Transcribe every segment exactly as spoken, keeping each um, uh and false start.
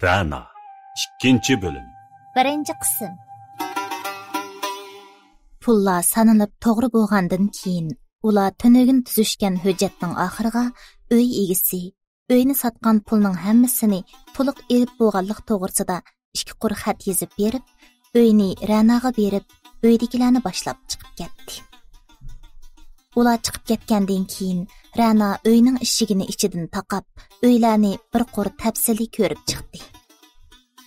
رەنا. ئىككىنچى بۆلۈم. بىرىنچى قىسىم. پۇللار سانىلىپ توغرا بولغاندىن كېيىن، ئۇلار تۈنۈگۈن تۈزۈشكەن ھۆججەتنىڭ ئاخىرىغا ئۆي ئىگىسى ئۆينى ساتقان پۇلنىڭ ھەممىسىنى تولۇق ئېلىپ بولغانلىق توغرىسىدا ئىككى قۇر خەت يېزىپ بېرىپ، ئۆينى رەناغا بېرىپ، ئۆيدىكىلەرنى باشلاپ چىقىپ كەتتى. ئۇلار چىقىپ كەتكەندىن كېيىن، رەنا ئۆينىڭ ئىشىكىنى ئىچىدىن تاقاپ، ئۆيلەرنى بىر قۇر تەپسىلىي كۆرۈپ چىقتى.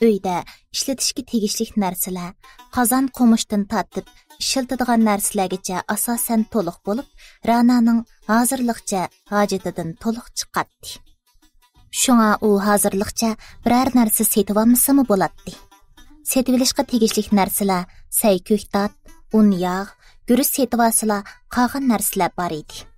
ئۆيدە ئىشلىتىشكە تېگىشلىك نەرسىلەر، قازان قومۇشتىن تارتىپ ئىشلىتىدىغان نەرسىلەرگىچە ئاساسەن تولۇق بولۇپ، رەنانىڭ ھازىرلىقچە ھاجىتىدىن تولۇق چىقاتتى. شۇڭا ئۇ ھازىرلىقچە بىرەر نەرسە سېتىۋالمىسىمۇ بولاتتى. سېتىۋېلىشقا تېگىشلىك نەرسىلەر سەي كۆكتات، ئۇن ياغ، گۈرۈچ سېتىۋالسىلا قالغان نەرسىلەر بار ئىدى.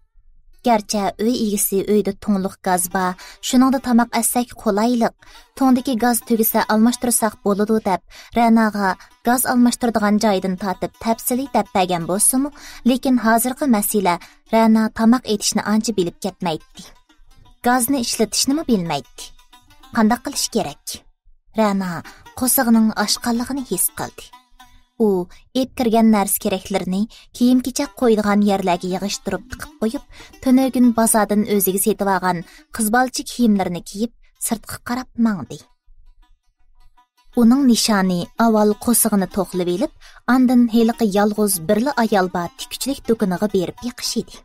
گەرچە ئۆي ئىگىسى ئۆيدە تۇڭلۇق گاز بار، شۇنىڭدا تاماق ئەتسەك قولايلىق، تۇڭدىكى گاز تۈگىسە ئالماشتۇرساق بولىدۇ دەپ، رەناغا گاز ئالماشتۇرىدىغان جايدىن تارتىپ تەپسىلىي دەپ بەرگەن بولسىمۇ، لېكىن ھازىرقى مەسىلە رەنا تاماق ئېتىشنى ئانچە بىلىپ كەتمەيتتى. گازنى ئىشلىتىشنىمۇ بىلمەيتتى. قانداق قىلىش كېرەك؟ رەنا قورسىقىنىڭ ئاچقانلىقىنى ھېس قىلدى. ئۇ ئېلىپ كىرگەن نەرسە كېرەكلىرىنى كىيىم-كېچەك قويىدىغان يەرلەرگە يىغىشتۇرۇپ تىقىپ قويۇپ، تۈنۈگۈن بازاردىن ئۆزىگە سېتىۋالغان قىز بالىچە كىيىملىرىنى كىيىپ، سىرتقا قاراپ ماڭدى. ئۇنىڭ نىشانى ئاۋۋال قورسىقىنى توقلىۋېلىپ، ئاندىن ھېلىقى يالغۇز بىرلا ئايال بار تىككۈچىلىك دۇكىنىغا بېرىپ يېقىش ئىدى.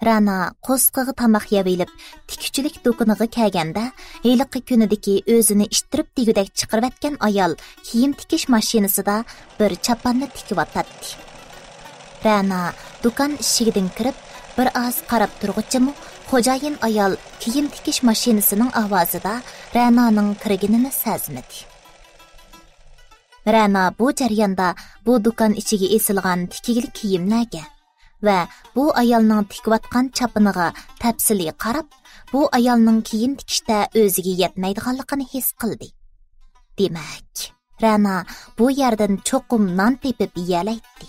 رەنا قورسىقىغا تاماق يەۋېلىپ، تىككۈچىلىك دۇكىنىغا كەلگەندە، ھېلىقى كۈنىدىكى ئۆزىنى ئىتتىرىپ دېگۈدەك چىقىرىۋەتكەن ئايال كىيىم تىكىش ماشىنىسىدا بىر چاپاننى تىكىۋاتاتتى. رەنا دۇكان ئىشىكىدىن كىرىپ، بىر ئاز قاراپ تۇرغۇچىمۇ، خوجايىن ئايال كىيىم تىكىش ماشىنىسىنىڭ ئاۋازىدا رەنانىڭ كىرگىنىنى سەزمىدى. رەنا بۇ جەرياندا بۇ دۇكان ئىچىگە ئېسىلغان تىكىگلىك كىيىملەرگە ۋە بۇ ئايالنىڭ تىكىۋاتقان چاپىنىغا تەپسىلىي قاراپ، بۇ ئايالنىڭ كىيىم تىكىشتە ئۆزىگە يەتمەيدىغانلىقىنى ھېس قىلدى. دېمەك، رەنا بۇ يەردىن چوقۇم نان تېپىپ يېيەلەيتتى.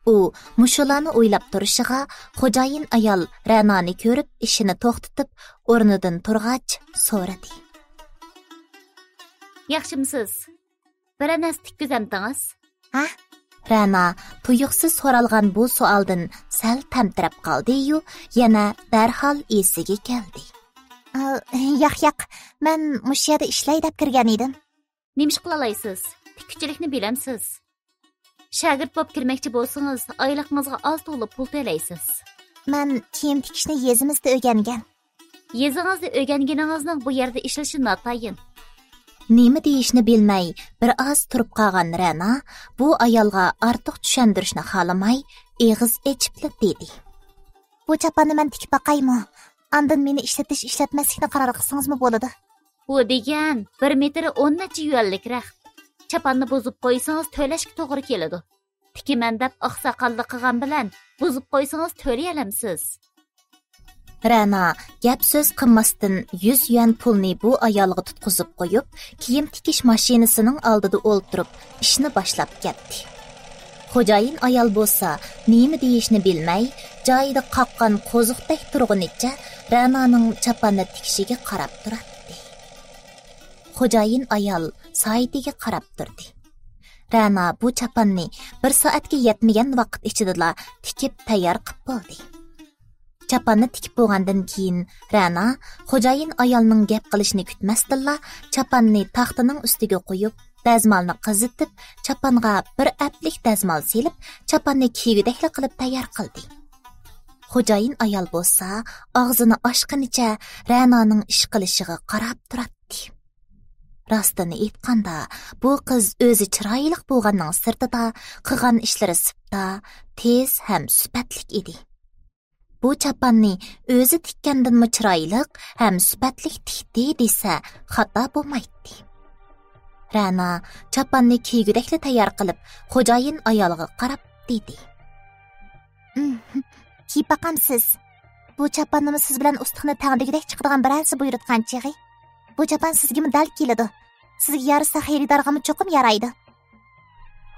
ئۇ مۇشۇلارنى ئويلاپ تۇرۇشىغا، خوجايىن ئايال رەنانى كۆرۈپ، ئىشىنى توختىتىپ، ئورنىدىن تۇرغاچ سورىدى. ياخشىمسىز؟ بىرەر نەرسە تىككۈزەمتىڭىز؟ ھە؟ رەنا تۇيۇقسىز سورالغان بۇ سوئالدىن سەل تەمتىرەپ قالدى-يۇ، يەنە دەرھال ئېسىگە كەلدى. ئا، ياق، ياق، مەن مۇشۇ يەردە ئىشلەي دەپ كىرگەن ئىدىم. نېمە ئىش قىلالايسىز؟ تىككۈچىلىكنى بىلەمسىز؟ شاگىرت بولۇپ كىرمەكچى بولسىڭىز، ئايلىقىڭىزغا ئاز تولا پۇل تۆلەيسىز. مەن كىيىم تىكىشنى يېزىمىزدا ئۆگەنگەن. يېزىڭىزدا ئۆگەنگىنىڭىزنىڭ بۇ يەردە ئىشلىشى ناتايىن. نېمە دېيىشنى بىلمەي، بىر ئاز تۇرۇپ قالغان رەنا بۇ ئايالغا ئارتۇق چۈشەندۈرۈشنى خالىماي، ئېغىز ئېچىپلا دېدى. بۇ چاپاننى مەن تىكىپ باقايمۇ؟ ئاندىن مېنى ئىشلىتىش-ئىشلەتمەسلىكنى قارار قىلسىڭىزمۇ بولىدۇ. بۇ دېگەن بىر مېتىرى ئون نەچچە يۈەنلىك رەخت. چاپاننى بۇزۇپ قويسىڭىز تۆلەشكە توغرا كېلىدۇ. تىكىمەن دەپ ئاقساقاللىق قىلغان بىلەن بۇزۇپ قويسىڭىز تۆلىيەلەمسىز؟ رەنا گەپ سۆز قىلماستىن يۈز يۈەن پۇلنى بۇ ئايالغا تۇتقۇزۇپ قويۇپ، كىيىم تىكىش ماشىنىسىنىڭ ئالدىدا ئولتۇرۇپ، ئىشنى باشلاپ كەتتى. خوجايىن ئايال بولسا نېمە دېيىشنى بىلمەي، جايىدا قاققان قوزۇقتەك تۇرغىنىچە رەنانىڭ چاپاننى تىكىشىگە قاراپ تۇراتتى. خوجايىن ئايال سائىتىگە قاراپ تۇردى. رەنا بۇ چاپاننى بىر سائەتكە يەتمىگەن ۋاقىت ئىچىدىلا تىكىپ تەييار قىپ بولدى. چاپاننى تىكىپ بولغاندىن كېيىن، رەنا خوجايىن ئايالنىڭ گەپ قىلىشىنى كۈتمەستىنلا، چاپاننى تاختىنىڭ ئۈستىگە قويۇپ، دەزمالنى قىزىتىپ، چاپانغا بىر ئەپلىك دەزمال سېلىپ، چاپاننى كىيگۈدەكلا قىلىپ تەييار قىلدى. خوجايىن ئايال بولسا ئاغزىنى ئاچقىنىچە رەنانىڭ ئىش قىلىشىغا قاراپ تۇراتتى. راستىنى ئېيتقاندا، بۇ قىز ئۆزى چىرايلىق بولغاننىڭ سىرتىدا، قىلغان ئىشلىرى سىپتا، تېز ھەم سۈپەتلىك ئىدى. بۇ چاپاننى ئۆزى تىككەندىنمۇ چىرايلىق ھەم سۈپەتلىك تىكتى دېسە، خاتا بولمايتتى. رەنا چاپاننى كىيگۈدەكلا تەييار قىلىپ، خوجايىن ئايالغا قاراپ دېدى. ئىم، كىيىپ باقامسىز؟ بۇ چاپاننىمۇ سىز بىلەن ئۇستىخىنى تەڭ دېگۈدەك چىقىدىغان بىرەرسى بۇيرۇتقان چېغى. بۇ چاپان سىزگىمۇ دەل كېلىدۇ. سىزگە يارىسا، خېرىدارغىمۇ چوقۇم يارايدۇ.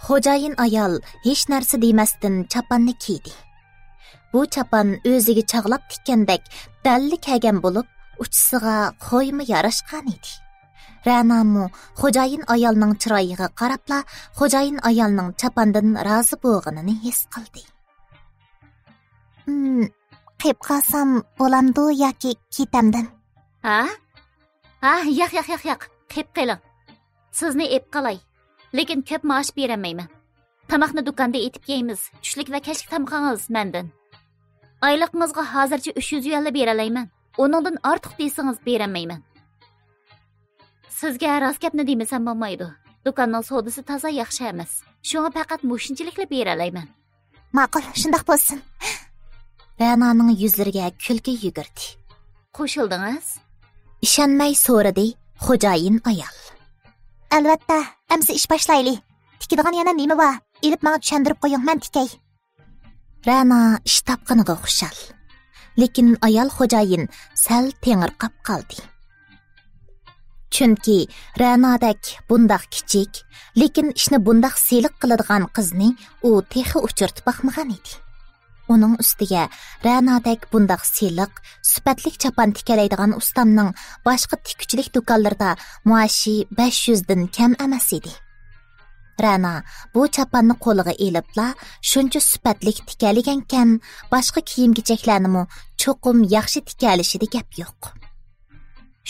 خوجايىن ئايال ھېچ نەرسە دېمەستىن چاپاننى كىيدى. بۇ چاپان ئۆزىگە چاغلاپ تىككەندەك دەللا كەلگەن بولۇپ، ئۇچىسىغا خويمۇ ياراشقان ئىدى. رەنامۇ خوجايىن ئايالنىڭ چىرايىغا قاراپلا خوجايىن ئايالنىڭ چاپاندىن رازى بولغىنىنى ھېس قىلدى. «ھىم، قېپ قالسام بولامدۇ ياكى كېتەمدىم؟» «ھە؟ ھە، ياق، ياق، ياق، ياق، قېپ قېلىڭ. سىزنى ئېپ قالاي. لېكىن كۆپ مائاش بېرەلمەيمەن. تاماقنى دۇكاندا ئېتىپ يەيمىز. چۈشلۈك ۋە كەچلىك تامىقىڭىز مەندىن. ئايلىقىڭىزغا ھازىرچە ئۈچ يۈز يۈەنلا بېرەلەيمەن. ئۇنىڭدىن ئارتۇق دېسىڭىز بېرەلمەيمەن.» «سىزگە راست گەپنى دېمىسەم بولمايدۇ. دۇكاننىڭ سودىسى تازا ياخشى ئەمەس. شۇڭا پەقەت مۇشۇنچىلىكلا بېرەلەيمەن.» «ماقۇل، شۇنداق بولسۇن.» رەنانىڭ يۈزلىرىگە كۈلكە يۈگۈردى. «قوشۇلدىڭىز؟» ئىشەنمەي سورىدى خوجايىن ئايال. «ئەلۋەتتە، ئەمسە ئىش باشلايلى. تىكىدىغان يەنە نېمە بار؟ ئېلىپ ماڭا چۈشەندۈرۈپ قويۇڭ، مەن تىكەي.» رەنا ئىش تاپقىنىغا خۇشال. لېكىن ئايال خوجايىن سەل تېڭىرقاپ قالدى. چۈنكى رەنادەك بۇنداق كىچىك، لېكىن ئىشنى بۇنداق سىلىق قىلىدىغان قىزنى ئۇ تېخى ئۇچرىتىپ باقمىغان ئىدى. ئۇنىڭ ئۈستىگە رەنادەك بۇنداق سىلىق، سۈپەتلىك چاپان تىكەلەيدىغان ئۇستامنىڭ باشقا تىككۈچىلىك دۇكانلىرىدا مائاشى بەش يۈزدىن كەم ئەمەس ئىدى. رەنا بۇ چاپاننى قولىغا ئېلىپلا شۇنچە سۈپەتلىك تىكەلىگەنكەن، باشقا كىيىم-كېچەكلەرنىمۇ چوقۇم ياخشى تىكەلىشىدە گەپ يوق.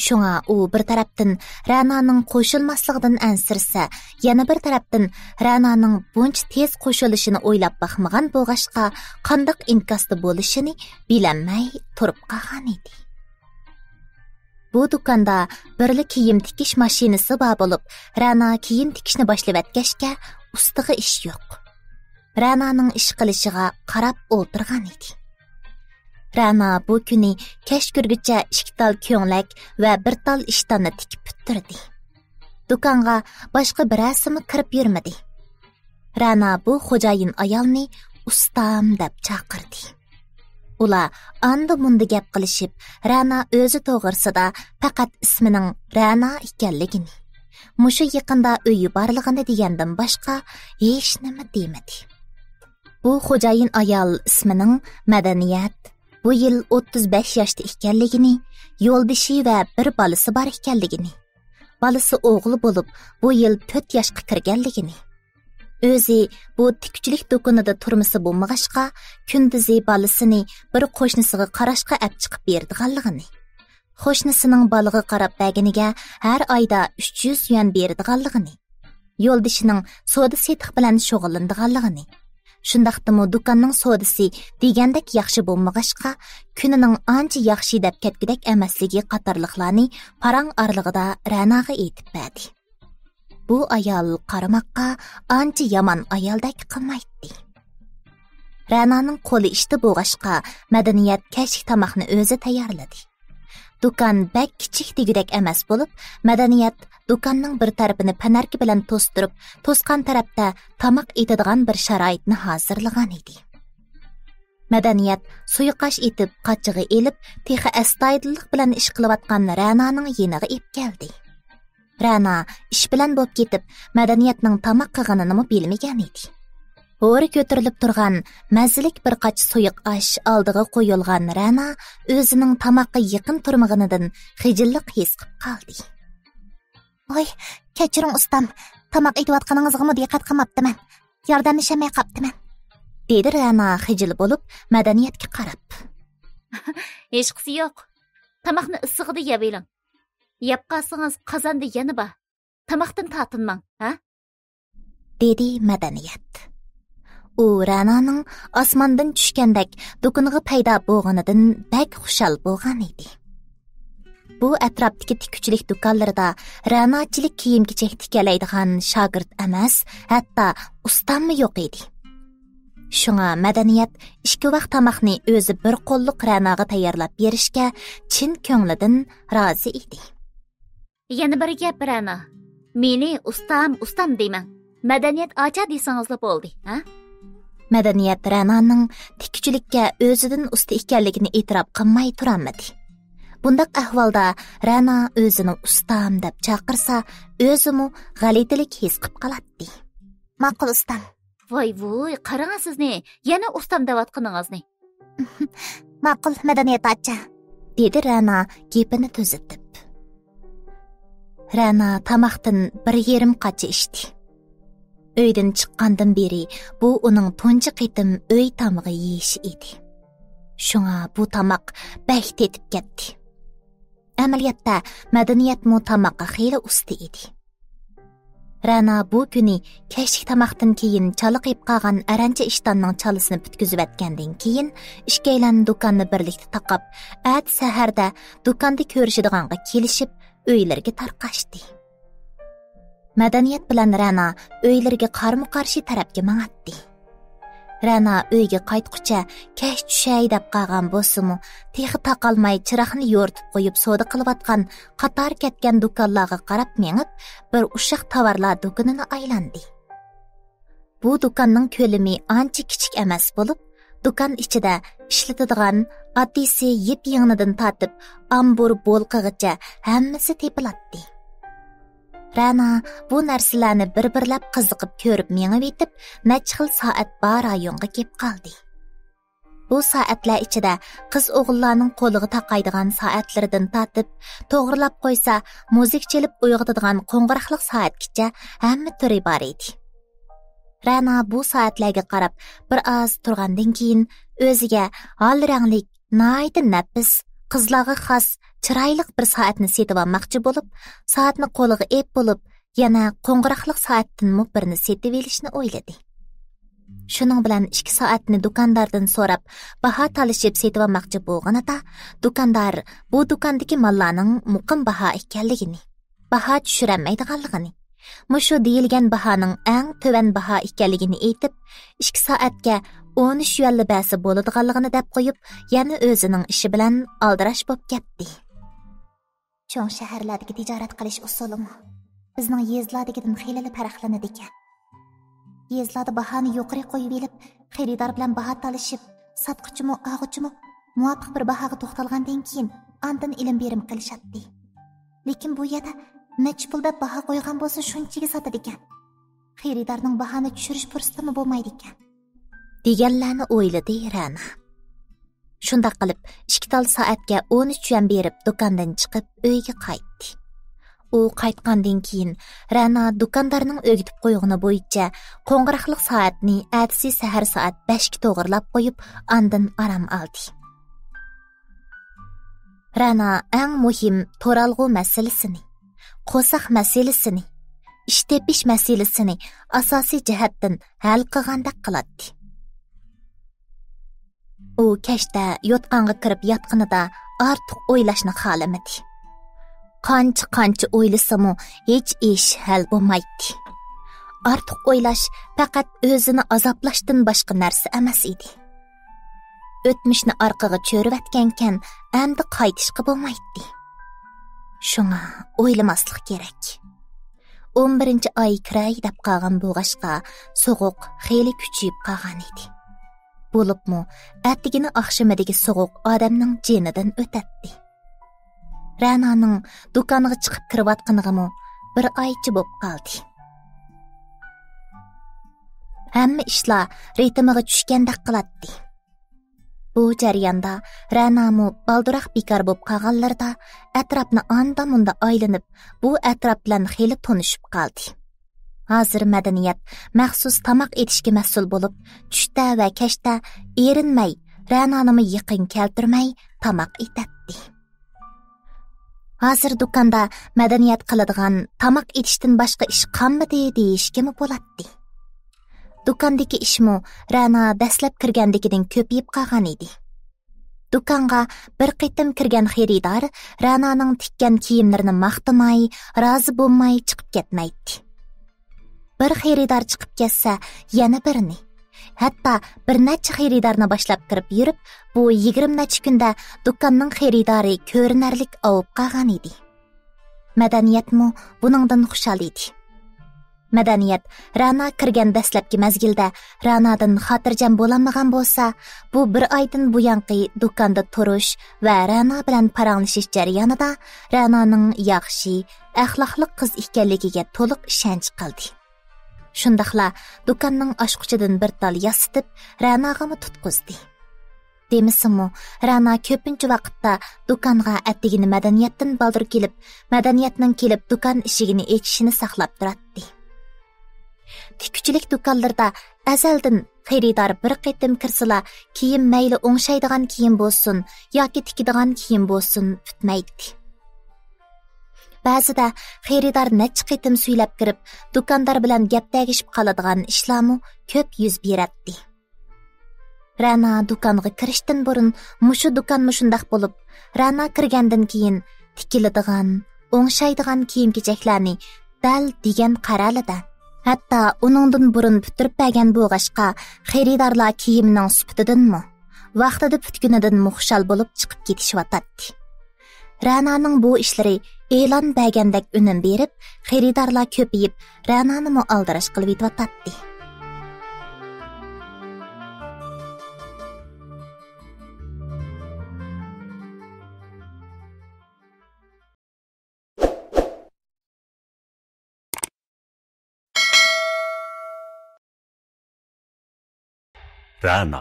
شۇڭا ئۇ بىر تەرەپتىن رەنانىڭ قوشۇلماسلىقىدىن ئەنسىرىسە، يەنە بىر تەرەپتىن رەنانىڭ بۇنچە تېز قوشۇلۇشىنى ئويلاپ باقمىغان بولغاچقا، قانداق ئىنكاستا بولۇشىنى بىلەلمەي تۇرۇپ قالغان ئىدى. بۇ دۇكاندا بىرلا كىيىم تىكىش ماشىنىسى بار بولۇپ، رەنا كىيىم تىكىشنى باشلىۋەتكەچكە، ئۇستىغا ئىش يوق. رەنانىڭ ئىش قىلىشىغا قاراپ ئولتۇرغان ئىدى. رەنا بۇ كۈنى كەچ كىرگۈچە ئىككى تال كۆڭلەك ۋە بىر تال ئىشتاننى تىكىپ پۈتتۈردى. دۇكانغا باشقا بىرەرسىمۇ كىرىپ يۈرمىدى. رەنا بۇ خوجايىن ئايالنى ئۇستام دەپ چاقىردى. ئۇلار ئاندا-مۇندا گەپ قىلىشىپ، رەنا ئۆزى توغرىسىدا پەقەت ئىسمىنىڭ رەنا ئىكەنلىكىنى، مۇشۇ يېقىندا ئۆيى بارلىقىنى دېگەندىن باشقا ھېچنېمە دېمىدى. بۇ خوجايىن ئايال ئىسمىنىڭ مەدەنىيەت، بۇ يىل ئوتتۇز بەش ياشتا ئىكەنلىكىنى، يولدىشى ۋە بىر بالىسى بار ئىكەنلىكىنى، بالىسى ئوغۇل بولۇپ، بۇ يىل تۆت ياشقا كىرگەنلىكىنى، ئۆزى بۇ تىككۈچىلىك دۇكىنىدا تۇرمىسى بولمىغاچقا، كۈندۈزى بالىسىنى بىر قوشنىسىغا قاراشقا ئەپ چىقىپ بېرىدىغانلىقىنى، قوشنىسىنىڭ بالىغا قاراپ بەرگىنىگە ھەر ئايدا ئۈچ يۈز يۈەن بېرىدىغانلىقىنى، يولدىشىنىڭ سودا-سېتىق بىلەن شۇغۇللىنىدىغانلىقىنى، شۇنداقتىمۇ دۇكاننىڭ سودىسى دېگەندەك ياخشى بولمىغاچقا، كۈنىنىڭ ئانچە ياخشى دەپ كەتكۈدەك ئەمەسلىكى قاتارلىقلارنى پاراڭ ئارىلىقىدا رەناغا ئېيتىپ بەردى. بۇ ئايال قارىماققا ئانچە يامان ئايالدەك قىلمايتتى. رەنانىڭ قولى ئىشتا بولغاچقا، مەدەنىيەت كەچلىك تاماقنى ئۆزى تەييارلىدى. دۇكان بەك كىچىك دېگۈدەك ئەمەس بولۇپ، مەدەنىيەت دۇكاننىڭ بىر تەرىپىنى پەنەركە بىلەن توستۇرۇپ، توسقان تەرەپتە تاماق ئېتىدىغان بىر شارائىتنى ھازىرلىغان ئىدى. مەدەنىيەت سۇيۇقئاش ئېتىپ، قاچىغا ئېلىپ، تېخى ئەستايىدىللىق بىلەن ئىش قىلىۋاتقان رەنانىڭ يېنىغا ئېلىپ كەلدى. رەنا ئىش بىلەن بولۇپ كېتىپ، مەدەنىيەتنىڭ تاماق قىلغىنىنىمۇ بىلمىگەن ئىدى. ھورى كۆتۈرۈلۈپ تۇرغان مەززىلىك بىر قاچا سۇيۇق ئاش ئالدىغا قويۇلغان رەنا ئۆزىنىڭ تاماققا يېقىن تۇرمىغىنىدىن خىجىللىق ھېس قىلىپ قالدى. ۋاي، كەچۈرۈڭ ئۇستام، تاماق ئېتىۋاتقىنىڭىزغىمۇ دىققەت قىلماپتىمەن. ياردەملىشەلمەي قاپتىمەن، دېدى رەنا خىجىل بولۇپ مەدەنىيەتكە قاراپ. ھېچقىسى يوق. تاماقنى ئىسسىغىدا يەۋېلىڭ. يەپ قالسىڭىز، قازاندا يەنە بار. تاماقتىن تارتىنماڭ، ھە؟ دېدى مەدەنىيەت. ئۇ رەنانىڭ ئاسماندىن چۈشكەندەك دۇكىنىغا پەيدا بولغىنىدىن بەك خۇشال بولغان ئىدى. بۇ ئەتراپتىكى تىككۈچىلىك دۇكانلىرىدا رەناچىلىك كىيىم-كېچەك تىكەلەيدىغان شاگىرت ئەمەس، ھەتتا ئۇستاممۇ يوق ئىدى. شۇڭا مەدەنىيەت ئىككى ۋاق تاماقنى ئۆزى بىر قوللۇق رەناغا تەييارلاپ بېرىشكە چىن كۆڭلىدىن رازى ئىدى. يەنە بىر گەپ، رەنا. مېنى ئۇستام، ئۇستام دېمەڭ. مەدەنىيەت ئاچا دېسىڭىزلا بولدى، ھە؟ مەدەنىيەت رەنانىڭ تىككۈچىلىككە ئۆزىدىن ئۇستا ئىكەنلىكىنى ئېتىراپ قىلماي تۇرالمىدى. بۇنداق ئەھۋالدا رەنا ئۆزىنى ئۇستام دەپ چاقىرسا، ئۆزىمۇ غەلىتىلىك ھېس قىلىپ قالاتتى. ماقۇل، ئۇستام. ۋاي ۋۇي، قاراڭ سىزنى، يەنە ئۇستام دەۋاتقىنىڭىزنى. ماقۇل، مەدەنىيەت ئاچا، دېدى رەنا گېپىنى تۈزىتىپ. رەنا تاماقتىن بىر يېرىم قاچا ئىچتى. ئۆيدىن چىققاندىن بېرى بۇ ئۇنىڭ تۇنجى قېتىم ئۆي تامىقى يېيىشى ئىدى. شۇڭا بۇ تاماق بەك تېتىپ كەتتى. ئەمەلىيەتتە مەدەنىيەتمۇ تاماققا خېلى ئۇستا ئىدى. رەنا بۇ كۈنى كەچلىك تاماقتىن كېيىن چالا قېيىپ قالغان ئەرەنچە ئىشتاننىڭ چالىسىنى پۈتكۈزۈۋەتكەندىن كېيىن، ئىككىيلەن دۇكاننى بىرلىكتە تاقاپ، ئەتە سەھەردە دۇكاندا كۆرۈشىدىغانغا كېلىشىپ، ئۆيلىرىگە تارقاشتى. مەدەنىيەت بىلەن رەنا ئۆيلىرىگە قارمۇ قارشى تەرەپكە ماڭاتتى. رەنا ئۆيگە قايتقۇچە كەچ چۈشەي دەپ قالغان بولسىمۇ، تېخى تاقالماي چىراغنى يورۇتۇپ قويۇپ سودا قىلىۋاتقان قاتار كەتكەن دۇكانلارغا قاراپ مېڭىپ، بىر ئۇششاق تاۋارلار دۇكىنىنى ئايلاندى. بۇ دۇكاننىڭ كۆلىمى ئانچە كىچىك ئەمەس بولۇپ، دۇكان ئىچىدە ئىشلىتىدىغان ئاددىيسى يىپ-يېڭىدىن تارتىپ ئامبۇر بولقىغىچە ھەممىسى تېپىلاتتى. رەنا بۇ نەرسىلەرنى بىر-بىرلەپ قىزىقىپ كۆرۈپ مېڭىۋېتىپ، نەچچە خىل سائەت بار رايونغا كېلىپ قالدى. بۇ سائەتلەر ئىچىدە قىز-ئوغۇللارنىڭ قولىغا تاقايدىغان سائەتلىرىدىن تارتىپ، توغرىلاپ قويسا، مۇزىكا چېلىپ ئويغىتىدىغان قوڭغۇراقلىق سائەتكىچە ھەممە تۈرى بار ئىدى. رەنا بۇ سائەتلەرگە قاراپ بىر ئاز تۇرغاندىن كېيىن، ئۆزىگە ھال رەڭلىك، ناھايىتى نەپىس، قىزلارغا خاس، چىرايلىق بىر سائەتنى سېتىۋالماقچى بولۇپ، سائەتنى قولىغا ئېپ بولۇپ، يەنە قوڭغۇراقلىق سائەتتىنمۇ بىرنى سېتىۋېلىشنى ئويلىدى. شۇنىڭ بىلەن ئىككى سائەتنى دۇكانداردىن سوراپ، باھا تالىشىپ سېتىۋالماقچى بولغىنىدا، دۇكاندار بۇ دۇكاندىكى ماللارنىڭ مۇقىم باھا ئىكەنلىكىنى، باھا چۈشۈرەلمەيدىغانلىقىنى، مۇشۇ دېيىلگەن باھانىڭ ئەڭ تۆۋەن باھا ئىكەنلىكىنى ئېيتىپ، ئىككى سائەتكە ئون ئۈچ يۈەنلا بەرسە بولىدىغانلىقىنى دەپ قويۇپ، يەنە ئۆزىنىڭ ئىشى بىلەن ئالدىراش بولۇپ كەتتى. چوڭ شەھەرلەردىكى تىجارەت قىلىش ئۇسۇلىمۇ بىزنىڭ يېزىلاردىكىدىن خېلىلا پەرقلىنىدىكەن. يېزىلاردا باھانى يۇقىرى قويۇۋېلىپ، خېرىدار بىلەن باھا تالىشىپ، ساتقۇچىمۇ، ئالغۇچىمۇ مۇۋاپىق بىر باھاغا توختالغاندىن كېيىن، ئاندىن ئېلىم بېرىم قىلىشاتتى. لېكىن بۇ يەردە نەچچە پۇل دەپ باھا قويغان بولسا، شۇنچىگە ساتىدىكەن. خېرىدارنىڭ باھانى چۈشۈرۈش پۇرسىتىمۇ بولمايدىكەن. دېگەنلەرنى ئويلىدى رەنا. شۇنداق قىلىپ، ئىككى تال سائەتكە ئون ئۈچ يۈەن بېرىپ، دۇكاندىن چىقىپ، ئۆيىگە قايتتى. ئۇ قايتقاندىن كېيىن، رەنا دۇكاندارنىڭ ئۆگىتىپ قويغىنى بويىچە قوڭغۇراقلىق سائەتنى ئەتىسى سەھەر سائەت بەشكە توغرىلاپ قويۇپ، ئاندىن ئارام ئالدى. رەنا ئەڭ مۇھىم تۇرالغۇ مەسىلىسىنى، قورساق مەسىلىسىنى، ئىش تېپىش مەسىلىسىنى ئاساسىي جەھەتتىن ھەل قىلغاندەك قىلاتتى. ئۇ كەچتە يوتقانغا كىرىپ ياتقىنىدا ئارتۇق ئويلاشنى خالىمىدى. قانچە-قانچە ئويلىسىمۇ، ھېچ ئىش ھەل بولمايتتى. ئارتۇق ئويلاش پەقەت ئۆزىنى ئازابلاشتىن باشقا نەرسە ئەمەس ئىدى. ئۆتمۈشنى ئارقىغا چۆرۈۋەتكەنكەن، ئەمدى قايتىشقا بولمايتتى. شۇڭا ئويلىماسلىق كېرەك. ئون بىرىنچى ئاي كىرەي دەپ قالغان بولغاچقا، سوغۇق خېلى كۈچىيىپ قالغانىدى. بولۇپمۇ ئەتىگىنى ئاخشىمىدىكى سوغۇق ئادەمنىڭ جېنىدىن ئۆتەتتى. رەنانىڭ دۇكانغا چىقىپ كىرىۋاتقىنىغىمۇ بىر ئايچە بولۇپ قالدى. ھەممە ئىشلار رىتىمىغا چۈشكەندەك قىلاتتى. بۇ جەرياندا رەنامۇ بالدۇراق بىكار بولۇپ قالغانلىرىدا ئەتراپنى ئاندا-مۇندا ئايلىنىپ، بۇ ئەتراپ بىلەن خېلى تونۇشۇپ قالدى. ھازىر مەدەنىيەت مەخسۇس تاماق ئېتىشكە مەسئۇل بولۇپ، چۈشتە ۋە كەچتە ئېرىنمەي، رەنانىمۇ يېقىن كەلتۈرمەي تاماق ئېتەتتى. ھازىر دۇكاندا مەدەنىيەت قىلىدىغان تاماق ئېتىشتىن باشقا ئىش قالمىدى دېيىشكىمۇ بولاتتى. دۇكاندىكى ئىشمۇ رەنا دەسلەپ كىرگەندىكىدىن كۆپىيىپ قالغان ئىدى. دۇكانغا بىر قېتىم كىرگەن خېرىدار رەنانىڭ تىككەن كىيىملىرىنى ماختىماي، رازى بولماي چىقىپ كەتمەيتتى. بىر خېرىدار چىقىپ كەتسە، يەنە بىرنى، ھەتتا بىر نەچچە خېرىدارنى باشلاپ كىرىپ يۈرۈپ، بۇ يىگىرمە نەچچە كۈندە دۇكاننىڭ خېرىدارى كۆرۈنەرلىك ئاۋۇپ قالغان ئىدى. مەدەنىيەتمۇ بۇنىڭدىن خۇشال ئىدى. مەدەنىيەت رەنا كىرگەن دەسلەپكى مەزگىلدە رەنادىن خاتىرجەم بولالمىغان بولسا، بۇ بىر ئايدىن بۇيانقى دۇكاندا تۇرۇش ۋە رەنا بىلەن پاراڭلىشىش جەريانىدا رەنانىڭ ياخشى، ئەخلاقلىق قىز ئىكەنلىكىگە تولۇق ئىشەنچ قىلدى. شۇنداقلا دۇكاننىڭ ئاچقۇچىدىن بىر تال ياسىتىپ، رەناغىمۇ تۇتقۇزدى. دېمىسىمۇ، رەنا كۆپىنچە ۋاقىتتا دۇكانغا ئەتىگىنى مەدەنىيەتتىن بالدۇر كېلىپ، مەدەنىيەتنىڭ كېلىپ دۇكان ئىشىكىنى ئېچىشىنى ساقلاپ تۇراتتى. تىككۈچىلىك دۇكانلىرىدا ئەزەلدىن خېرىدار بىر قېتىم كىرسىلا، كىيىم مەيلى ئوڭشايدىغان كىيىم بولسۇن ياكى تىكىدىغان كىيىم بولسۇن پۈتمەيتتى. بەزىدە خېرىدار نەچچە قېتىم سۈيلەپ كىرىپ، دۇكاندار بىلەن گەپ تەگىشىپ قالىدىغان ئىشلارمۇ كۆپ يۈز بېرەتتى. رەنا دۇكانغا كىرىشتىن بۇرۇن مۇشۇ دۇكانمۇ شۇنداق بولۇپ، رەنا كىرگەندىن كېيىن تىكىلىدىغان، ئوڭشايدىغان كىيىم-كېچەكلەرنى دەل دېگەن قەرەلىدە، ھەتتا ئۇنىڭدىن بۇرۇن پۈتتۈرۈپ بەرگەن بولغاچقا، خېرىدارلار كىيىمنىڭ سۈپىتىدىنمۇ، ۋاقتىدا پۈتكىنىدىنمۇ خۇشال بولۇپ چىقىپ كېتىشىۋاتاتتى. رەنانىڭ بۇ ئىشلىرى ئېلان بەرگەندەك ئۈنۈم بېرىپ، خېرىدارلار كۆپىيىپ، رەنانىمۇ ئالدىراش قىلىۋېتىۋاتاتتى. رەنا،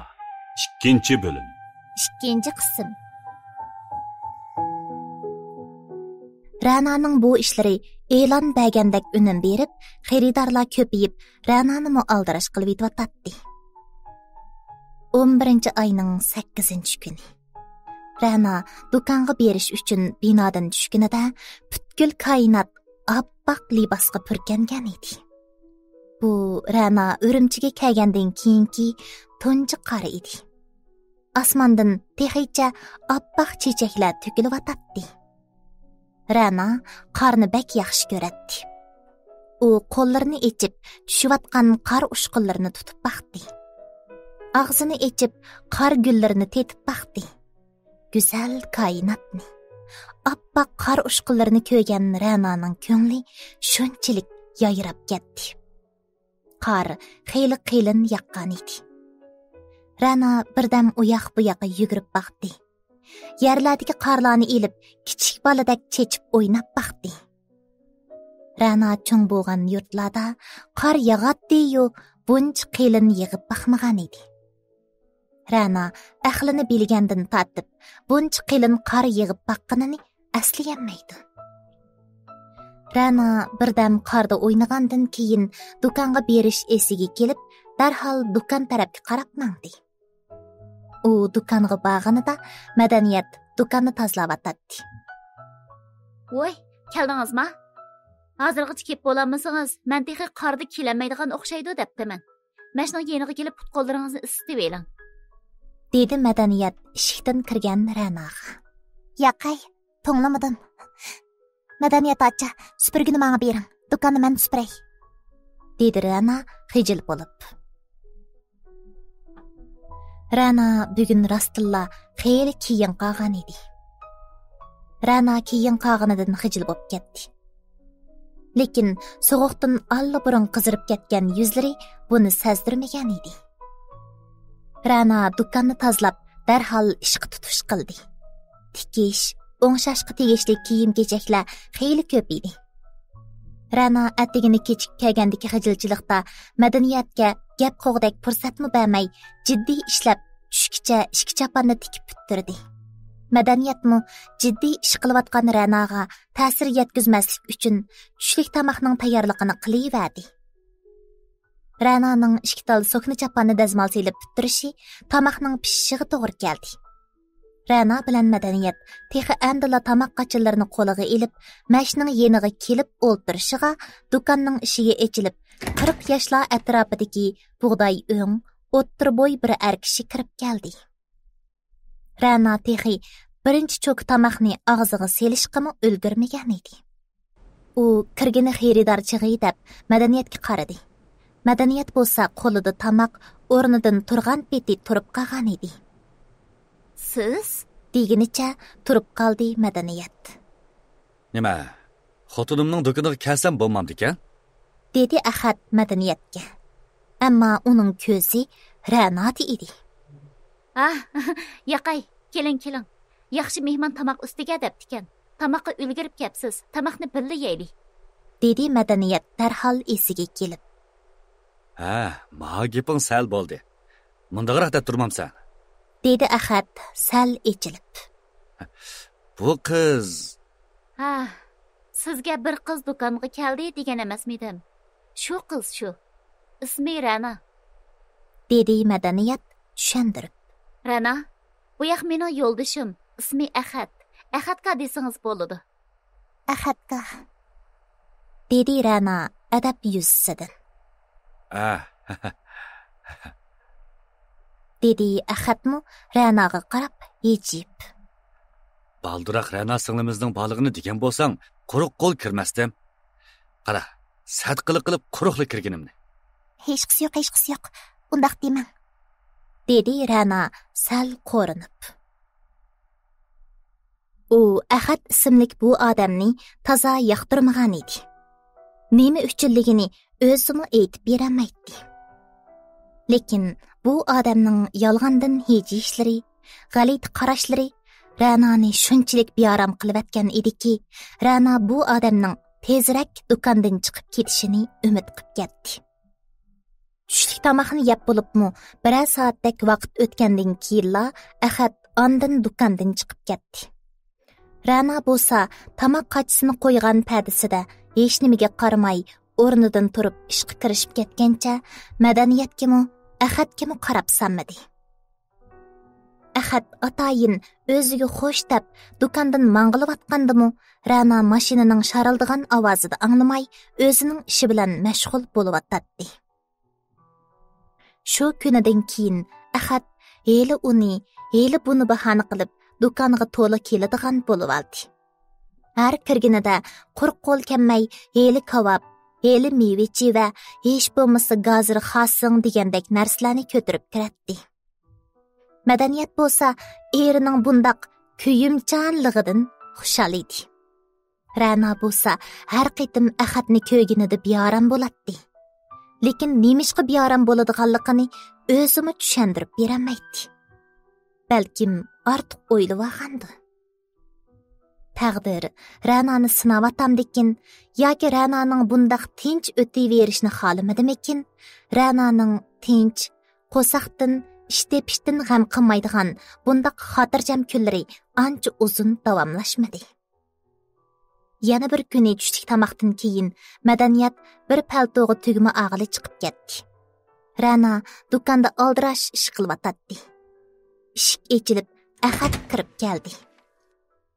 ئىككىنچى بۆلۈم. ئىككىنچى قىسىم. رەنانىڭ بۇ ئىشلىرى ئېلان بەرگەندەك ئۈنۈم بېرىپ، خېرىدارلار كۆپىيىپ، رەنانىمۇ ئالدىراش قىلىۋېتىۋاتاتتى. ئون بىرىنچى ئاينىڭ سەككىزىنچى كۈنى. رەنا دۇكانغا بېرىش ئۈچۈن بىنادىن چۈشكىنىدە، پۈتكۈل كائىنات ئاپئاق لىباسقا پۈركەنگەن ئىدى. بۇ رەنا ئۈرۈمچىگە كەلگەندىن كېيىنكى تۇنجى قار ئىدى. ئاسماندىن تېخىچە ئاپئاق چېچەكلەر تۆكۈلۈۋاتاتتى. رەنا قارنى بەك ياخشى كۆرەتتى. ئۇ قوللىرىنى ئېچىپ، چۈشۈۋاتقان قار ئۇچقۇنلىرىنى تۇتۇپ باقتى. ئاغزىنى ئېچىپ، قار گۈللىرىنى تېتىپ باقتى. گۈزەل كائىناتنى، ئاپئاق قار ئۇچقۇنلىرىنى كۆرگەن رەنانىڭ كۆڭلى شۇنچىلىك يايراپ كەتتى. قار خېلى قېلىن ياغقان ئىدى. رەنا بىردەم ئۇ ياق بۇ ياققا يۈگۈرۈپ باقتى. يەرلەردىكى قارلارنى ئېلىپ، كىچىك بالىدەك چېچىپ ئويناپ باقتى. رەنا چوڭ بولغان يۇرتلاردا قار ياغاتتىيۇ، بۇنچە قېلىن يېغىپ باقمىغان ئىدى. رەنا ئەقلىنى بىلگەندىن تارتىپ، بۇنچە قېلىن قار يېغىپ باققىنىنى ئەسلىيەلمەيدۇ. رەنا بىردەم قاردا ئوينىغاندىن كېيىن، دۇكانغا بېرىش ئېسىگە كېلىپ، دەرھال دۇكان تەرەپكە قاراپ ماڭدى. ئۇ دۇكانغا بارغىنىدا، مەدەنىيەت دۇكاننى تازىلاۋاتاتتى. ۋوي، كەلدىڭىزما؟ ھازىرغىچە كېلىپ بولالمىسىڭىز، مەن تېخى قاردا كېلەلمەيدىغان ئوخشايدۇ دەپتىمەن. مەشنىڭ يېنىغا كېلىپ پۇت-قوللىرىڭىزنى ئىسسىتىۋېلىڭ، دېدى مەدەنىيەت ئىشىكتىن كىرگەن رەناغا. ياقەي، توڭلىمىدىم. مەدەنىيەت ئاچا، سۈپۈرگىنى ماڭا بېرىڭ، دۇكاننى مەن سۈپۈرەي، دېدى رەنا خىجىل بولۇپ. رەنا بۈگۈن راستتىنلا خېلى كېيىن قالغان ئىدى. رەنا كېيىن قالغىنىدىن خىجىل بولۇپ كەتتى. لېكىن سوغۇقتىن ئاللىبۇرۇن قىزىرىپ كەتكەن يۈزلىرى بۇنى سەزدۈرمىگەن ئىدى. رەنا دۇكاننى تازىلاپ، دەرھال ئىشقا تۇتۇش قىلدى. تىكىش، ئوڭشاشقا تېگىشلىك كىيىم-كېچەكلەر خېلى كۆپ ئىدى. رەنا ئەتىگىنى كېچىكىپ كەلگەندىكى خىجىلچىلىقتا مەدەنىيەتكە گەپ قوغۇدەك پۇرسەتمۇ بەرمەي، جىددىي ئىشلەپ، چۈشكىچە ئىككى چاپاننى تىكىپ پۈتتۈردى. مەدەنىيەتمۇ جىددىي ئىش قىلىۋاتقان رەناغا تەسىر يەتكۈزمەسلىك ئۈچۈن، چۈشلۈك تاماقنىڭ تەييارلىقىنى قىلىۋەردى. رەنانىڭ ئىككى تال سوكنا چاپاننى دەزمال سېلىپ پۈتتۈرۈشى تاماقنىڭ پىشىشىغا توغرا كەلدى. رەنا بىلەن مەدەنىيەت تېخى ئەمدىلا تاماق قاچىلىرىنى قولىغا ئېلىپ، مەشنىڭ يېنىغا كېلىپ ئولتۇرۇشىغا، دۇكاننىڭ ئىشىكى ئېچىلىپ، قىرىق ياشلار ئەتراپىدىكى بۇغداي ئۆڭ، ئوتتۇرا بوي بىر ئەر كىشى كىرىپ كەلدى. رەنا تېخى بىرىنچى چوكا تاماقنى ئاغزىغا سېلىشقىمۇ ئۈلگۈرمىگەن ئىدى. ئۇ كىرگىنى خېرىدار چىغى دەپ مەدەنىيەتكە قارىدى. مەدەنىيەت بولسا قولىدا تاماق، ئورنىدىن تۇرغان پېتى تۇرۇپ قالغان ئىدى. سىز؟ دېگىنىچە تۇرۇپ قالدى مەدەنىيەت. نېمە، خوتۇنۇمنىڭ دۇكىنىغا كەلسەم بولمامدىكەن؟ دېدى ئەخەت مەدەنىيەتكە. ئەمما ئۇنىڭ كۆزى رەنادا ئىدى. ھا، ياقەي، كېلىڭ، كېلىڭ. ياخشى مېھمان تاماق ئۈستىگە دەپتىكەن. تاماققا ئۈلگۈرۈپ كەپسىز، تاماقنى بىللە يەيلى، دېدى مەدەنىيەت دەرھال ئېسىگە كېلىپ. ھە، ماڭا گېپىڭ سەل بولدى. مۇنداقراق دەپ تۇرمامسەن؟ دېدى ئەخەت سەل ئېچىلىپ. بۇ قىز. ھە، سىزگە بىر قىز دۇكانغا كەلدى دېگەن ئەمەسمىدىم؟ شۇ قىز شۇ. ئىسمى رەنا. دېدى مەدەنىيەت چۈشەندۈرۈپ. رەنا، بۇ ياق مېنىڭ يولدىشىم، ئىسمى ئەخەت. ئەخەتكا دېسىڭىز بولىدۇ. ئەخەتكا. دېدى رەنا ئەدەپ يۈزىسىدىن. ئە. دېدى ئەخەتمۇ رەناغا قاراپ ھىجىيىپ. بالدۇراق رەنا سىڭلىمىزنىڭ بارلىقىنى دېگەن بولساڭ، قۇرۇق قول كىرمەستىم. قارا، سەت قىلىق قىلىپ قۇرۇقلا كىرگىنىمنى. ھېچقىسى يوق، ھېچقىسى يوق. ئۇنداق دېمەڭ. دېدى رەنا سەل قورۇنۇپ. ئۇ ئەخەت ئىسىملىك بۇ ئادەمنى تازا ياقتۇرمىغان ئىدى. نېمە ئۈچۈنلۈكىنى ئۆزىمۇ ئېيتىپ بېرەلمەيتتى. لېكىن بۇ ئادەمنىڭ يالغاندىن ھىجىيىشلىرى، غەلىتە قاراشلىرى رەنانى شۇنچىلىك بىئارام قىلىۋەتكەن ئىدىكى، رەنا بۇ ئادەمنىڭ تېزرەك دۇكاندىن چىقىپ كېتىشىنى ئۈمىد قىپ كەتتى. چۈشلۈك تاماقنى يەپ بولۇپمۇ بىرەر سائەتتەك ۋاقىت ئۆتكەندىن كېيىنلا ئەخەت ئاندىن دۇكاندىن چىقىپ كەتتى. رەنا بولسا تاماق قاچىسىنى قويغان پەدىسىدە ھېچنېمىگە قارىماي ئورنىدىن تۇرۇپ ئىشقا كىرىشىپ كەتكەنچە مەدەنىيەتكىمۇ، ئەخەتكىمۇ قاراپ سالمىدى. ئەخەت ئاتايىن ئۆزىگە خوش دەپ دۇكاندىن ماڭغىلىۋاتقاندىمۇ، رەنا ماشىنىنىڭ شارىلدىغان ئاۋازىدا ئاڭلىماي ئۆزىنىڭ ئىشى بىلەن مەشغۇل بولۇۋاتاتتى. شۇ كۈنىدىن كېيىن ئەخەت ھېلى ئۇنى، ھېلى بۇنى باھانە قىلىپ دۇكانغا تولا كېلىدىغان بولۇۋالدى. ھەر كىرگىنىدە قۇرۇق قول كەلمەي ھېلى كاۋاپ، ھېلى مېۋىچى ۋە ھېچ بولمىسا گازىر خاسىڭ دېگەندەك نەرسىلەرنى كۆتۈرۈپ كىرەتتى. مەدەنىيەت بولسا ئېرىنىڭ بۇنداق كۆيۈمچانلىقىدىن خۇشال ئىدى. رەنا بولسا ھەر قېتىم ئەخەتنى كۆرگىنىدە بىئارام بولاتتى. لېكىن نېمىشقا بىئارام بولىدىغانلىقىنى ئۆزىمۇ چۈشەندۈرۈپ بېرەلمەيتتى. بەلكىم ئارتۇق ئويلىۋالغاندۇ؟ تەقدىر رەنانى سىناۋاتامدىكىن ياكى رەنانىڭ بۇنداق تىنچ ئۆتۈۋېرىشىنى خالىمىدىمىكىن؟ رەنانىڭ تىنچ، قورساقتىن، ئىش تېپىشتىن غەم قىلمايدىغان بۇنداق خاتىرجەم كۈنلىرى ئانچە ئۇزۇن داۋاملاشمىدى. يەنە بىر كۈنى چۈشلۈك تاماقتىن كېيىن مەدەنىيەت بىر پەلتوغا تۈگمە ئالغىلى چىقىپ كەتتى. رەنا دۇكاندا ئالدىراش ئىش قىلىۋاتاتتى. ئىشىك ئېچىلىپ، ئەخەت كىرىپ كەلدى.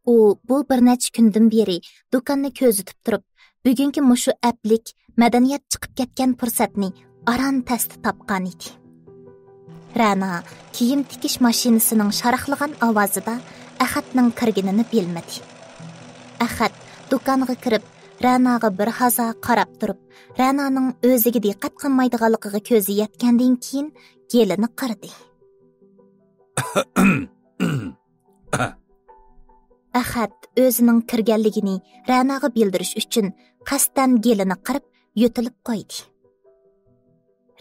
ئۇ بۇ بىر نەچچە كۈندىن بېرى دۇكاننى كۆزىتىپ تۇرۇپ، بۈگۈنكى مۇشۇ ئەپلىك مەدەنىيەت چىقىپ كەتكەن پۇرسەتنى ئاران تەستە تاپقان ئىدى. رەنا كىيىم تىكىش ماشىنىسىنىڭ شاراقلىغان ئاۋازىدا ئەخەتنىڭ كىرگىنىنى بىلمىدى. ئەخەت دۇكانغا كىرىپ، رەناغا بىر ھازا قاراپ تۇرۇپ، رەنانىڭ ئۆزىگە دىققەت قىلمايدىغانلىقىغا كۆزى يەتكەندىن كېيىن گېلىنى قىردى. ئەخەت ئۆزىنىڭ كىرگەنلىكىنى رەناغا بىلدۈرۈش ئۈچۈن قەستەن گېلىنى قىرىپ يۆتىلىپ قويدى.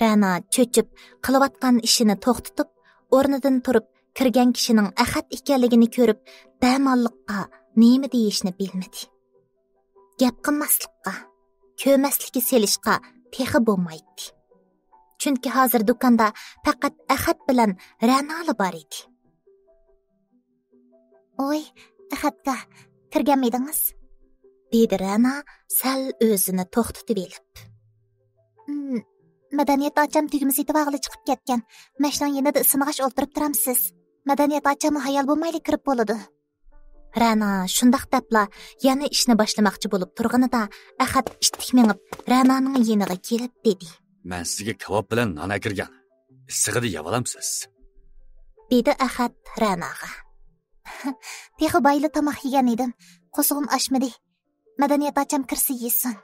رەنا چۆچۈپ قىلىۋاتقان ئىشىنى توختىتىپ، ئورنىدىن تۇرۇپ كىرگەن كىشىنىڭ ئەخەت ئىكەنلىكىنى كۆرۈپ، دەماللىققا نېمە دېيىشنى بىلمىدى. گەپ قىلماسلىققا، كۆرمەسلىككە سېلىشقا تېخى بولمايتتى. چۈنكى ھازىر دۇكاندا پەقەت ئەخەت بىلەن رەنالا بار ئىدى. ۋوي، ئەخەتكا، كىرگەنمىدىڭىز؟ دېدى رەنا سەل ئۆزىنى توختىتىۋېلىپ. ھىم، مەدەنىيەت ئاچام تۈگمە سېتىۋالغىلى چىقىپ كەتكەن. مەشنىڭ يېنىدا ئىسسىنغاچ ئولتۇرۇپ تۇرامسىز؟ مەدەنىيەت ئاچاممۇ ھايال بولمايلا كىرىپ بولىدۇ. رەنا شۇنداق دەپلا يەنە ئىشنى باشلىماقچى بولۇپ تۇرغىنىدا، ئەخەت ئىتتىك مېڭىپ، رەنانىڭ يېنىغا كېلىپ دېدى. مەن سىزگە كاۋاپ بىلەن نان ئەكىرگەن. ئىسسىغىدا يەۋالامسىز؟ دېدى ئەخەت رەناغا. تېخى بايىلا تاماق يېگەن ئىدىم. قورسىقىم ئاچمىدى. مەدەنىيەت ئاچام كىرسە يېسۇن.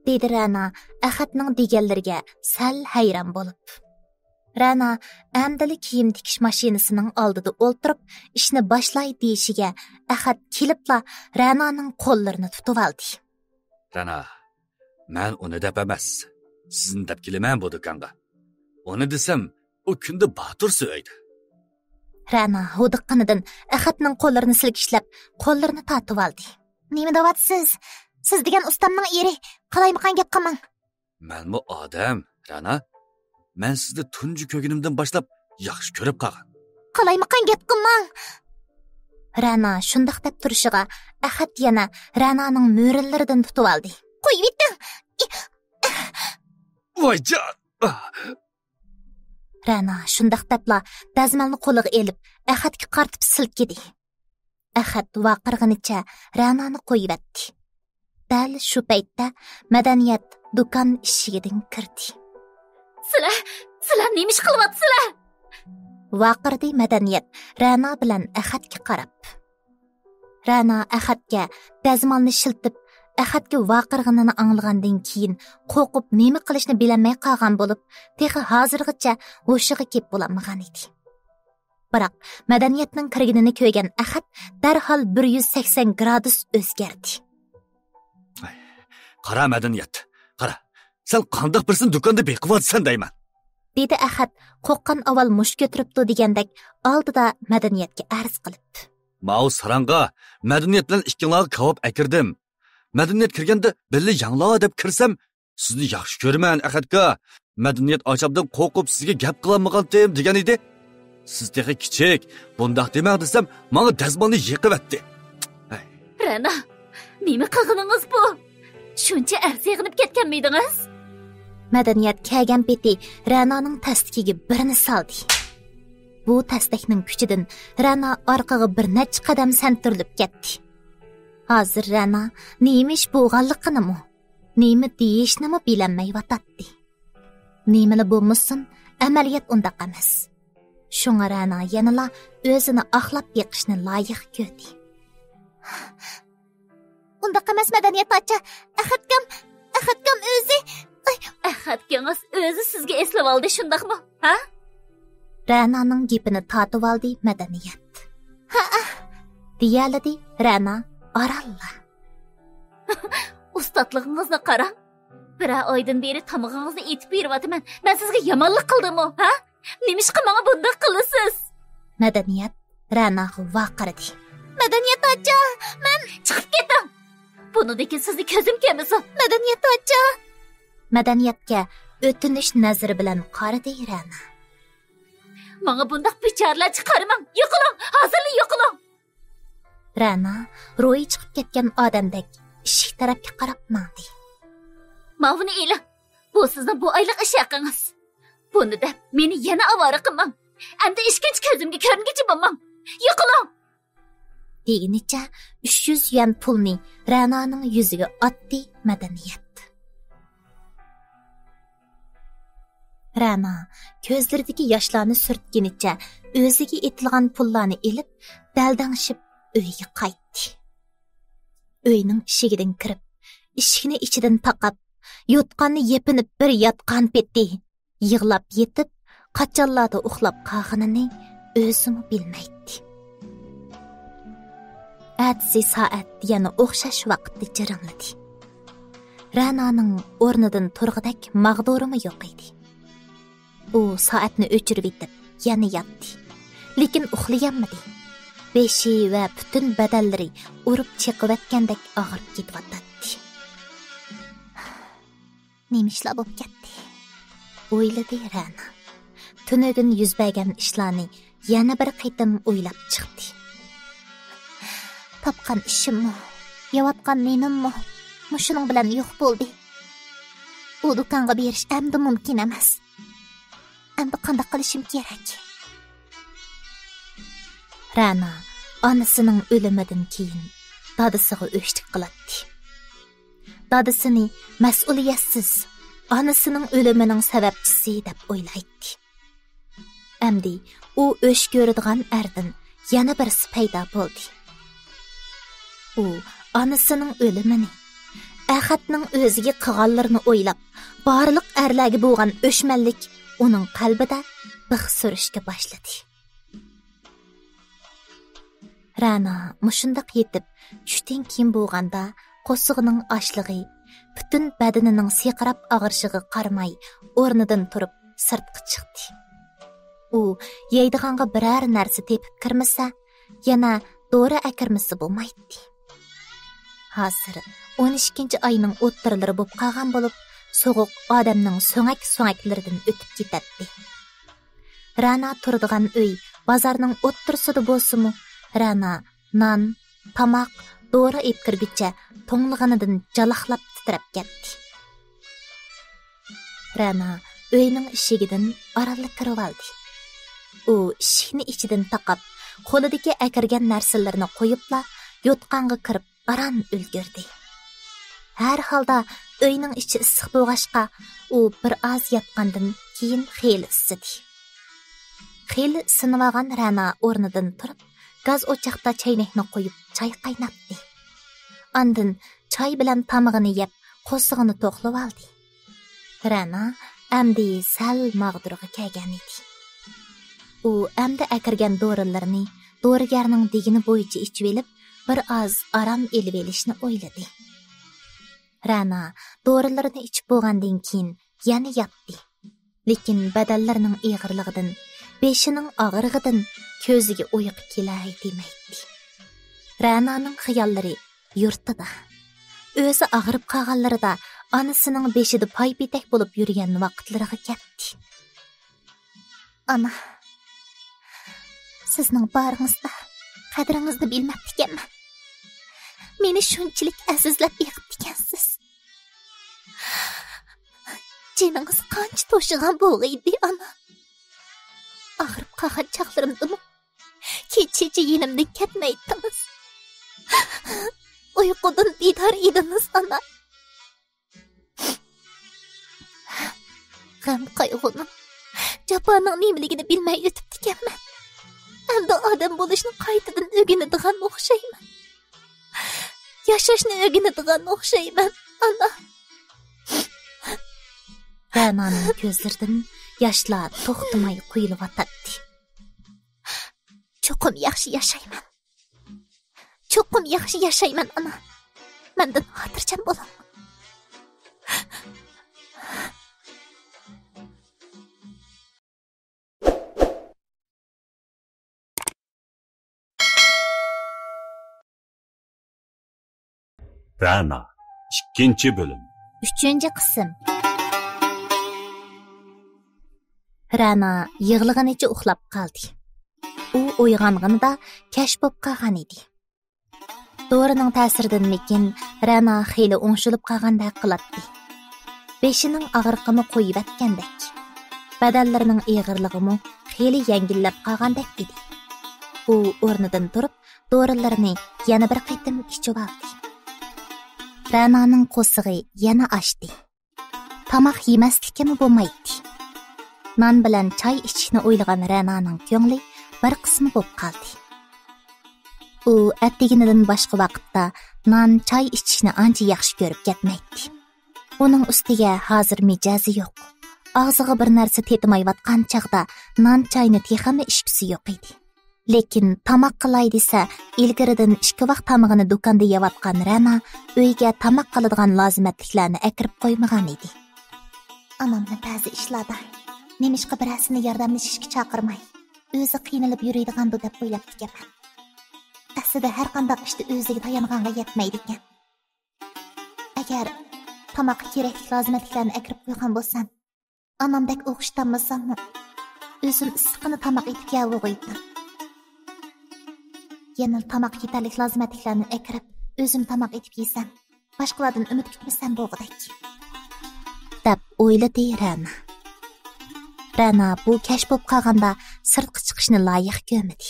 دېدى رەنا ئەخەتنىڭ دېگەنلىرىگە سەل ھەيران بولۇپ. رەنا ئەمدىلا كىيىم تىكىش ماشىنىسىنىڭ ئالدىدا ئولتۇرۇپ، ئىشنى باشلاي دېيىشىگە، ئەخەت كېلىپلا رەنانىڭ قوللىرىنى تۇتۇۋالدى. رەنا، مەن ئۇنى دەپ ئەمەس، سىزنى دەپ كېلىمەن بۇ دۇكانغا. ئۇنى دېسەم، ئۇ كۈندە باتۇر سۆيدى. رەنا ھودۇققىنىدىن ئەخەتنىڭ قوللىرىنى سىلكىشلەپ، قوللىرىنى تارتىۋالدى. نېمە دەۋاتىسىز؟ سىز دېگەن ئۇستامنىڭ ئېرى، قالايمىقان گەپ قىلماڭ. مەنمۇ ئادەم، رەنا. مەن سىزنى تۇنجى كۆرگىنىمدىن باشلاپ ياخشى كۆرۈپ قالغان. قالايمىقان گەپ قىلماڭ. رەنا شۇنداق دەپ تۇرۇشىغا ئەخەت يەنە رەنانىڭ مۈرىلىرىدىن تۇتۇۋالدى. قويۇۋېتىڭ! ۋايجان! رەنا شۇنداق دەپلا دەزمالنى قولىغا ئېلىپ، ئەخەتكە قارىتىپ سىلكىدى. ئەخەت ۋارقىرىغىنىچە رەنانى قويۇۋەتتى. دەل شۇ پەيتتە مەدەنىيەت دۇكان ئىشىكىدىن كىردى. سىلەر، سىلەر نېمە ئىش قىلىۋاتىسىلەر؟ ۋارقىرىدى مەدەنىيەت رەنا بىلەن ئەخەتكە قاراپ. رەنا ئەخەتكە دەزمالنى شىلتىپ، ئەخەتكە ۋارقىرىغىنىنى ئاڭلىغاندىن كېيىن، قورقۇپ نېمە قىلىشنى بىلەلمەي قالغان بولۇپ، تېخى ھازىرغىچە ھوشىغا كېلىپ بولالمىغان ئىدى. بىراق، مەدەنىيەتنىڭ كىرگىنىنى كۆرگەن ئەخەت دەرھال بىر يۈز سەكسەن گرادۇس ئۆزگەردى. قارا، مەدەنىيەت، قارا، سەن قانداق بىرسىنى دۇكاندا بېقىۋاتىسەن دەيمەن. دېدى ئەخەت، قورققان ئاۋۋال مۇشت كۆتۈرۈپتۇ دېگەندەك، ئالدىدا مەدەنىيەتكە ئەرز قىلىپ. ماۋۇ ساراڭغا مەدەنىيەت بىلەن ئىككىڭلارغا كاۋاپ ئەكىردىم. مەدەنىيەت كىرگەندە بىللە يەڭلار دەپ كىرسەم، سىزنى ياخشى كۆرىمەن، ئەخەتكا. مەدەنىيەت ئاچامدىن قورقۇپ سىزگە گەپ قىلالمىغانتىم دېگەن ئىدى. سىز تېخى كىچىك، بۇنداق دېمەڭ دېسەم، ماڭا دەزمالنى يېقىۋەتتى. ھەي. رەنا، نېمە قىلغىنىڭىز بۇ؟ شۇنچە ئەرزىيغىنىپ كەتكەنمىدىڭىز؟ مەدەنىيەت كەلگەن پېتى رەنانىڭ تەستىكىگە بىرنى سالدى. بۇ تەستەكنىڭ كۈچىدىن رەنا ئارقىغا بىر نەچچە قەدەم سەنتۈرۈلۈپ كەتتى. ھازىر رەنا نېمە ئىش بولغانلىقىنىمۇ، نېمە دېيىشنىمۇ بىلەلمەيۋاتاتتى. نېمىلا بولمىسۇن، ئەمەلىيەت ئۇنداق ئەمەس. شۇڭا رەنا يەنىلا ئۆزىنى ئاقلاپ بېقىشنى لايىق كۆردى. ئۇنداق ئەمەس، مەدەنىيەت ئاچا. ئەخەتكام، ئەخەتكام ئۆزى. ئاي. ئەخەتكىڭىز ئۆزى سىزگە ئېسىلىۋالدى، شۇنداقمۇ؟ ھە؟ رەنانىڭ گېپىنى تارتىۋالدى مەدەنىيەت. ھەئە. دېيەلىدى رەنا ئارانلا. ئۇستاتلىقىڭىزنى قاراڭ. بىرەر ئايدىن بېرى تامىقىڭىزنى ئېتىپ بېرىۋاتىمەن. مەن سىزگە يامانلىق قىلدىممۇ، ھە؟ نېمىشقا ماڭا بۇنداق قىلىسىز؟ مەدەنىيەت رەناغا ۋارقىرىدى. مەدەنىيەت ئاچا، مەن. چىقىپ كېتىڭ! بۇنىڭدىن كېيىن سىزنى كۆزۈم كۆرمىسۇن! مەدەنىيەت ئاچا! مەدەنىيەتكە ئۆتۈنۈش نەزىرى بىلەن قارىدى رەنا. ماڭا بۇنداق بىچارىلەرچە قارىماڭ! يوقىلىڭ! ھازىرلا يوقىلىڭ! رەنا روھى چىقىپ كەتكەن ئادەمدەك ئىشىك تەرەپكە قاراپ ماڭدى. ماۋۇنى ئېلىڭ! بۇ سىزنىڭ بۇ ئايلىق ئىش ھەققىڭىز. بۇنى دەپ مېنى يەنە ئاۋارە قىلماڭ. ئەمدى ئىككىنچى كۆزۈمگە كۆرۈنگۈچە بولماڭ. يوقىلىڭ! دېگىنىچە ئۈچ يۈز يۈەن پۇلنى رەنانىڭ يۈزىگە ئاتتى مەدەنىيەت. رەنا كۆزلىرىدىكى ياشلارنى سۈرتكىنىچە ئۆزىگە ئېتىلغان پۇللارنى ئېلىپ، دەلدەڭشىپ ئۆيىگە قايتتى. ئۆينىڭ ئىشىكىدىن كىرىپ، ئىشىكنى ئىچىدىن تاقاپ، يوتقاننى يېپىنىپ بىر ياتقان پېتى، يىغلاپ يېتىپ، قاچانلاردا ئۇخلاپ قالغىنىنى ئۆزىمۇ بىلمەيتتى. ئەتىسى سائەت يەنە ئوخشاش ۋاقىتتا جىرىڭلىدى. رەنانىڭ ئورنىدىن تۇرغۇدەك ماغدۇرىمۇ يوق ئىدى. ئۇ سائەتنى ئۆچۈرۈۋېتىپ، يەنە ياتتى. لېكىن ئۇخلىيالمىدى. بېشى ۋە پۈتۈن بەدەنلىرى ئۇرۇپ چېقىۋەتكەندەك ئاغرىپ كېتىۋاتاتتى. نېمە ئىشلار بولۇپ كەتتى؟ ئويلىدى رەنا. تۈنۈگۈن يۈز بەرگەن ئىشلارنى يەنە بىر قېتىم ئويلاپ چىقتى. تاپقان ئىشىممۇ، يەۋاتقان نېنىممۇ مۇشۇنىڭ بىلەن يوق بولدى. ئۇ دۇكانغا بېرىش ئەمدى مۇمكىن ئەمەس. ئەمدى قانداق قىلىشىم كېرەك؟ رەنا ئانىسىنىڭ ئۆلۈمىدىن كېيىن دادىسىغا ئۆچلۈك قىلاتتى. دادىسىنى مەسئۇلىيەتسىز، ئانىسىنىڭ ئۆلۈمىنىڭ سەۋەبچىسى دەپ ئويلايتتى. ئەمدى ئۇ ئۆچ كۆرىدىغان ئەردىن يەنە بىرسى پەيدا بولدى. ئۇ ئانىسىنىڭ ئۆلۈمىنى، ئەخەتنىڭ ئۆزىگە قىلغانلىرىنى ئويلاپ، بارلىق ئەرلەرگە بولغان ئۆچمەنلىك ئۇنىڭ قەلبىدە بىخ سۈرۈشكە باشلىدى. رەنا مۇشۇنداق يېتىپ، چۈشتىن كېيىن بولغاندا، قورسىقىنىڭ ئاچلىقى، پۈتۈن بەدىنىنىڭ سىرقىراپ ئاغرىشىغا قارىماي، ئورنىدىن تۇرۇپ سىرتقا چىقتى. ئۇ يەيدىغانغا بىرەر نەرسە تېپىپ كىرمىسە، يەنە دورا ئەكىرمىسە بولمايتتى. ھازىر ئون ئىككىنچى ئاينىڭ ئوتتۇرىلىرى بولۇپ قالغان بولۇپ، سوغۇق ئادەمنىڭ سۆڭەك-سۆڭەكلىرىدىن ئۆتۈپ كېتەتتى. رەنا تۇرىدىغان ئۆي بازارنىڭ ئوتتۇرىسىدا بولسىمۇ، رەنا نان، تاماق، دورا ئېلىپ كىرگۈچە توڭلىغىنىدىن جالاقلاپ تىترەپ كەتتى. رەنا ئۆينىڭ ئىشىكىدىن ئارانلا كىرىۋالدى. ئۇ ئىشىكنى ئىچىدىن تاقاپ، قولىدىكى ئەكىرگەن نەرسىلىرىنى قويۇپلا، يوتقانغا كىرىپ ئاران ئۈلگۈردى. ھەر ھالدا ئۆينىڭ ئىچى ئىسسىق بولغاچقا، ئۇ بىر ئاز ياتقاندىن كېيىن خېلى ئىسسىدى. خېلى ئىسسىنىۋالغان رەنا ئورنىدىن تۇرۇپ، گاز ئوچاقتا چەينەكنى قويۇپ، چاي قايناتتى. ئاندىن چاي بىلەن تامىقىنى يەپ، قورسىقىنى توقلىۋالدى. رەنا ئەمدى سەل ماغدۇرغا كەلگەن ئىدى. ئۇ ئەمدى ئەكىرگەن دورىلىرىنى دورىگەرنىڭ دېگىنى بويىچە ئىچىۋېلىپ، بىر ئاز ئارام ئېلىۋېلىشنى ئويلىدى. رەنا دورىلىرىنى ئىچىپ بولغاندىن كېيىن يەنە ياتتى. لېكىن بەدەنلىرىنىڭ ئېغىرلىقىدىن، بېشىنىڭ ئاغرىقىدىن كۆزىگە ئۇيقۇ كېلەي دېمەيتتى. رەنانىڭ خىياللىرى يۇرتىدا، ئۆزى ئاغرىپ قالغانلىرىدا ئانىسىنىڭ بېشىدا پايپېتەك بولۇپ يۈرگەن ۋاقىتلىرىغا كەتتى. ئانا، سىزنىڭ بارىڭىزدا قەدرىڭىزنى بىلمەپتىكەنمەن. مېنى شۇنچىلىك ئەزىزلەپ بېقىپتىكەنسىز. جېنىڭىز قانچە توشىغان بولغىيدى، ئانا. ئاغرىپ قالغان چاغلىرىمدىمۇ كېچىچە يېنىمدىن كەتمەيتتىڭىز. ئۇيقۇدىن بىدار ئىدىڭىز، ئانا. غەم-قايغۇنىڭ، جاپانىڭ نېمىلىكىنى بىلمەي ئۆتۈپتىكەنمەن. ئەمدى ئادەم بولۇشنى قايتىدىن ئۆگىنىدىغان ئوخشايمەن. ياشاشنى ئۆگىنىدىغان ئوخشايمەن، ئانا. رەنانىڭ كۆزلىرىدىن ياشلار توختىماي قۇيۇلۇۋاتاتتى. چوقۇم ياخشى ياشايمەن. چوقۇم ياخشى ياشايمەن، ئانا. مەندىن خاتىرجەم بولۇڭ. رەنا، ئىككىنچى بۆلۈم. ئۈچىنچى قىسىم. رەنا يىغلىغىنىچە ئۇخلاپ قالدى. ئۇ ئويغانغىنىدا كەچ بولۇپ قالغان ئىدى. دورىنىڭ تەسىرىدىنمىكىن، رەنا خېلى ئوڭشىلىپ قالغاندەك قىلاتتى. بېشىنىڭ ئاغرىقىمۇ قويۇۋەتكەندەك، بەدەنلىرىنىڭ ئېغىرلىقىمۇ خېلى يەڭگىللەپ قالغاندەك ئىدى. ئۇ ئورنىدىن تۇرۇپ، دورىلىرىنى يەنە بىر قېتىم ئىچىۋالدى. رەنانىڭ قورسىقى يەنە ئاچتى. تاماق يېمەسلىكىمۇ بولمايتتى. نان بىلەن چاي ئىچىشنى ئويلىغان رەنانىڭ كۆڭلى بىر قىسما بولۇپ قالدى. ئۇ ئەتىگىنىدىن باشقا ۋاقىتتا نان، چاي ئىچىشنى ئانچە ياخشى كۆرۈپ كەتمەيتتى. ئۇنىڭ ئۈستىگە ھازىر مىجەزى يوق. ئاغزىغا بىر نەرسە تېتىمايۋاتقان چاغدا نان، چاينى تېخىمۇ ئىچكۈسى يوق ئىدى. لېكىن تاماق قىلاي دېسە، ئىلگىرىدىن ئىككى ۋاق تامىقىنى دۇكاندا يەۋاتقان رەنا ئۆيگە تاماق قىلىدىغان لازىمەتلىكلەرنى ئەكىرىپ قويمىغان ئىدى. ئانامنى بەزى ئىشلاردا نېمىشقا بىرەرسىنى ياردەملىشىشكە چاقىرماي، ئۆزى قىينىلىپ يۈرىدىغاندۇ دەپ ئويلاپتىكەنمەن. ئەسلىدە ھەرقانداق ئىشتا ئۆزىگە تايانغانغا يەتمەيدىكەن. ئەگەر تاماققا كېرەكلىك لازىمەتلىكلەرنى ئەكىرىپ قويغان بولسام، ئانامدەك ئوخشىتالمىساممۇ، ئۆزۈم ئىسسىققىنە تاماق ئېتىپ يەۋوغۇيتتىم. يەنىلا تاماققا يېتەرلىك لازىمەتلىكلەرنى ئەكىرىپ، ئۆزۈم تاماق ئېتىپ يېسەم، باشقىلاردىن ئۈمىد كۈتمىسەم بولغۇدەك، دەپ ئويلىدى رەنا. رەنا بۇ كەچ بولۇپ قالغاندا سىرتقا چىقىشنى لايىق كۆرمىدى.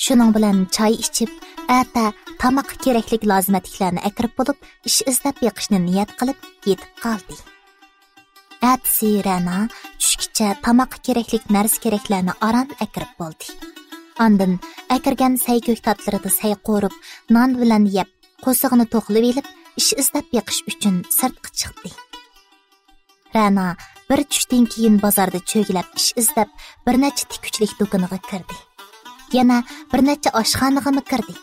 شۇنىڭ بىلەن چاي ئىچىپ، ئەتە تاماققا كېرەكلىك لازىمەتلىكلەرنى ئەكىرىپ بولۇپ، ئىش ئىزدەپ بېقىشنى نىيەت قىلىپ يېتىپ قالدى. ئەتىسى رەنا چۈشكىچە تاماققا كېرەكلىك نەرسە-كېرەكلەرنى ئاران ئەكىرىپ بولدى. ئاندىن ئەكىرگەن سەي-كۆكتاتلىرىدا سەي قورۇپ، نان بىلەن يەپ، قورسىقىنى توقلىۋېلىپ، ئىش ئىزدەپ بېقىش ئۈچۈن سىرتقا چىقتى. رەنا بىر چۈشتىن كېيىن بازاردا چۆگىلەپ ئىش ئىزدەپ، بىر نەچچە تىككۈچىلىك دۇكىنىغا كىردى. يەنە بىر نەچچە ئاشخانىغىمۇ كىردى.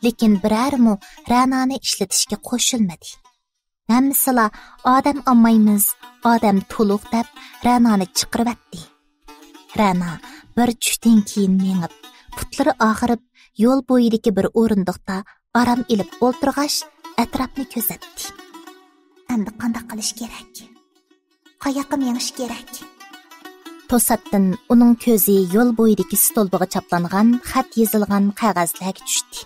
لېكىن بىرەرىمۇ رەنانى ئىشلىتىشكە قوشۇلمىدى. ھەممىسىلا «ئادەم ئالمايمىز، ئادەم تولۇق» دەپ، رەنانى چىقىرىۋەتتى. رەنا بىر چۈشتىن كېيىن مېڭىپ، پۇتلىرى ئاغرىپ، يول بويىدىكى بىر ئورۇندۇقتا ئارام ئېلىپ ئولتۇرغاچ، ئەتراپنى كۆزەتتى. ئەمدى قانداق قىلىش كېرەك؟ قاياققا مېڭىش كېرەك؟ توساتتىن ئۇنىڭ كۆزى يول بويىدىكى ستولبىغا چاپلانغان خەت يېزىلغان قەغەزلەرگە چۈشتى.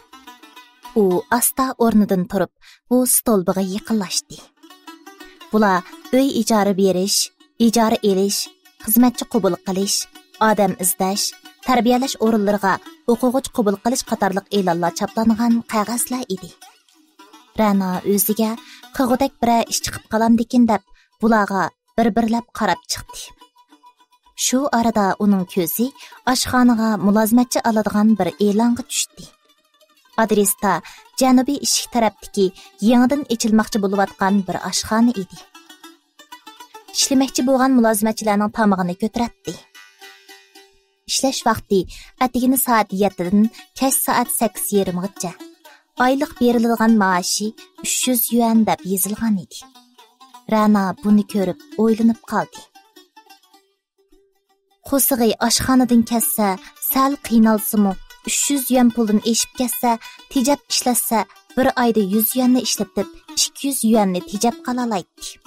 ئۇ ئاستا ئورنىدىن تۇرۇپ، بۇ ستولبىغا يېقىنلاشتى. بۇلار ئۆي ئىجارە بېرىش، ئىجارە ئېلىش، خىزمەتچى قوبۇل قىلىش، ئادەم ئىزدەش، تەربىيەلەش ئورۇنلىرىغا ئوقۇغۇچى قوبۇل قىلىش قاتارلىق ئېلانلار چاپلانغان قەغەزلەر ئىدى. رەنا ئۆزىگە قىغۇدەك بىرەر ئىش چىقىپ قالامدىكىن دەپ، بۇلارغا بىر-بىرلەپ قاراپ چىقتى. شۇ ئارىدا ئۇنىڭ كۆزى ئاشخانىغا مۇلازىمەتچى ئالىدىغان بىر ئېلانغا چۈشتى. ئادرېستا جەنۇبىي ئىشىك تەرەپتىكى يېڭىدىن ئېچىلماقچى بولۇۋاتقان بىر ئاشخانا ئىدى. ئىشلىمەكچى بولغان مۇلازىمەتچىلەرنىڭ تامىقىنى كۆتۈرەتتى. ئىشلەش ۋاقتى ئەتىگىنى سائەت يەتتىدىن كەچ سائەت سەككىز يېرىمغىچە. ئايلىق بېرىلىدىغان مائاشى ئۈچ يۈز يۈەن دەپ يېزىلغان ئىدى. رەنا بۇنى كۆرۈپ ئويلىنىپ قالدى. قورسىقى ئاشخانىدىن كەتسە، سەل قىينالسىمۇ، ئۈچ يۈز يۈەن پۇلدىن ئېشىپ كەتسە، تېجەپ ئىشلەتسە، بىر ئايدا يۈز يۈەننى ئىشلىتىپ، ئىككى يۈز يۈەننى تېجەپ قالالايتتى.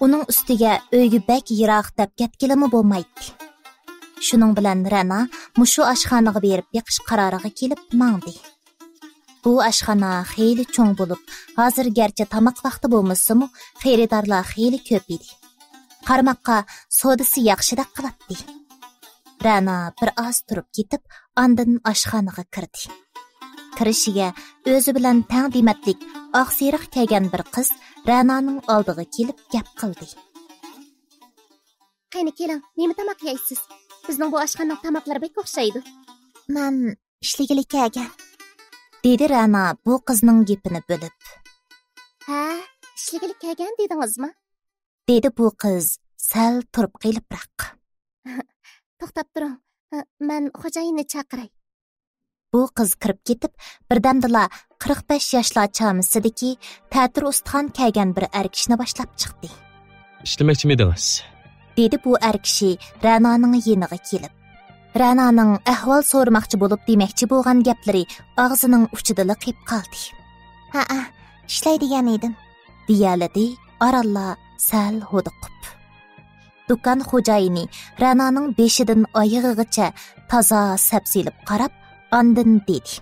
ئۇنىڭ ئۈستىگە ئۆيگە بەك يىراق دەپ كەتكىلىمۇ بولمايتتى. شۇنىڭ بىلەن رەنا مۇشۇ ئاشخانىغا بېرىپ بېقىش قارارىغا كېلىپ ماڭدى. بۇ ئاشخانا خېلى چوڭ بولۇپ، ھازىر گەرچە تاماق ۋاقتى بولمىسىمۇ، خېرىدارلار خېلى كۆپ ئىدى. قارىماققا سودىسى ياخشىدەك قىلاتتى. رەنا بىر ئاز تۇرۇپ كېتىپ، ئاندىن ئاشخانىغا كىردى. كىرىشىگە ئۆزى بىلەن تەڭ دېمەتلىك ئاقسېرىق كىيگەن بىر قىز رەنانىڭ ئالدىغا كېلىپ گەپ قىلدى. قېنى كېلىڭ، نېمە تاماق يەيسىز؟ بىزنىڭ بۇ ئاشخانىنىڭ تاماقلىرى بەك ئوخشايدۇ. مەن ئىشلىگىلى كەلگەن، دېدى رەنا بۇ قىزنىڭ گېپىنى بۆلۈپ. ھە، ئىشلىگىلى كەلگەن دېدىڭىزمۇ؟ دېدى بۇ قىز سەل تۇرۇپ قېلىپراق. توختاپ تۇرۇڭ، مەن خوجايىننى چاقىراي. بۇ قىز كىرىپ كېتىپ، بىردەمدىلا قىرىق بەش ياشلار چامىسىدىكى تەتۈر ئۇستىخان كىيگەن بىر ئەر كىشىنى باشلاپ چىقتى. ئىشلىمەكچىمىدىڭىز؟ دېدى بۇ ئەر كىشى رەنانىڭ يېنىغا كېلىپ. رەنانىڭ ئەھۋال سورىماقچى بولۇپ دېمەكچى بولغان گەپلىرى ئاغزىنىڭ ئۇچىدىلا قېلىپ قالدى. ھەئە، ئىشلەي دېگەن ئىدىم، دېيەلىدى ئارانلا سەل ھودۇقۇپ. دۇكان خوجايىنى رەنانىڭ بېشىدىن ئايىغىغىچە تازا سەپسېلىپ قاراپ، ئاندىن دېدى.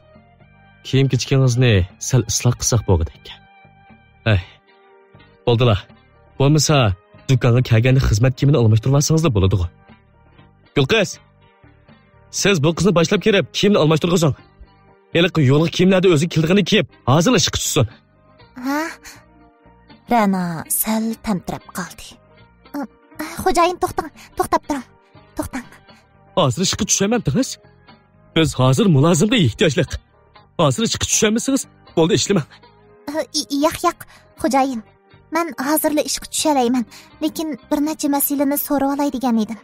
كىيىم-كېچىكىڭىزنى سەل ئىسلاھ قىلساق بولغۇدەك. ھەي، بولدىلا. بولمىسا، دۇكانغا كەلگەندە خىزمەت كىيىمىنى ئالماشتۇرۇۋالسىڭىزلا بولىدىغۇ. گۈلقىز! سىز بۇ قىزنى باشلاپ كىرىپ، كىيىمنى ئالماشتۇرغۇزۇڭ. ھېلىقى يۇلغا كىيىملەردە ئۆزى كېلىدىغىنى كىيىپ، ھازىرلا ئىشقا چۈشسۇن. ھە؟ رەنا سەل تەمتىرەپ قالدى. ئى، خوجايىن، توختاڭ، توختاپ تۇرۇڭ، توختاڭ. ھازىر ئىشقا چۈشەلمەمتىڭىز؟ بىز ھازىر مۇلازىمغا ئېھتىياجلىق. ھازىر ئىشقا چۈشەلمىسىڭىز، بولدى، ئىشلىمەڭ. ئى، ياق، ياق، خوجايىن. مەن ھازىرلا ئىشقا چۈشەلەيمەن، لېكىن بىر نەچچە مەسىلىنى سورىۋالاي دېگەن ئىدىم.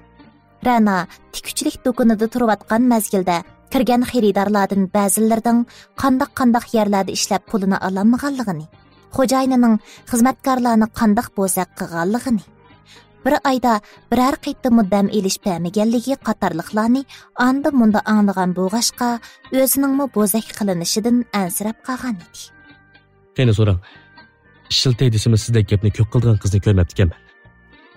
رەنا تىككۈچىلىك دۇكىنىدا تۇرۇۋاتقان مەزگىلدە كىرگەن خېرىدارلاردىن بەزىلىرىنىڭ قانداق-قانداق يەرلەردە ئىشلەپ پۇلىنى ئالالمىغانلىقىنى، خوجايىنىنىڭ خىزمەتكارلارنى قانداق بوزەك قىلغانلىقىنى، بىر ئايدا بىرەر قېتىممۇ دەم ئېلىش بەرمىگەنلىكى قاتارلىقلارنى ئاندا-مۇندا ئاڭلىغان بولغاچقا، ئۆزىنىڭمۇ بوزەك قىلىنىشىدىن ئەنسىرەپ قالغانىدى. قېنى سوراڭ، ئىشلىتەي دېسىمۇ سىزدەك گەپنى كۆپ قىلىدىغان قىزنى كۆرمەپتىكەنمەن.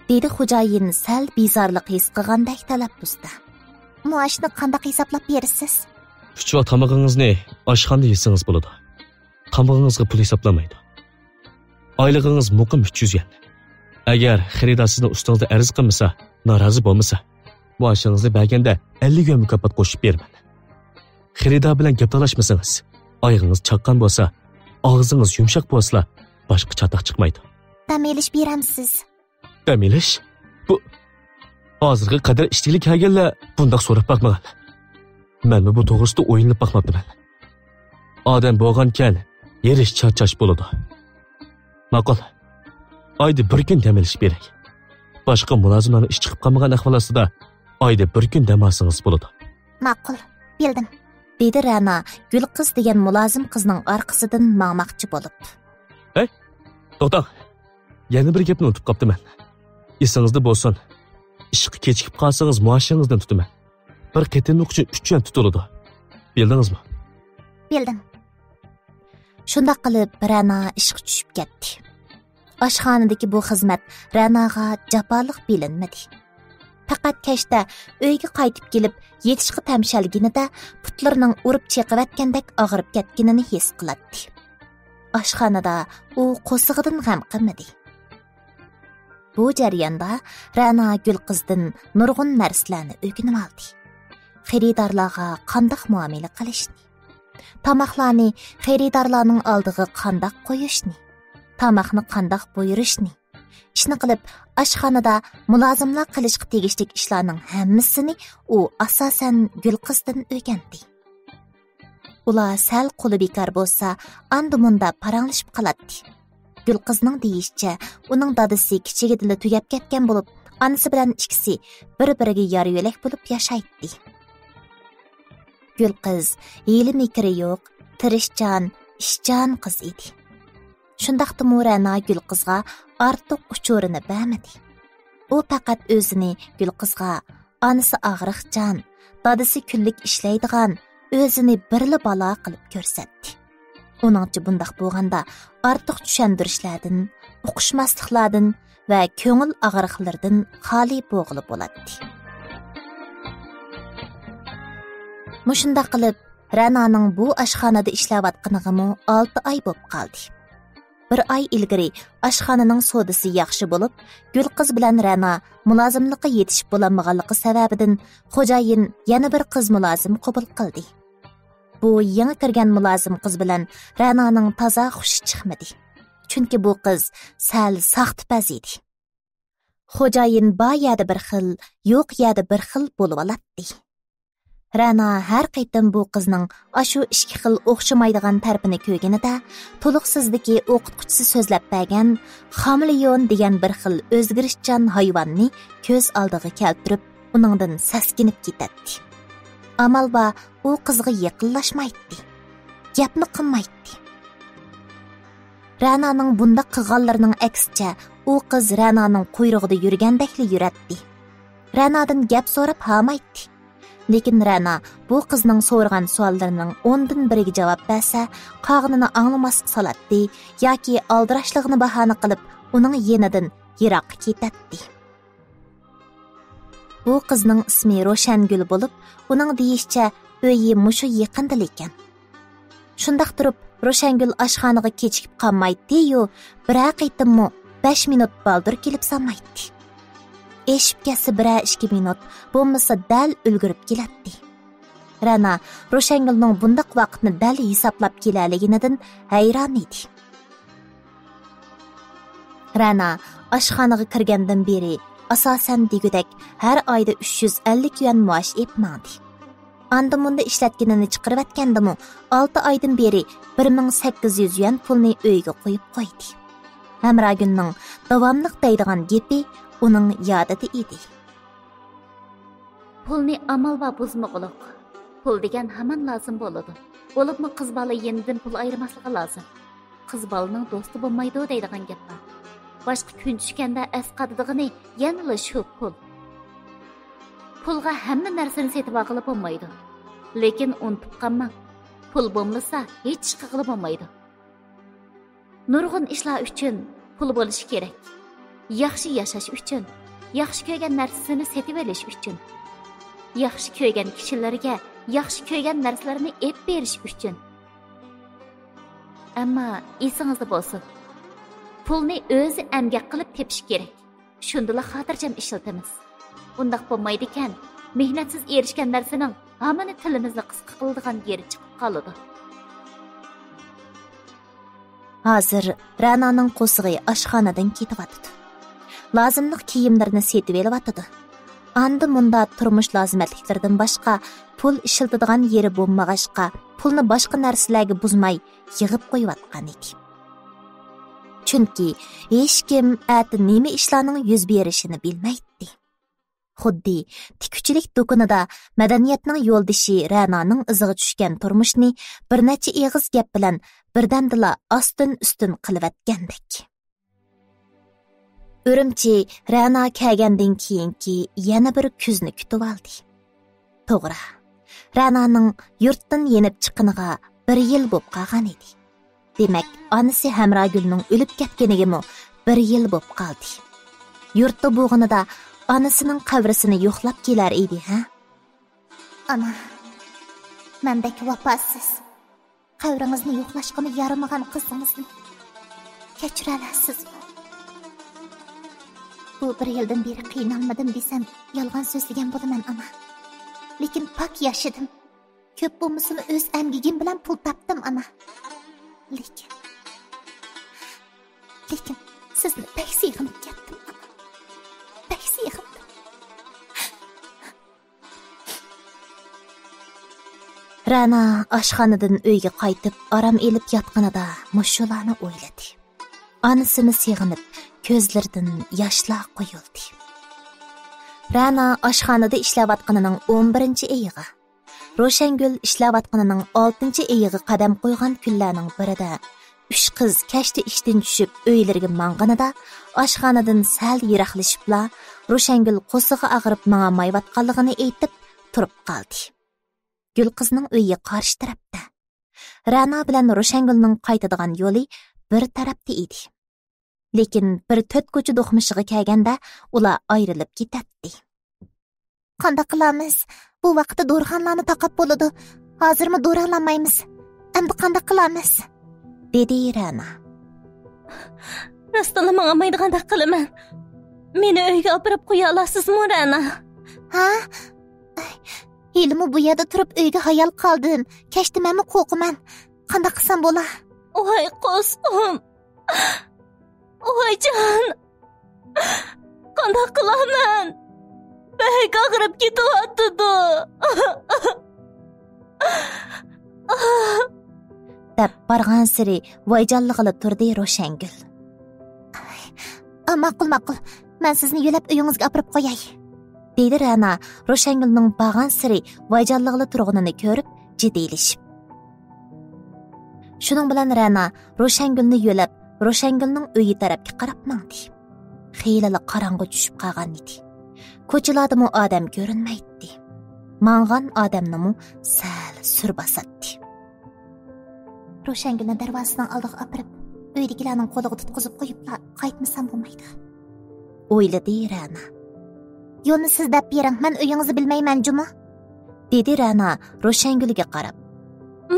دېدى خوجايىن سەل بىزارلىق ھېس قىلغاندەك تەلەپپۇزدا. مائاشنى قانداق ھېسابلاپ بېرىسىز؟ ئۈچ ۋاق تامىقىڭىزنى ئاشخانىدا يېسىڭىز بولىدۇ. تامىقىڭىزغا پۇل ھېسابلانمايدۇ. ئايلىقىڭىز مۇقىم ئۈچ يۈز يۈەن. ئەگەر خېرىدار سىزنى ئۇستىڭىزدا ئەرز قىلمىسا، نارازى بولمىسا، مائاشىڭىزنى بەرگەندە ئەللىك يۈەن مۇكاپات قوشۇپ بېرىمەن. خېرىدار بىلەن گەپ تالاشمىسىڭىز، ئايىغىڭىز چاققان بولسا، ئاغزىڭىز يۇمشاق بولسىلا، باشقا چاتاق چىقمايدۇ. دەم ئېلىش بېرەمسىز؟ دەم ئېلىش؟ بۇ، ھازىرغا قەدەر ئىشلىگىلى كەلگەنلەر بۇنداق سوراپ باقمىغان. مەنمۇ بۇ توغرىسىدا ئويلىنىپ باقماپتىمەن. ئادەم بولغانكەن، ھېرىش چارچاش بولىدۇ. ماقۇل. ئايدا بىر كۈن دەم ئېلىش بېرەي. باشقا مۇلازىملارنىڭ ئىش چىقىپ قالمىغان ئەھۋال ئاستىدا ئايدا بىر كۈن دەم ئالسىڭىز بولىدۇ. ماقۇل، بىلدىم. دېدى رەنا گۈل قىز دېگەن مۇلازىم قىزنىڭ ئارقىسىدىن ماڭماقچى بولۇپ. ھەي، توختاڭ. يەنە بىر گەپنى ئۇنتۇپ قاپتىمەن. ئېسىڭىزدە بولسۇن. ئىشقا كېچىكىپ قالسىڭىز مائاشىڭىزدىن تۇتىمەن. بىر قېتىملىق ئۈچۈن ئۈچ يۈەن تۇتۇلىدۇ. بىلدىڭىزمۇ؟ بىلدىم. شۇنداق قىلىپ رەنا ئىشقا چۈشۈپ كەتتى. ئاشخانىدىكى بۇ خىزمەت رەناغا جاپالىق بىلىنمىدى. پەقەت كەچتە ئۆيگە قايتىپ كېلىپ، يېتىشقا تەمشەلگىنىدە پۇتلىرىنىڭ ئۇرۇپ چېقىۋەتكەندەك ئاغرىپ كەتكىنىنى ھېس قىلاتتى. ئاشخانىدا ئۇ قورسىقىدىن غەم قىلمىدى. بۇ جەرياندا رەنا گۈلقىزدىن نۇرغۇن نەرسىلەرنى ئۆگىنىۋالدى. خېرىدارلارغا قانداق مۇئامىلە قىلىشنى، تاماقلارنى خېرىدارلارنىڭ ئالدىغا قانداق قويۇشنى، تاماقنى قانداق بۇيرۇشنى، ئىشنى قىلىپ، ئاشخانىدا مۇلازىملار قىلىشقا تېگىشلىك ئىشلارنىڭ ھەممىسىنى ئۇ ئاساسەن گۈلقىزدىن ئۆگەندى. ئۇلار سەل قولى بىكار بولسا، ئاندا-مۇندا پاراڭلىشىپ قالاتتى. گۈلقىزنىڭ دېيىشىچە، ئۇنىڭ دادىسى كىچىكىدىلا تۈگەپ كەتكەن بولۇپ، ئانىسى بىلەن ئىككىسى بىر-بىرىگە يار-يۆلەك بولۇپ ياشايتتى. گۈلقىز ھىيلە-مىكرى يوق، تىرىشچان، ئىشچان قىز ئىدى. شۇنداقتىمۇ رەنا گۈلقىزغا ئارتۇق ئۇچۇرىنى بەرمىدى. ئۇ پەقەت ئۆزىنى گۈلقىزغا ئانىسى ئاغرىقچان، دادىسى كۈنلۈك ئىشلەيدىغان، ئۆزىنى بىرلا بالا قىلىپ كۆرسەتتى. ئۇنىڭچە بۇنداق بولغاندا ئارتۇق چۈشەندۈرۈشلەردىن، ئۇقۇشماسلىقلاردىن ۋە كۆڭۈل ئاغرىقلىرىدىن خالىي بولغىلى بولاتتى. مۇشۇنداق قىلىپ، رەنانىڭ بۇ ئاشخانىدا ئىشلەۋاتقىنىغىمۇ ئالتە ئاي بوپ قالدى. بىر ئاي ئىلگىرى ئاشخانىنىڭ سودىسى ياخشى بولۇپ، گۈلقىز بىلەن رەنا مۇلازىملىققا يېتىشىپ بولالمىغانلىقى سەۋەبىدىن خوجايىن يەنە بىر قىز مۇلازىم قوبۇل قىلدى. بۇ يېڭى كىرگەن مۇلازىم قىز بىلەن رەنانىڭ تازا خۇشى چىقمىدى. چۈنكى بۇ قىز سەل ساختىپەز ئىدى. خوجايىن بار يەردە بىر خىل، يوق يەردە بىر خىل بولۇۋالاتتى. رەنا ھەر قېتىم بۇ قىزنىڭ ئاشۇ ئىككى خىل ئوخشىمايدىغان تەرىپىنى كۆرگىنىدە، تولۇقسىزدىكى ئوقۇتقۇچىسى سۆزلەپ بەرگەن خامېلېئون دېگەن بىر خىل ئۆزگىرىشچان ھايۋاننى كۆز ئالدىغا كەلتۈرۈپ، ئۇنىڭدىن سەسكىنىپ كېتەتتى. ئامال بار، ئۇ قىزغا يېقىنلاشمايتتى. گەپمۇ قىلمايتتى. رەنانىڭ بۇنداق قىلغانلىرىنىڭ ئەكسىچە، ئۇ قىز رەنانىڭ قۇيرۇقىدا يۈرگەندەكلا يۈرەتتى. رەنادىن گەپ سوراپ ھامايتتى. لېكىن رەنا بۇ قىزنىڭ سورىغان سوئاللىرىنىڭ ئوندىن بىرىگە جاۋاب بەرسە، قالغىنىنى ئاڭلىماسقا سالاتتى ياكى ئالدىراشلىقىنى باھانە قىلىپ، ئۇنىڭ يېنىدىن يىراققا كېتەتتى. بۇ قىزنىڭ ئىسمى روشەنگۈل بولۇپ، ئۇنىڭ دېيىشىچە، ئۆيى مۇشۇ يېقىندىلا ئىكەن. شۇنداق تۇرۇپ، روشەنگۈل ئاشخانىغا كېچىكىپ قالمايتتى-يۇ، بىرەر قېتىممۇ بەش مىنۇت بالدۇر كېلىپ سالمايتتى. ئېشىپ كەتسە بىرەر ئىككى مىنۇت، بولمىسا دەل ئۈلگۈرۈپ كېلەتتى. رەنا روشەنگۈلنىڭ بۇنداق ۋاقىتنى دەل ھېسابلاپ كېلەلىگىنىدىن ھەيران ئىدى. رەنا ئاشخانىغا كىرگەندىن بېرى، ئاساسەن دېگۈدەك، ھەر ئايدا ئۈچ يۈز ئەللىك يۈەن مائاش ئېلىپ ماڭدى. ئاندا-مۇندا ئىشلەتكىنىنى چىقىرىۋەتكەندىمۇ، ئالتە ئايدىن بېرى بىر مىڭ سەككىز يۈز يۈەن پۇلنى ئۆيىگە قويۇپ قويدى. ھەمراگۈلنىڭ داۋاملىق دەيدىغان گېپى ئۇنىڭ يادىدا ئىدى. پۇلنى ئامال بار بۇزمىغۇلۇق. پۇل دېگەن ھامان لازىم بولىدۇ. بولۇپمۇ قىز بالا يېنىدىن پۇل ئايرىماسلىقى لازىم. قىز بالىنىڭ دوستى بولمايدۇ دەيدىغان گەپ بار. باشقا كۈن چۈشكەندە ئەسقاتىدىغىنى يەنىلا شۇ پۇل. پۇلغا ھەممە نەرسىنى سېتىۋالغىلى بولمايدۇ. لېكىن ئۇنتۇپ قالماڭ، پۇل بولمىسا ھېچ ئىش قىلغىلى بولمايدۇ. نۇرغۇن ئىشلار ئۈچۈن پۇل بولۇشى كېرەك. ياخشى ياشاش ئۈچۈن، ياخشى كۆرگەن نەرسىسىنى سېتىۋېلىش ئۈچۈن، ياخشى كۆرگەن كىشىلىرىگە ياخشى كۆرگەن نەرسىلىرىنى ئېلىپ بېرىش ئۈچۈن. ئەمما ئېسىڭىزدە بولسۇن، پۇلنى ئۆزى ئەمگەك قىلىپ تېپىش كېرەك. شۇندىلا خاتىرجەم ئىشلىتىمىز. ئۇنداق بولمايدىكەن، مېھنەتسىز ئېرىشكەن نەرسىنىڭ ھامىنى تىلىمىزنى قىسقا قىلىدىغان يېرى چىقىپ قالىدۇ. ھازىر رەنانىڭ قورسىقى ئاشخانىدىن كېتىۋاتىدۇ. لازىملىق كىيىملىرىنى سېتىۋېلىۋاتىدۇ. ئاندا-مۇندا تۇرمۇش لازىمەتلىكلىرىدىن باشقا پۇل ئىشلىتىدىغان يېرى بولمىغاچقا، پۇلنى باشقا نەرسىلەرگە بۇزماي يىغىپ قويۇۋاتقان ئىدى. چۈنكى ھېچكىم ئەتە نېمە ئىشلارنىڭ يۈز بېرىشىنى بىلمەيتتى. خۇددى تىككۈچىلىك دۇكىنىدا مەدەنىيەتنىڭ يولدىشى رەنانىڭ ئىزىغا چۈشكەن تۇرمۇشنى بىر نەچچە ئېغىز گەپ بىلەن بىردەمدىلا ئاستىن-ئۈستۈن قىلىۋەتكەندەك. ئۈرۈمچى رەنا كەلگەندىن كېيىنكى يەنە بىر كۈزنى كۈتۈۋالدى. توغرا، رەنانىڭ يۇرتتىن يېنىپ چىققىنىغا بىر يىل بوپ قالغان ئىدى. دېمەك، ئانىسى ھەمراگۈلنىڭ ئۆلۈپ كەتكىنىگىمۇ بىر يىل بوپ قالدى. يۇرتتا بولغىنىدا ئانىسىنىڭ قەبرىسىنى يوقلاپ كېلەر ئىدى، ھە؟ ئانا، مەندەك ۋاپاسىز، قەبرىڭىزنى يوقلاشقىمۇ يارىمىغان قىزىڭىزنى كەچۈرەلەرسىزمۇ؟ بۇ بىر يىلدىن بېرى قىينالمىدىم دېسەم، يالغان سۆزلىگەن بولىمەن، ئانا. لېكىن پاك ياشىدىم. كۆپ بولمىسىمۇ ئۆز ئەمگىكىم بىلەن پۇل تاپتىم، ئانا. لېكىن، لېكىن سىزنى بەك سېغىنىپ كەتتىم، ئانا. بەك سېغىندىم. رەنا ئاشخانىدىن ئۆيگە قايتىپ ئارام ئېلىپ ياتقىنىدا مۇشۇلارنى ئويلىدى. ئانىسىنى سېغىنىپ كۆزلىرىدىن ياشلار قۇيۇلدى. رەنا ئاشخانىدا ئىشلەۋاتقىنىنىڭ ئون بىرىنچى ئېيىغا، روشەنگۈل ئىشلەۋاتقىنىنىڭ ئالتىنچى ئېيىغا قەدەم قويغان كۈنلەرنىڭ بىرىدە، ئۈچ قىز كەچتە ئىشتىن چۈشۈپ ئۆيلىرىگە ماڭغىنىدا، ئاشخانىدىن سەل يىراقلىشىپلا روشەنگۈل قورسىقى ئاغرىپ ماڭالمايۋاتقانلىقىنى ئېيتىپ تۇرۇپ قالدى. گۈل قىزنىڭ ئۆيى قارشى تەرەپتە. رەنا بىلەن روشەنگۈلنىڭ قايتىدىغان يولى بىر تەرەپتە ئىدى. لېكىن بىر تۆت كوچا دوقمۇشىغا كەلگەندە ئۇلار ئايرىلىپ كېتەتتى. قانداق قىلارمىز؟ بۇ ۋاقىتتا دورىخانىلارنى تاقاپ بولىدۇ. ھازىرمۇ دورا ئالالمايمىز. ئەمدى قانداق قىلارمىز؟ دېدى رەنا. راستلا ماڭالمايدىغاندەك قىلىمەن. مېنى ئۆيگە ئاپىرىپ قويالارسىزمۇ، رەنا؟ ھا؟ ھېلىمۇ بۇ يەردە تۇرۇپ ئۆيگە ھايال قالدىم. كەچتە مەنمۇ قورقىمەن. قانداق قىلسام بولا؟ ۋاي قورسىقىم. ۋايجان. قانداق قىلارمەن؟ بەك ئاغرىپ كېتىۋاتىدۇ. دەپ بارغانسېرى ۋايجانلىغىلى تۇردى روشەنگۈل. ئا، ماقۇل، ماقۇل. مەن سىزنى يۆلەپ ئۆيىڭىزگە ئاپىرىپ قوياي. دېدى رەنا روشەنگۈلنىڭ بارغانسېرى ۋايجانلىغىلى تۇرغىنىنى كۆرۈپ جىددىيلىشىپ. شۇنىڭ بىلەن رەنا روشەنگۈلنى يۆلەپ روشەنگۈلنىڭ ئۆيى تەرەپكە قاراپ ماڭدى. خېلىلا قاراڭغۇ چۈشۈپ قالغان ئىدى. كوچىلاردىمۇ ئادەم كۆرۈنمەيتتى. ماڭغان ئادەمنىمۇ سەل سۈر باساتتى. روشەنگۈلنى دەرۋازىسىنىڭ ئالدىغا ئاپىرىپ، ئۆيدىكىلەرنىڭ قولىغا تۇتقۇزۇپ قويۇپلا قايتمىسام بولمايدۇ، ئويلىدى رەنا. يولنى سىز دەپ بېرىڭ، مەن ئۆيىڭىزنى بىلمەيمەن جۇمۇ. دېدى رەنا روشەنگۈلگە قاراپ.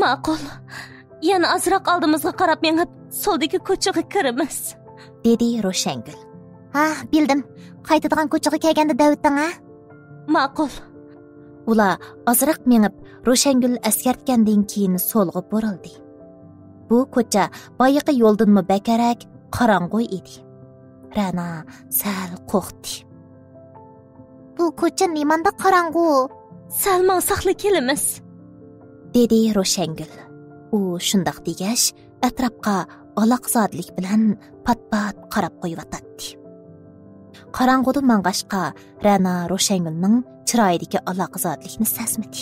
ماقۇل. يەنە ئازراق ئالدىمىزغا قاراپ مېڭىپ، سولدىكى كوچىغا كىرىمىز. دېدى روشەنگۈل. ھا، بىلدىم. قايتىدىغان كوچىغا كەلگەندە دەۋېتىڭ، ھە؟ ماقۇل. ئۇلار ئازراق مېڭىپ، روشەنگۈل ئەسكەرتكەندىن كېيىن سولغا بۇرۇلدى. بۇ كوچا بايىقى يولدىنمۇ بەكرەك قاراڭغۇ ئىدى. رەنا سەل قورقتى. بۇ كوچا نېمانداق قاراڭغۇ؟ سەل ماڭساقلا كېلىمىز. دېدى روشەنگۈل. ئۇ شۇنداق دېگەچ، ئەتراپقا ئالاقزادىلىك بىلەن پات-پات قاراپ قويۇۋاتاتتى. قاراڭغۇدا ماڭغاچقا، رەنا روشەنگۈلنىڭ چىرايىدىكى ئالاقزادىلىكنى سەزمىدى.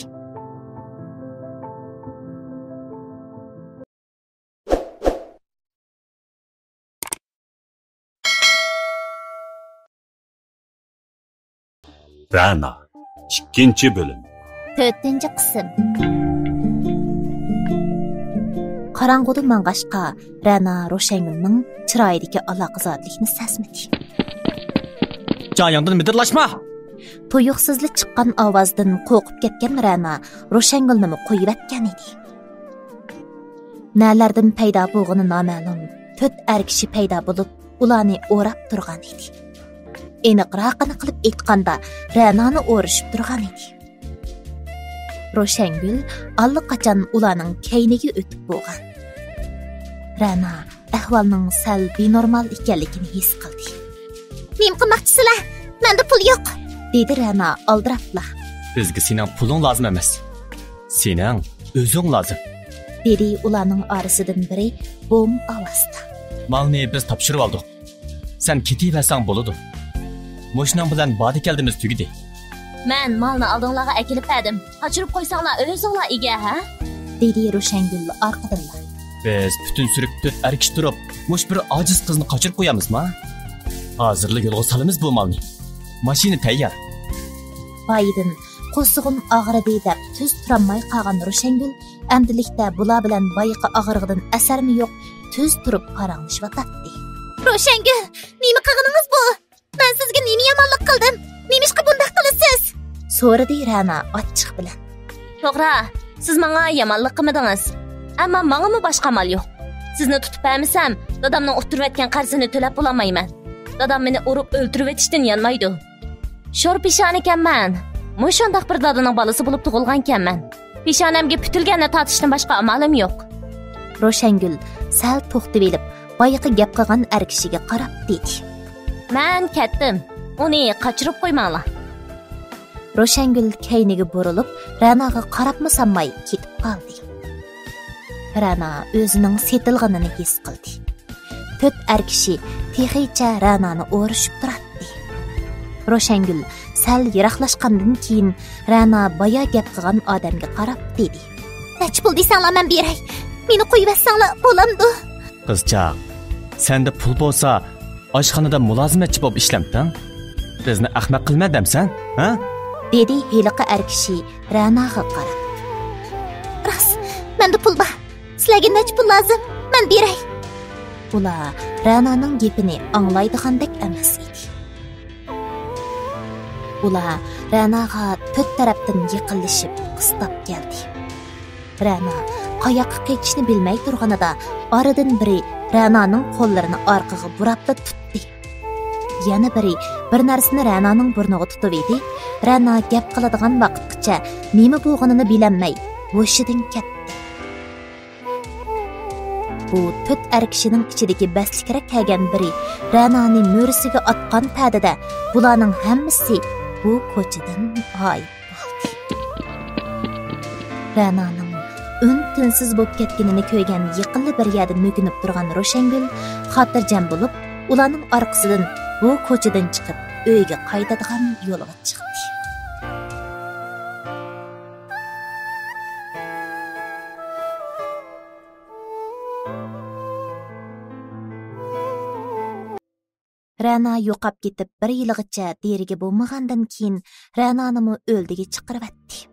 رەنا، ئىككىنچى بۆلۈم. تۆتىنچى قىسىم. قاراڭغۇدا ماڭغاچقا، رەنا روشەنگۈلنىڭ چىرايىدىكى ئالاقزادىلىكنى سەزمىدى. جايىڭدىن مىدىرلاشما! تۇيۇقسىزلا چىققان ئاۋازدىن قورقۇپ كەتكەن رەنا روشەنگۈلنىمۇ قويۇۋەتكەن ئىدى. نەلەردىن پەيدا بولغىنى نامەلۇم تۆت ئەر كىشى پەيدا بولۇپ، ئۇلارنى ئوراپ تۇرغان ئىدى. ئېنىقراقىنى قىلىپ ئېيتقاندا، رەنانى ئورىشىپ تۇرغان ئىدى. روشەنگۈل ئاللىقاچان ئۇلارنىڭ كەينىگە ئۆتۈپ بولغان. رەنا ئەھۋالنىڭ سەل بىنورمال ئىكەنلىكىنى ھېس قىلدى. نېمە قىلماقچىسىلەر؟ مەندە پۇل يوق، دېدى رەنا ئالدىراپلا. بىزگە سېنىڭ پۇلۇڭ لازىم ئەمەس. سېنىڭ ئۆزۈڭ لازىم، دېدى ئۇلارنىڭ ئارىسىدىن بىرى بوم ئاۋازدا. مالنى بىز تاپشۇرۇۋالدۇق. سەن كېتىۋەرسەڭ بولىدۇ. مۇشۇنىڭ بىلەن باردا كەلدىمىز تۈگىدى. مەن مالنى ئالدىڭلارغا ئەكېلىپ بەردىم. قاچۇرۇپ قويساڭلار ئۆزۈڭلار ئىگە، ھە؟ دېدى روشەنگۈل ئارقىدىنلا. بىز پۈتۈن سۈرۈك تۆت ئەر كىشى تۇرۇپ، مۇشۇ بىر ئاجىز قىزنى قاچۇرۇپ قويامىزما؟ ھازىرلا يولغا سالىمىز بۇ مالنى. ماشىنا تەييار. بايىدىن قورسىقىم ئاغرىدى دەپ تۈز تۇرالماي قالغان روشەنگۈل ئەمدىلىكتە بۇلار بىلەن بايىقى ئاغرىقىدىن ئەسەرمۇ يوق، تۈز تۇرۇپ پاراڭلىشىۋاتاتتى. روشەنگۈل، نېمە قىلغىنىڭىز بۇ؟ مەن سىزگە نېمە يامانلىق قىلدىم؟ نېمىشقا بۇنداق قىلىسىز؟ سورىدى رەنا ئاچچىق بىلەن. توغرا، سىز ماڭا يامانلىق قىلمىدىڭىز. ئەمما ماڭىمۇ باشقا ئامال يوق. سىزنى تۇتۇپ بەرمىسەم، دادامنىڭ ئۇتتۇرۇۋەتكەن قەرزىنى تۆلەپ بولالمايمەن. دادام مېنى ئۇرۇپ ئۆلتۈرۈۋېتىشتىن يانمايدۇ. شور پېشانىكەنمەن. مۇشۇنداق بىر دادىنىڭ بالىسى بولۇپ تۇغۇلغانكەنمەن. پېشانەمگە پۈتۈلگەننى تارتىشتىن باشقا ئامالىم يوق. روشەنگۈل سەل توختىۋېلىپ، بايىقى گەپ قىلغان ئەر كىشىگە قاراپ دېدى. مەن كەتتىم. ئۇنى قاچۇرۇپ قويماڭلار. روشەنگۈل كەينىگە بۇرۇلۇپ، رەناغا قاراپمۇ سانماي كېتىپ قالدى. رەنا ئۆزىنىڭ سېتىلغىنىنى ھېس قىلدى. تۆت ئەر كىشى تېخىچە رەنانى ئورۇشۇپ تۇراتتى. روشەنگۈل سەل يىراقلاشقاندىن كېيىن، رەنا بايا گەپ قىلغان ئادەمگە قاراپ دېدى. نەچچە پۇل دېسەڭلار، مەن بېرەي. مېنى قويۇۋەتسەڭلار بولامدۇ؟ قىزچاق، سەندە پۇل بولسا، ئاشخانىدا مۇلازىمەتچى بولۇپ ئىشلەمتىڭ؟ بىزنى ئەخمەق قىلما دەمسەن، ھە؟ دېدى ھېلىقى ئەر كىشى رەناغا قاراپ. راست، مەندە پۇل بار. سىلەرگە نەچچە پۇل لازىم؟ مەن بېرەي. ئۇلار رەنانىڭ گېپىنى ئاڭلايدىغاندەك ئەمەس ئىدى. ئۇلار رەناغا تۆت تەرەپتىن يېقىنلىشىپ قىستاپ كەلدى. رەنا قاياققا قېچىشنى بىلمەي تۇرغىنىدا، ئارىدىن بىرى رەنانىڭ قوللىرىنى ئارقىغا بۇراپلا تۇتتى. يەنە بىرى بىر نەرسىنى رەنانىڭ بۇرنىغا تۇتۇۋىدى. رەنا گەپ قىلىدىغان ۋاقىتقىچە نېمە بولغىنىنى بىلەلمەي ھوشىدىن كەتتى. بۇ تۆت ئەر كىشىنىڭ ئىچىدىكى بەستلىكرەك كەلگەن بىرى رەنانى مۈرىسىگە ئاتقان پەدىدە، بۇلارنىڭ ھەممىسى بۇ كوچىدىن غايىب بولدى. رەنانىڭ ئۈن-تىنسىز بولۇپ كەتكىنىنى كۆرگەن يېقىنلا بىر يەردە مۆكۈنۈپ تۇرغان روشەنگۈل خاتىرجەم بولۇپ، ئۇلارنىڭ ئارقىسىدىن بۇ كوچىدىن چىقىپ، ئۆيىگە قايتىدىغان يولغا چىقتى. رەنا يوقاپ كېتىپ بىر يىلغىچە دېرىكى بولمىغاندىن كېيىن، رەنانىمۇ ئۆلدىگە چىقىرىۋەتتى.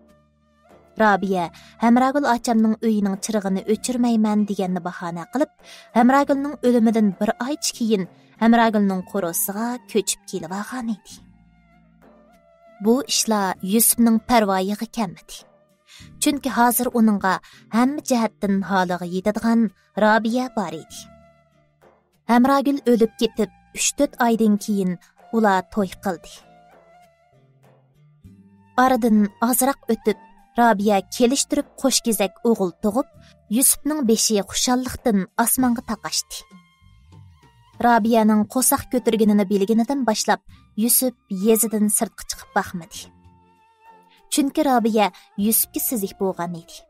رابىيە ھەمراگۈل ئاچامنىڭ ئۆيىنىڭ چىرىغىنى ئۆچۈرمەيمەن دېگەننى باھانە قىلىپ، ھەمراگۈلنىڭ ئۆلۈمىدىن بىر ئايچە كېيىن، ھەمراگۈلنىڭ قورۇسىغا كۆچۈپ كېلىۋالغانىدى. بۇ ئىشلار يۈسۈپنىڭ پەرۋايىغا كەلمىدى. چۈنكى ھازىر ئۇنىڭغا ھەممە جەھەتتىن ھالىغا يېتىدىغان رابىيە بار ئىدى. ھەمراگۈل ئۆلۈپ كېتىپ ئۈچ-تۆت ئايدىن كېيىن ئۇلار توي قىلدى. ئارىدىن ئازراق ئۆتۈپ، رابىيە كېلىشتۈرۈپ قوش كېزەك ئوغۇل تۇغۇپ، يۈسۈپنىڭ بېشى خۇشاللىقتىن ئاسمانغا تاقاشتى. رابىيەنىڭ قورساق كۆتۈرگىنىنى بىلگىنىدىن باشلاپ، يۈسۈپ يېزىدىن سىرتقا چىقىپ باقمىدى. چۈنكى رابىيە يۈسۈپكە سېزىك بولغان ئىدى.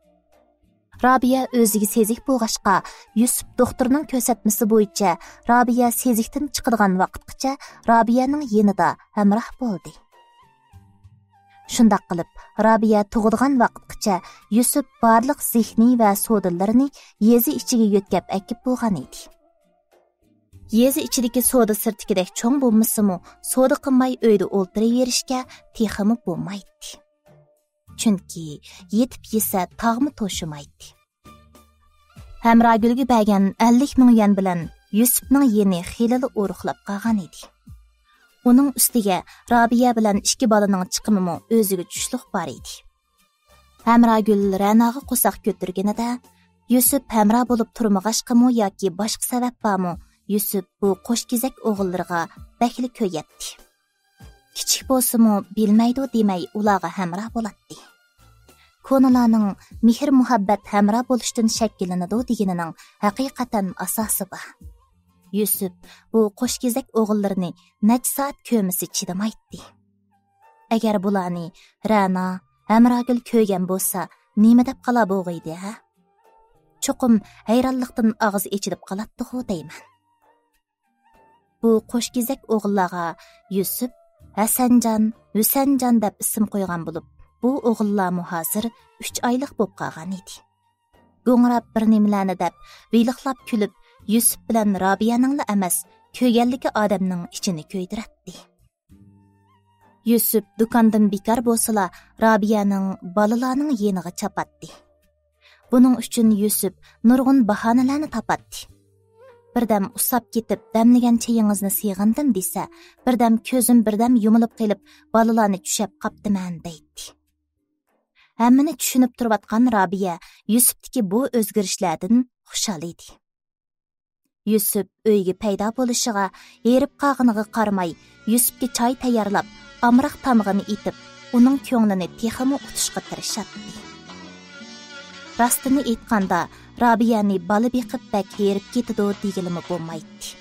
رابىيە ئۆزىگە سېزىك بولغاچقا، يۈسۈپ دوختۇرنىڭ كۆرسەتمىسى بويىچە رابىيە سېزىكتىن چىقىدىغان ۋاقىتقىچە رابىيەنىڭ يېنىدا ھەمراھ بولدى. شۇنداق قىلىپ، رابىيە تۇغىدىغان ۋاقىتقىچە يۈسۈپ بارلىق زېھنى ۋە سودىلىرىنى يېزا ئىچىگە يۆتكەپ ئەكىپ بولغان ئىدى. يېزا ئىچىدىكى سودا سىرتىكىدەك چوڭ بولمىسىمۇ، سودا قىلماي ئۆيدە ئولتۇرۇۋېرىشكە تېخىمۇ بولمايتتى. چۈنكى يېتىپ يېسە تاغمۇ توشىمايتتى. ھەمراگۈلگە بەرگەن ئەللىك مىڭ يۈەن بىلەن يۈسۈپنىڭ يېنى خېلىلا ئورۇقلاپ قالغان ئىدى. ئۇنىڭ ئۈستىگە رابىيە بىلەن ئىككى بالىنىڭ چىقىمىمۇ ئۆزىگە چۈشلۈك بار ئىدى. ھەمراگۈل رەناغا قورساق كۆتۈرگىنىدە، يۈسۈپ ھەمراھ بولۇپ تۇرمىغاچقىمۇ ياكى باشقا سەۋەب بارمۇ، يۈسۈپ بۇ قوش كېزەك ئوغۇللىرىغا بەكلا كۆيەتتى. كىچىك بولسىمۇ بىلمەيدۇ دېمەي ئۇلارغا ھەمراھ بولاتتى. كونىلارنىڭ مېھىر-مۇھەببەت ھەمراھ بولۇشتىن شەكىللىنىدۇ دېگىنىنىڭ ھەقىقەتەن ئاساسى بار. يۈسۈپ بۇ قوش كېزەك ئوغۇللىرىنى نەچچە سائەت كۆرمىسە چىدىمايتتى. ئەگەر بۇلارنى رەنا، ھەمراگۈل كۆرگەن بولسا، نېمە دەپ قالا بولغىيدى، ھە؟ چوقۇم ھەيرانلىقتىن ئاغزى ئېچىلىپ قالاتتىغۇ دەيمەن. بۇ قوش كېزەك ئوغۇللارغا يۈسۈپ، ھەسەنجان، ھۈسەنجان دەپ ئىسىم قويغان بولۇپ، بۇ ئوغۇللارمۇ ھازىر ئۈچ ئايلىق بولۇپ قالغان ئىدى. گوڭراپ بىر نېمىلەرنى دەپ، ۋىلىقلاپ كۈلۈپ، يۈسۈپ بىلەن رابىيەنىڭلا ئەمەس، كۆرگەنلىكى ئادەمنىڭ ئىچىنى كۆيدۈرەتتى. يۈسۈپ دۇكاندىن بىكار بولسىلا، رابىيەنىڭ بالىلارنىڭ يېنىغا چاپاتتى. بۇنىڭ ئۈچۈن يۈسۈپ نۇرغۇن باھانىلەرنى تاپاتتى. بىردەم ئۇسساپ كېتىپ، دەملىگەن چېيىڭىزنى سېغىندىم دېسە، بىردەم كۆزۈم بىردەم يۇمۇلۇپ قېلىپ، بالىلارنى چۈشەپ قاپتىمەن دەيتتى. ھەممىنى چۈشىنىپ تۇرۇۋاتقان رابىيە يۈسۈپتىكى بۇ ئۆزگىرىشلەردىن خۇشال ئىدى. يۈسۈپ ئۆيگە پەيدا بولۇشىغا ھېرىپ قالغىنىغا قارىماي، يۈسۈپكە چاي تەييارلاپ، ئامراق تامىقىنى ئېتىپ، ئۇنىڭ كۆڭلىنى تېخىمۇ ئۇتۇشقا تىرىشاتتى. راستىنى ئېيتقاندا، رابىيەنى بالا بېقىپ بەك ھېرىپ كېتىدۇ دېگىلىمۇ بولمايتتى.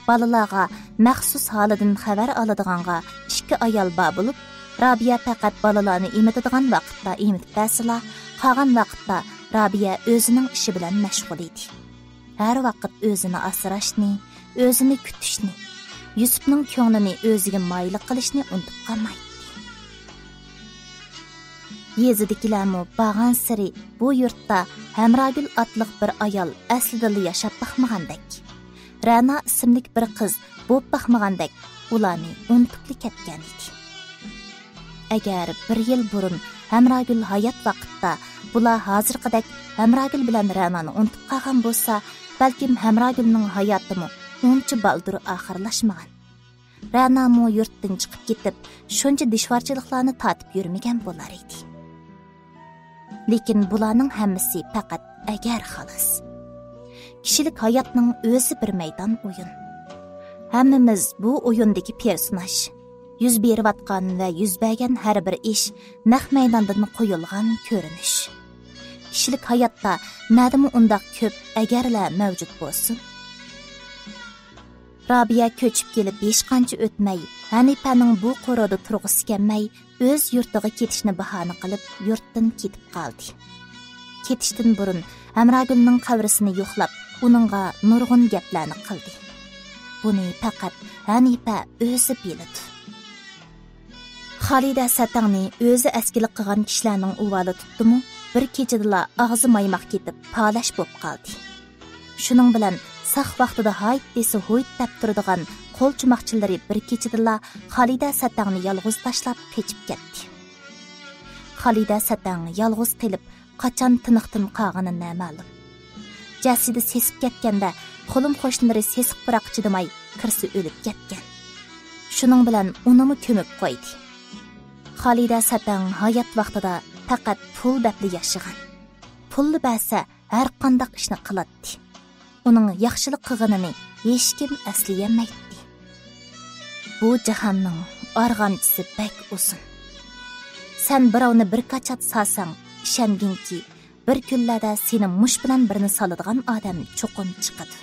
بالىلارغا مەخسۇس ھالىدىن خەۋەر ئالىدىغانغا ئىككى ئايال بار بولۇپ، رابىيە پەقەت بالىلارنى ئېمىتىدىغان ۋاقىتتا ئېمىتىپ بەرسىلا، قالغان ۋاقىتتا رابىيە ئۆزىنىڭ ئىشى بىلەن مەشغۇل ئىدى. ھەر ۋاقىت ئۆزىنى ئاسراشنى، ئۆزىنى كۈتۈشنى، يۈسۈپنىڭ كۆڭلىنى ئۆزىگە مايىللىق قىلىشنى ئۇنتۇپ قالمايتتى. يېزىدىكىلەرمۇ بارغانسېرى بۇ يۇرتتا ھەمراگۈل ئاتلىق بىر ئايال ئەسلىدىلا ياشاپ باقمىغاندەك، رەنا ئىسىملىك بىر قىز بوپ باقمىغاندەك ئۇلارنى ئۇنتۇپلا كەتكەن ئىدى. ئەگەر بىر يىل بۇرۇن ھەمراگۈل ھايات ۋاقىتتا بۇلار ھازىرقىدەك ھەمراگۈل بىلەن رەنانى ئۇنتۇپ قالغان بولسا، بەلكىم ھەمراگۈلنىڭ ھاياتىمۇ ئۇنچە بالدۇر ئاخىرلاشمىغان. رەنامۇ يۇرتتىن چىقىپ كېتىپ، شۇنچە دىشۋارچىلىقلارنى تارتىپ يۈرمىگەن بولار ئىدى. لېكىن بۇلارنىڭ ھەممىسى پەقەت ئەگەر خالاس. كىشىلىك ھاياتنىڭ ئۆزى بىر مەيدان ئويۇن. ھەممىمىز بۇ ئويۇندىكى پېرسوناژ. يۈز بېرىۋاتقان ۋە يۈز بەرگەن ھەر بىر ئىش نەق مەيداندىن قويۇلغان كۆرۈنۈش. كىشىلىك ھاياتتا نەدىمۇ ئۇنداق كۆپ ئەگەرلەر مەۋجۇت بولسۇن؟ رابىيە كۆچۈپ كېلىپ ھېچقانچە ئۆتمەي، ھەنىپەنىڭ بۇ قورۇدا تۇرغۇسى كەلمەي، ئۆز يۇرتىغا كېتىشنى باھانە قىلىپ، يۇرتتىن كېتىپ قالدى. كېتىشتىن بۇرۇن ھەمراگۈلنىڭ قەبرىسىنى يوقلاپ، ئۇنىڭغا نۇرغۇن گەپلەرنى قىلدى. بۇنى پەقەت ھەنىپە ئۆزى بىلىدۇ. خالىدە سەتەڭنى ئۆزى ئەسكىلىك قىلغان كىشىلەرنىڭ ئۇۋالى تۇتتىمۇ، بىر كېچىدىلا ئاغزى مايماق كېتىپ، پالەچ بوپ قالدى. شۇنىڭ بىلەن ساق ۋاقتىدا ھايت دېسە ھويت دەپ تۇرىدىغان قول چوماقچىلىرى بىر كېچىدىلا خالىدە سەتەڭنى يالغۇز تاشلاپ قېچىپ كەتتى. خالىدە سەتەڭ يالغۇز قېلىپ، قاچان تىنىقتىن قالغىنى نامەلۇم. جەسىتى سېسىپ كەتكەندە، قولۇم قوشنىلىرى سېسىق پۇراققا چىدىماي، كىرسە ئۆلۈپ كەتكەن. شۇنىڭ بىلەن ئۇنىمۇ كۆمۈپ قويدى. خالىدە سەتەڭ ھايات ۋاقتىدا پەقەت پۇل دەپلا ياشىغان. پۇللا بەرسە، ھەر قانداق ئىشنى قىلاتتى. ئۇنىڭ ياخشىلىق قىلغىنىنى ھېچكىم ئەسلىيەلمەيتتى. بۇ جاھاننىڭ ئارغامچىسى بەك ئۇزۇن. سەن بىراۋنى بىر كاچات سالساڭ، ئىشەنگىنكى، بىر كۈنلەردە سېنى مۇش بىلەن بىرنى سالىدىغان ئادەم چوقۇم چىقىدۇ.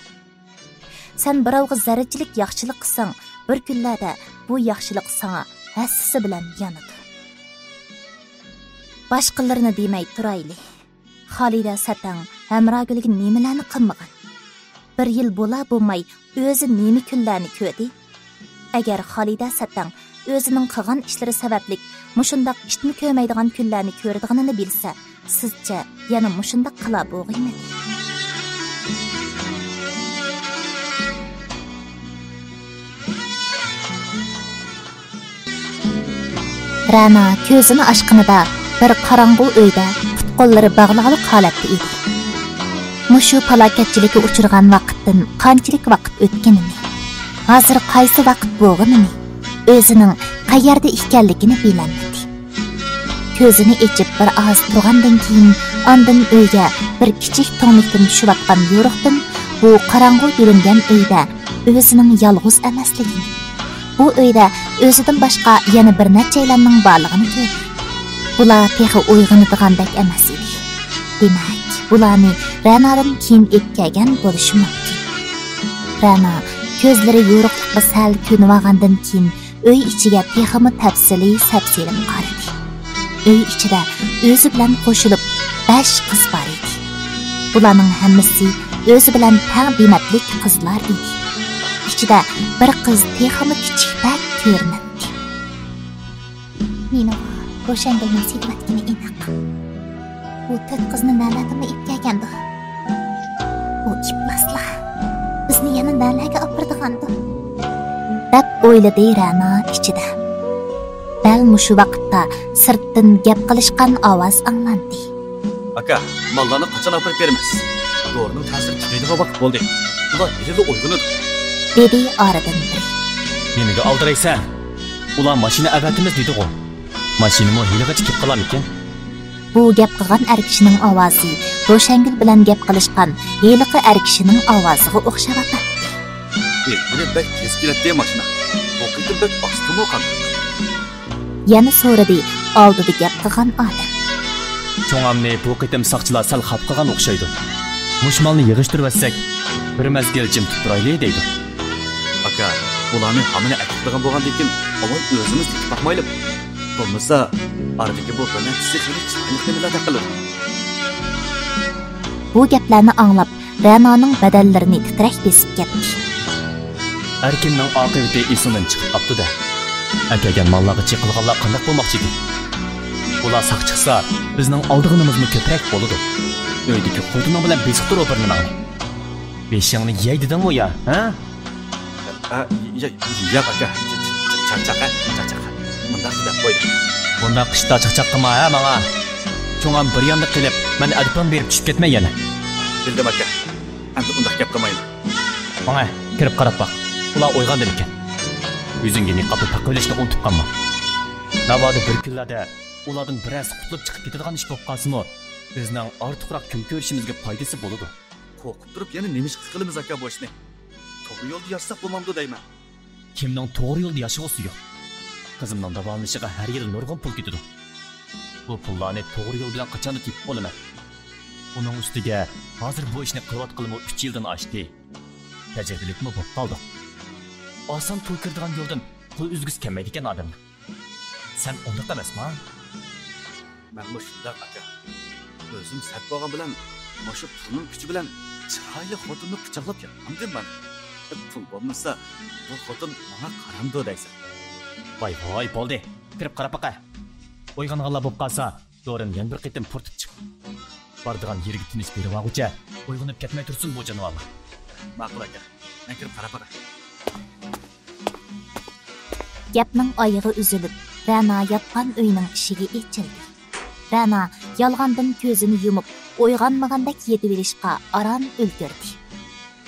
سەن بىراۋغا زەررىچىلىك ياخشىلىق قىلساڭ، بىر كۈنلەردە بۇ ياخشىلىق ساڭا ھەسسىسى بىلەن يانىدۇ. باشقىلىرىنى دېمەي تۇرايلى. خالىدە سەتەڭ ھەمراگۈلگە نېمىلەرنى قىلمىغان؟ بىر يىل بولا بولماي ئۆزى نېمە كۈنلەرنى كۆردى؟ ئەگەر خالىدە سەتەڭ ئۆزىنىڭ قىلغان ئىشلىرى سەۋەبلىك مۇشۇنداق ئىتمۇ كۆرمەيدىغان كۈنلەرنى كۆرىدىغىنىنى بىلسە، سىزچە يەنە مۇشۇنداق قىلا بولغىيمىدى؟ رەنا كۆزىنى ئاچقىنىدا بىر قاراڭغۇ ئۆيدە پۇت-قوللىرى باغلىغلىق ھالەتتە ئىدى. مۇشۇ پالاكەتچىلىككە ئۇچرىغان ۋاقىتتىن قانچىلىك ۋاقىت ئۆتكىنىنى، ھازىر قايسى ۋاقىت بولغىنىنى، ئۆزىنىڭ قەيەردە ئىكەنلىكىنى بىلەلمىدى. كۆزىنى ئېچىپ بىر ئاز تۇرغاندىن كېيىن، ئاندىن ئۆيگە بىر كىچىك تۈڭلۈكتىن چۈشۈۋاتقان يورۇقتىن بۇ قاراڭغۇ يۆلەنگەن ئۆيدە ئۆزىنىڭ يالغۇز ئەمەسلىكىنى، بۇ ئۆيدە ئۆزىدىن باشقا يەنە بىر نەچچەيلەننىڭ بارلىقىنى كۆردى. بۇلار تېخى ئويغىنىدىغاندەك ئەمەس ئىدى. دېمەك، بۇلارنى رەنادىن كېيىن ئېلىپ كەلگەن بولۇشى مۇمكىن. رەنا كۆزلىرى يورۇقلۇققا سەل كۆنۈۋالغاندىن كېيىن، ئۆي ئىچىگە تېخىمۇ تەپسىلىي سەپسېلىپ قارىدى. ئۆي ئىچىدە ئۆزى بىلەن قوشۇلۇپ بەش قىز بار ئىدى. بۇلارنىڭ ھەممىسى ئۆزى بىلەن تەڭ بىمەتلىك قىزلار ئىدى. ئىچىدە بىر قىز تېخىمۇ كىچىكتەك كۆرۈنەتتى. مېنىڭ روشەنگۈلنىڭ سېتىۋەتكىنى ئېنىق. ئۇ تۆت قىزنى نەلەردىنمۇ ئېلىپ كەلگەندۇ؟ ئۇ ئىپلاسلار بىزنى يەنە نەلەرگە ئاپىرىدىغاندۇ؟ دەپ ئويلىدى رەنا ئىچىدە. دەل مۇشۇ ۋاقىتتا سىرتتىن گەپ قىلىشقان ئاۋاز ئاڭلاندى. ئاكا، ماللارنى قاچان ئاپىرىپ بېرىمىز؟ دورىنىڭ تەسىرى تۈگەيدىغان ۋاقىت بولدى. ئۇلار ھېلىلا ئويغىنىدۇ. دېدى ئارىدىن بىرى. نېمىگە ئالدىرايسەن؟ ئۇلار ماشىنا ئەۋەتىمىز دېدىغۇ. ماشىنىمۇ ھېلىغىچە كېلىپ قالارمىكىن؟ بۇ گەپ قىلغان ئەر كىشىنىڭ ئاۋازى روشەنگۈل بىلەن گەپ قىلىشقان ھېلىقى ئەر كىشىنىڭ ئاۋازىغا ئوخشاۋاتاتتى. ئېھتىمال بەك تېز كېلەتتى ماشىنا. بۇ قېتىم بەك ئاستىمۇ قانداق؟ يەنە سورىدى ئالدىدا گەپ قىلغان ئادەم. چوڭامنى بۇ قېتىم ساقچىلار سەل خاپا قىلغان ئوخشايدۇ. مۇشۇ مالنى يىغىشتۇرۇۋەتسەك، بىر مەزگىل جىم تۇرۇپ تۇرايلى دەيدۇ. ئاكا، بۇلارنى ھامىنى ئەكېتىدىغان بولغاندىكىن، ئاۋۋال ئۆزىمىز تېتىپ باقمايلى. بولمىسا، ئارىدىكى بۇ بىر نەچچىسى خېلى چىرايلىق نېمىلەردەك قىلىدۇ. بۇ گەپلەرنى ئاڭلاپ، رەنانىڭ بەدەنلىرىنى تىترەك بېسىپ كەتتى. ئەركىننىڭ ئاقىۋىتى ئېسىڭدىن چىقىپ قاپتۇ-دە. ئەكەلگەن ماللارغا چېقىلغانلار قانداق بولماقچى ئىدى؟ ئۇلار ساق چىقسا، بىزنىڭ ئالىدىغىنىمىزمۇ كۆپرەك بولىدۇ. ئۆيدىكى خوتۇنۇڭ بىلەن بېسىقتۇر ئۇ بىر نېمەڭنى. بېشىڭنى يەي دېدىڭمۇ يا، ھە؟ ئا، يا-، ياق، ئاكا. چا-، چا-، چا-، چاقچاق، چاقچاق. مۇنداق دەپ قويدۇم. بۇنداق ئىشتا چاقچاق قىلما، ھە، ماڭا. چوڭام بىر ياندا قېلىپ، مەن ئەدىپىڭنى بېرىپ چۈشۈپ كەتمەي يەنە. بىلدىم، ئاكا. ئەمدى ئۇنداق گەپ قىلمايمەن. ماڭە، كىرىپ قاراپ باق. ئۇلار ئويغاندىمىكىن؟ يۈزۈڭگە نىقابنى تاقىۋېلىشنى ئۇنتۇپ قالما. ناۋادا بىر كۈنلەردە ئۇلاردىن بىرەرسى قۇتۇلۇپ چىقىپ كېتىدىغان ئىش بولۇپ قالسىمۇ، بىزنىڭ ئارتۇقراق كۈن كۆرۈشىمىزگە پايدىسى بولىدۇ. قورقۇپ تۇرۇپ يەنە نېمىشقا قىلىمىز، ئاكا، بۇ ئىشنى؟ توغرا يولدا ياشىساق بولمامدۇ دەيمەن. كىمنىڭ توغرا يولدا ياشىغۇسى يوق؟ قىزىمنىڭ داۋالىنىشىغا ھەر يىلى نۇرغۇن پۇل كېتىدۇ. بۇ پۇللارنى توغرا يول بىلەن قاچاندا تېپىپ بولىمەن؟ ئۇنىڭ ئۈستىگە ھازىر بۇ ئىشنى قىلىۋاتقىلىمۇ ئۈچ يىلدىن ئاشتى. تەجرىبىلىكمۇ بولۇپ قالدۇق. ئاسان پۇل كىرىدىغان يولدىن پۇل ئۈزگۈسى كەلمەيدىكەن ئادەمنىڭ. سەن ئۇنداق ئەمەسما؟ مەنمۇ شۇنداق، ئاكا. ئۆزۈم سەت بولغان بىلەن، مۇشۇ پۇلنىڭ كۈچى بىلەن چىرايلىق خوتۇننى قۇچاقلاپ ياتقانىدىم مانا. پۇل بولمىسا، بۇ خوتۇن ماڭا قارامدۇ دەيسەن. ۋاي، ۋاي، بولدى. كىرىپ قاراپ باقە. ئويغانغانلار بولۇپ قالسا، دورىنى يەنە بىر قېتىم پۇرىتىپ چىق. بارىدىغان يېرىگە تىنچ بېرىۋالغۇچە ئويغىنىپ كەتمەي تۇرسۇن بۇ جانىۋارلار. ماقۇل، ئاكا. مەن كىرىپ قاراپ باقاي. گەپنىڭ ئايىغى ئۈزۈلۈپ، رەنا ياتقان ئۆينىڭ ئىشىكى ئېچىلدى. رەنا يالغاندىن كۆزىنى يۇمۇپ، ئويغانمىغاندەك يېتىۋېلىشقا ئاران ئۈلگۈردى.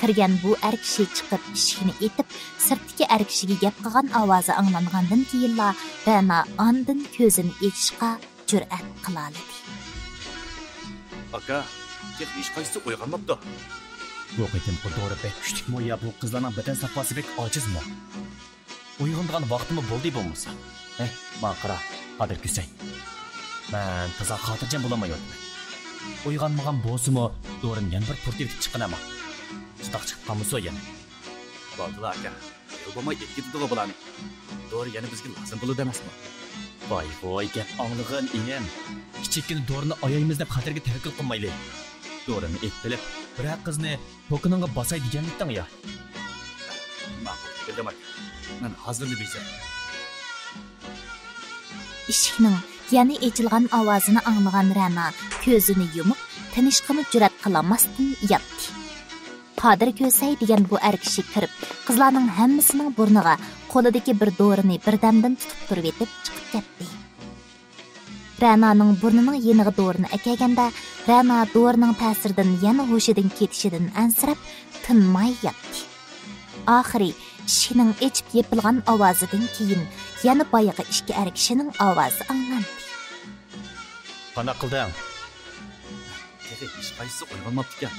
كىرگەن بۇ ئەر كىشى چىقىپ، ئىشىكنى ئېتىپ، سىرتتىكى ئەر كىشىگە گەپ قىلغان ئاۋازى ئاڭلانغاندىن كېيىنلا، رەنا ئاندىن كۆزىنى ئېچىشقا جۈرئەت قىلالىدى. ئاكا، تېخى ھېچقايسىسى ئويغانماپتۇ. بۇ قېتىمقى دورا بەك كۈچلۈكمۇ يا بۇ قىزلارنىڭ بەدەن ساپاسى بەك ئاجىزمۇ؟ ئويغىنىدىغان ۋاقتىمۇ بولدى بولمىسا. ھەي، ماڭا قارا، قادىر كۈسەي. مەن تازا خاتىرجەم بولالمايۋاتىمەن. ئويغانمىغان بولسىمۇ، دورىنى يەنە بىر پۇرتىۋېتىپ چىققىن ئەمما. چاتاق چىقىپ قالمىسۇن يەنە. بولدىلا ئاكا، خىيال بولماي ئېتىپ كېتىدىغۇ بۇلارنى. دورا يەنە بىزگە لازىم بولىدۇ ئەمەسمۇ؟ ۋاي ۋاي، گەپ ئاڭلىغىن ئىنىم. كىچىككىنە دورىنى ئايايمىز دەپ خەتەرگە تەۋەككۈل قىلمايلى. دورىنى ئېتىپ بىلىپ، بىرەر قىزنى توكىنىڭغا باساي دېگەنمىدىڭ يا؟ ماقۇل، بىلدىم ئاكا. مەن ھازىرلا بېجىرەي. ئىشىكنىڭ يەنە ئېچىلغان ئاۋازىنى ئاڭلىغان رەنا كۆزىنى يۇمۇپ، تىنىشقىمۇ جۈرئەت قىلالماستىن ياتتى. قادىر كۆسەي دېگەن بۇ ئەر كىشى كىرىپ، قىزلارنىڭ ھەممىسىنىڭ بۇرنىغا قولىدىكى بىر دورىنى بىردەمدىن تۇتۇپ تۇرۇۋېتىپ چىقىپ كەتتى. رەنانىڭ بۇرنىنىڭ يېنىغا دورىنى ئەكەلگەندە، رەنا دورىنىڭ تەسىرىدىن يەنە ھوشىدىن كېتىشىدىن ئەنسىرەپ، تىنماي ياتتى. ئاخىرى ئىشىكنىڭ ئېچىپ يېپىلغان ئاۋازىدىن كېيىن، يەنە بايىقى ئىككى ئەر كىشىنىڭ ئاۋازى ئاڭلاندى. قانداق قىلدىڭ؟ تېخى ھېچقايسىسى ئويغانماپتىكەن.